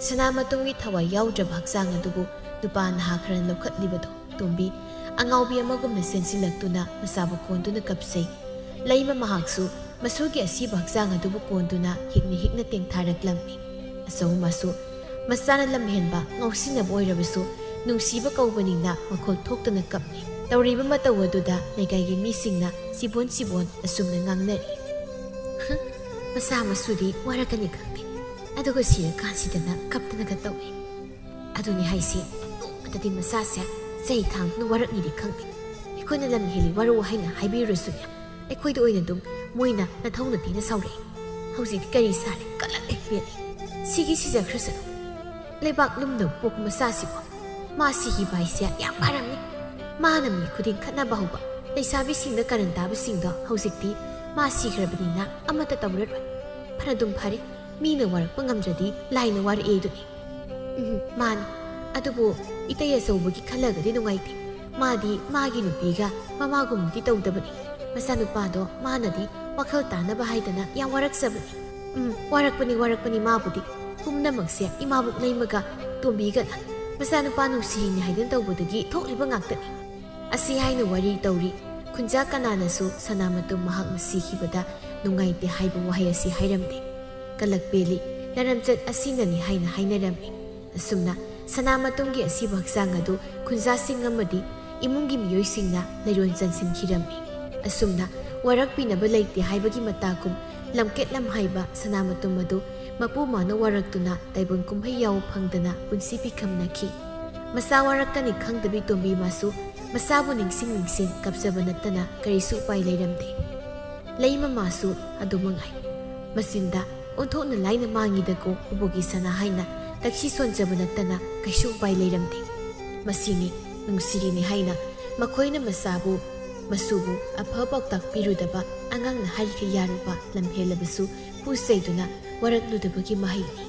ꯁꯅꯥꯃꯇꯨꯝꯒꯤ ꯊꯋꯥꯏ ꯌꯥꯎꯗ꯭ꯔꯕ ꯍꯛꯆꯥꯡ ꯑꯗꯨꯕꯨ ꯅꯨꯄꯥ ꯅꯍꯥ ꯈꯔꯅ ꯂꯧꯈꯠꯂꯤꯕꯗꯨ꯫ ꯇꯣꯝꯕꯤ, ꯑꯉꯥꯎꯕꯤ ꯑꯃꯒꯨꯝꯅ ꯆꯦꯟꯁꯤꯜꯂꯛꯇꯨꯅ ꯃꯆꯥꯕꯨ ꯀꯣꯟꯗꯨꯅ ꯀꯞꯆꯩ꯫ ꯂꯩꯃ ꯃꯍꯥꯛꯁꯨ ꯃꯁꯨꯒꯤ ꯑꯁꯤꯕ ꯍꯛꯆꯥꯡ ꯑꯗꯨꯕꯨ ꯀꯣꯟꯗꯨꯅ ꯍꯤꯛꯅ ꯍꯤꯛꯅ ꯇꯦꯡꯊꯥꯔꯛꯂꯝꯃꯤ꯫ ꯑꯆꯧ ꯃꯁꯨ ꯃꯆꯥꯅ ꯂꯝꯍꯦꯟꯕ, ꯉꯥꯎꯁꯤꯟꯅꯕ ꯑꯣꯏꯔꯕꯁꯨ ꯅꯨꯡꯁꯤꯕ ꯀꯧꯕꯅꯤꯅ ꯃꯈꯣꯜ ꯊꯣꯛꯇꯅ ꯀꯞꯂꯤ꯫ ꯇꯧꯔꯤꯕ ꯃꯇꯧ ꯑꯗꯨꯗ ꯂꯩꯀꯥꯏꯒꯤ ꯃꯤꯁꯤꯡꯅ ꯆꯤꯕꯣꯟ ꯆꯤꯕꯣꯟ ꯑꯁꯨꯝꯅ ꯉꯥꯡꯅꯔꯤ꯫ "ꯍꯨꯝ, ꯃꯆꯥ ꯃꯁꯨꯗꯤ ꯋꯥꯔꯛꯀꯅꯤ ꯈꯪꯗꯦ, ꯑꯗꯨꯒ ꯁꯤꯔꯀꯥꯟꯁꯤꯗꯅ ꯀꯞꯇꯅꯒ ꯇꯧꯏ꯫ ꯑꯗꯨꯅꯤ ꯍꯥꯏꯁꯤ, ꯅꯣꯡꯃꯇꯗꯤ ꯃꯆꯥꯁꯦ ꯆꯩ ꯊꯥꯡꯗꯨꯅ ꯋꯥꯔꯛꯅꯤꯗꯤ ꯈꯪꯗꯦ꯫ ꯑꯩꯈꯣꯏꯅ ꯂꯝ ꯍꯦꯜꯂꯤ ꯋꯥꯔꯛꯎ ꯍꯥꯏꯅ ꯍꯥꯏꯕꯤꯔꯨꯔꯁꯨꯅꯦ, ꯑꯩꯈꯣꯏꯗ ꯑꯣꯏꯅ ꯑꯗꯨꯝ ꯃꯣꯏꯅ ꯅꯊꯧ ꯅꯊꯤꯅ ꯁꯥꯎꯔꯛꯏ꯫ ꯍꯧꯖꯤꯛꯇꯤ ꯀꯔꯤ ꯁꯥꯔꯦ? ꯀꯜꯂꯛꯂꯦ ꯄꯦꯜꯂꯦ꯫ ꯁꯤꯒꯤ ꯁꯤꯖꯈ꯭ꯔꯁꯅꯨ꯫ ꯂꯩꯕꯥꯛ ꯂꯨꯝꯅ ꯄꯣꯛꯄ ꯃꯆꯥꯁꯤꯕꯨ꯫ ꯃꯥ ꯁꯤꯈꯤꯕ ꯍꯥꯏꯁꯦ ꯌꯥꯝ ꯐꯔꯝꯅꯤ꯫ ꯃꯥꯅ ꯃꯤ ꯈꯨꯗꯤꯡ ꯈꯠꯅꯕ ꯍꯧꯕ, ꯂꯩꯁꯥꯕꯤꯁꯤꯡꯗ ꯀꯔꯟ ꯇꯥꯕꯁꯤꯡꯗꯣ ꯍꯧꯖꯤꯛꯇꯤ ꯃꯥ ꯁꯤꯈ꯭ꯔꯕꯅꯤꯅ ꯑꯃꯠꯇ ꯇꯧꯔꯔꯣꯏ꯫ ꯐꯅꯗꯨꯝ ꯐꯔꯦ, ꯃꯤꯅ ꯋꯥꯔꯛꯄ ꯉꯝꯗ꯭ꯔꯗꯤ ꯂꯥꯏꯅ ꯋꯥꯔꯛꯑꯦ ꯑꯗꯨꯅꯤ꯫" "ꯎꯝ, ꯃꯥꯅꯤ꯫ ꯑꯗꯨꯕꯨ ꯏꯇꯩ ꯑꯆꯧꯕꯒꯤ ꯈꯜꯂꯒꯗꯤ ꯅꯨꯡꯉꯥꯏꯇꯦ꯫ ꯃꯥꯗꯤ ꯃꯥꯒꯤ ꯅꯨꯄꯤꯒ ꯃꯃꯥꯒꯨꯝꯕꯗꯤ ꯇꯧꯗꯕꯅꯤ꯫ ꯃꯆꯥꯅꯨꯄꯥꯗꯣ ꯃꯥꯅꯗꯤ ꯋꯥꯈꯜ ꯇꯥꯅꯕ ꯍꯥꯏꯗꯅ ꯌꯥꯝ ꯋꯥꯔꯛꯆꯕꯅꯤ꯫" "ꯎꯝ, ꯋꯥꯔꯛꯄꯅꯤ, ꯋꯥꯔꯛꯄꯅꯤ ꯃꯥꯕꯨꯗꯤ꯫ ꯄꯨꯝꯅꯃꯛꯁꯦ ꯏꯃꯥꯕꯣꯛ ꯂꯩꯃꯒ ꯇꯣꯝꯕꯤꯒꯅ ꯃꯆꯥꯅꯨꯄꯥ ꯅꯨꯡꯁꯤꯔꯤꯅꯤ ꯍꯥꯏꯗꯨꯅ ꯇꯧꯕꯗꯒꯤ ꯊꯣꯛꯂꯤꯕ ꯉꯥꯛꯇꯅꯤ꯫ ꯑꯁꯤ ꯍꯥꯏꯅ ꯋꯥꯔꯤ ꯇꯧꯔꯤ꯫ ꯈꯨꯟꯖꯥ ꯀꯅꯥꯅꯁꯨ ꯁꯅꯥꯃꯇꯣꯝ ꯃꯍꯥꯛꯅ ꯁꯤꯈꯤꯕꯗ ꯅꯨꯡꯉꯥꯏꯇꯦ ꯍꯥꯏꯕ ꯋꯥꯍꯩ ꯑꯁꯤ ꯍꯥꯏꯔꯝꯗꯦ꯫ ꯀꯂꯛ ꯄꯦꯜꯂꯤ, ꯅꯔꯝꯆꯠ ꯑꯁꯤꯅꯅꯤ ꯍꯥꯏꯅ ꯍꯥꯏꯅꯔꯝꯃꯤ꯫ ꯑꯁꯨꯝꯅ ꯁꯅꯥꯃꯇꯣꯝꯒꯤ ꯑꯁꯤꯕ ꯍꯛꯆꯥꯡ ꯑꯗꯨ ꯈꯨꯟꯖꯥꯁꯤꯡ ꯑꯃꯗꯤ ꯏꯃꯨꯡꯒꯤ ꯃꯤꯑꯣꯏꯁꯤꯡꯅ ꯂꯩꯔꯣꯟ ꯆꯟꯁꯤꯟꯈꯤꯔꯝꯃꯤ꯫ ꯑꯁꯨꯝꯅ ꯋꯥꯔꯛꯄꯤꯅꯕ ꯂꯩꯇꯦ ꯍꯥꯏꯕꯒꯤ ꯃꯇꯥꯒꯨꯝ ꯂꯝꯀꯦꯠ ꯂꯝꯍꯥꯏꯕ ꯁꯅꯥꯃꯇꯣꯝ ꯑꯗꯨ ꯃꯄꯨ ꯃꯥꯅ ꯋꯥꯔꯛꯇꯨꯅ ꯇꯥꯏꯕꯪ ꯀꯨꯝꯍꯩ ꯌꯥꯎꯕ ꯐꯪꯗꯅ ꯄꯨꯟꯁꯤ ꯄꯤꯈꯝꯅꯈꯤ꯫ ꯃꯆꯥ ꯋꯥꯔꯛꯀꯅꯤ ꯈꯪꯗꯕꯤ ꯇꯣꯝꯕꯤ ꯃꯥꯁꯨ ꯃꯆꯥꯕꯨ ꯅꯤꯡꯁꯤꯡ ꯅꯤꯡꯁꯤꯡ ꯀꯞꯆꯕ ꯅꯠꯇꯅ ꯀꯔꯤꯁꯨ ꯎꯄꯥꯏ ꯂꯩꯔꯝꯗꯦ꯫ ꯂꯩꯃ ꯃꯥꯁꯨ ꯑꯗꯨ ꯃꯉꯥꯏ꯫ ꯃꯆꯤꯟꯗ "ꯑꯣꯟꯊꯣꯛꯅ ꯂꯥꯏꯅ ꯃꯥꯡꯉꯤꯗꯀꯣ ꯏꯕꯣꯛꯀꯤ ꯁꯅꯥ" ꯍꯥꯏꯅ ꯇꯛꯁꯤ ꯁꯣꯟꯖꯕ ꯅꯠꯇꯅ ꯀꯩꯁꯨ ꯎꯄꯥꯏ ꯂꯩꯔꯝꯗꯦ꯫ ꯃꯁꯤꯅꯤ ꯅꯨꯡꯁꯤꯔꯤꯅꯤ ꯍꯥꯏꯅ ꯃꯈꯣꯏꯅ ꯃꯆꯥꯕꯨ, ꯃꯁꯨꯕꯨ ꯑꯐ ꯄꯥꯎꯇꯥꯛ ꯄꯤꯔꯨꯗꯕ ꯑꯉꯥꯡꯅ ꯍꯥꯏꯔꯤꯈꯩ ꯌꯥꯔꯨꯕ ꯂꯝꯍꯦꯜꯂꯕꯁꯨ ꯄꯨ ꯆꯩꯗꯨꯅ ꯋꯥꯔꯛꯂꯨꯗꯕꯒꯤ ꯃꯍꯩꯅꯤ꯫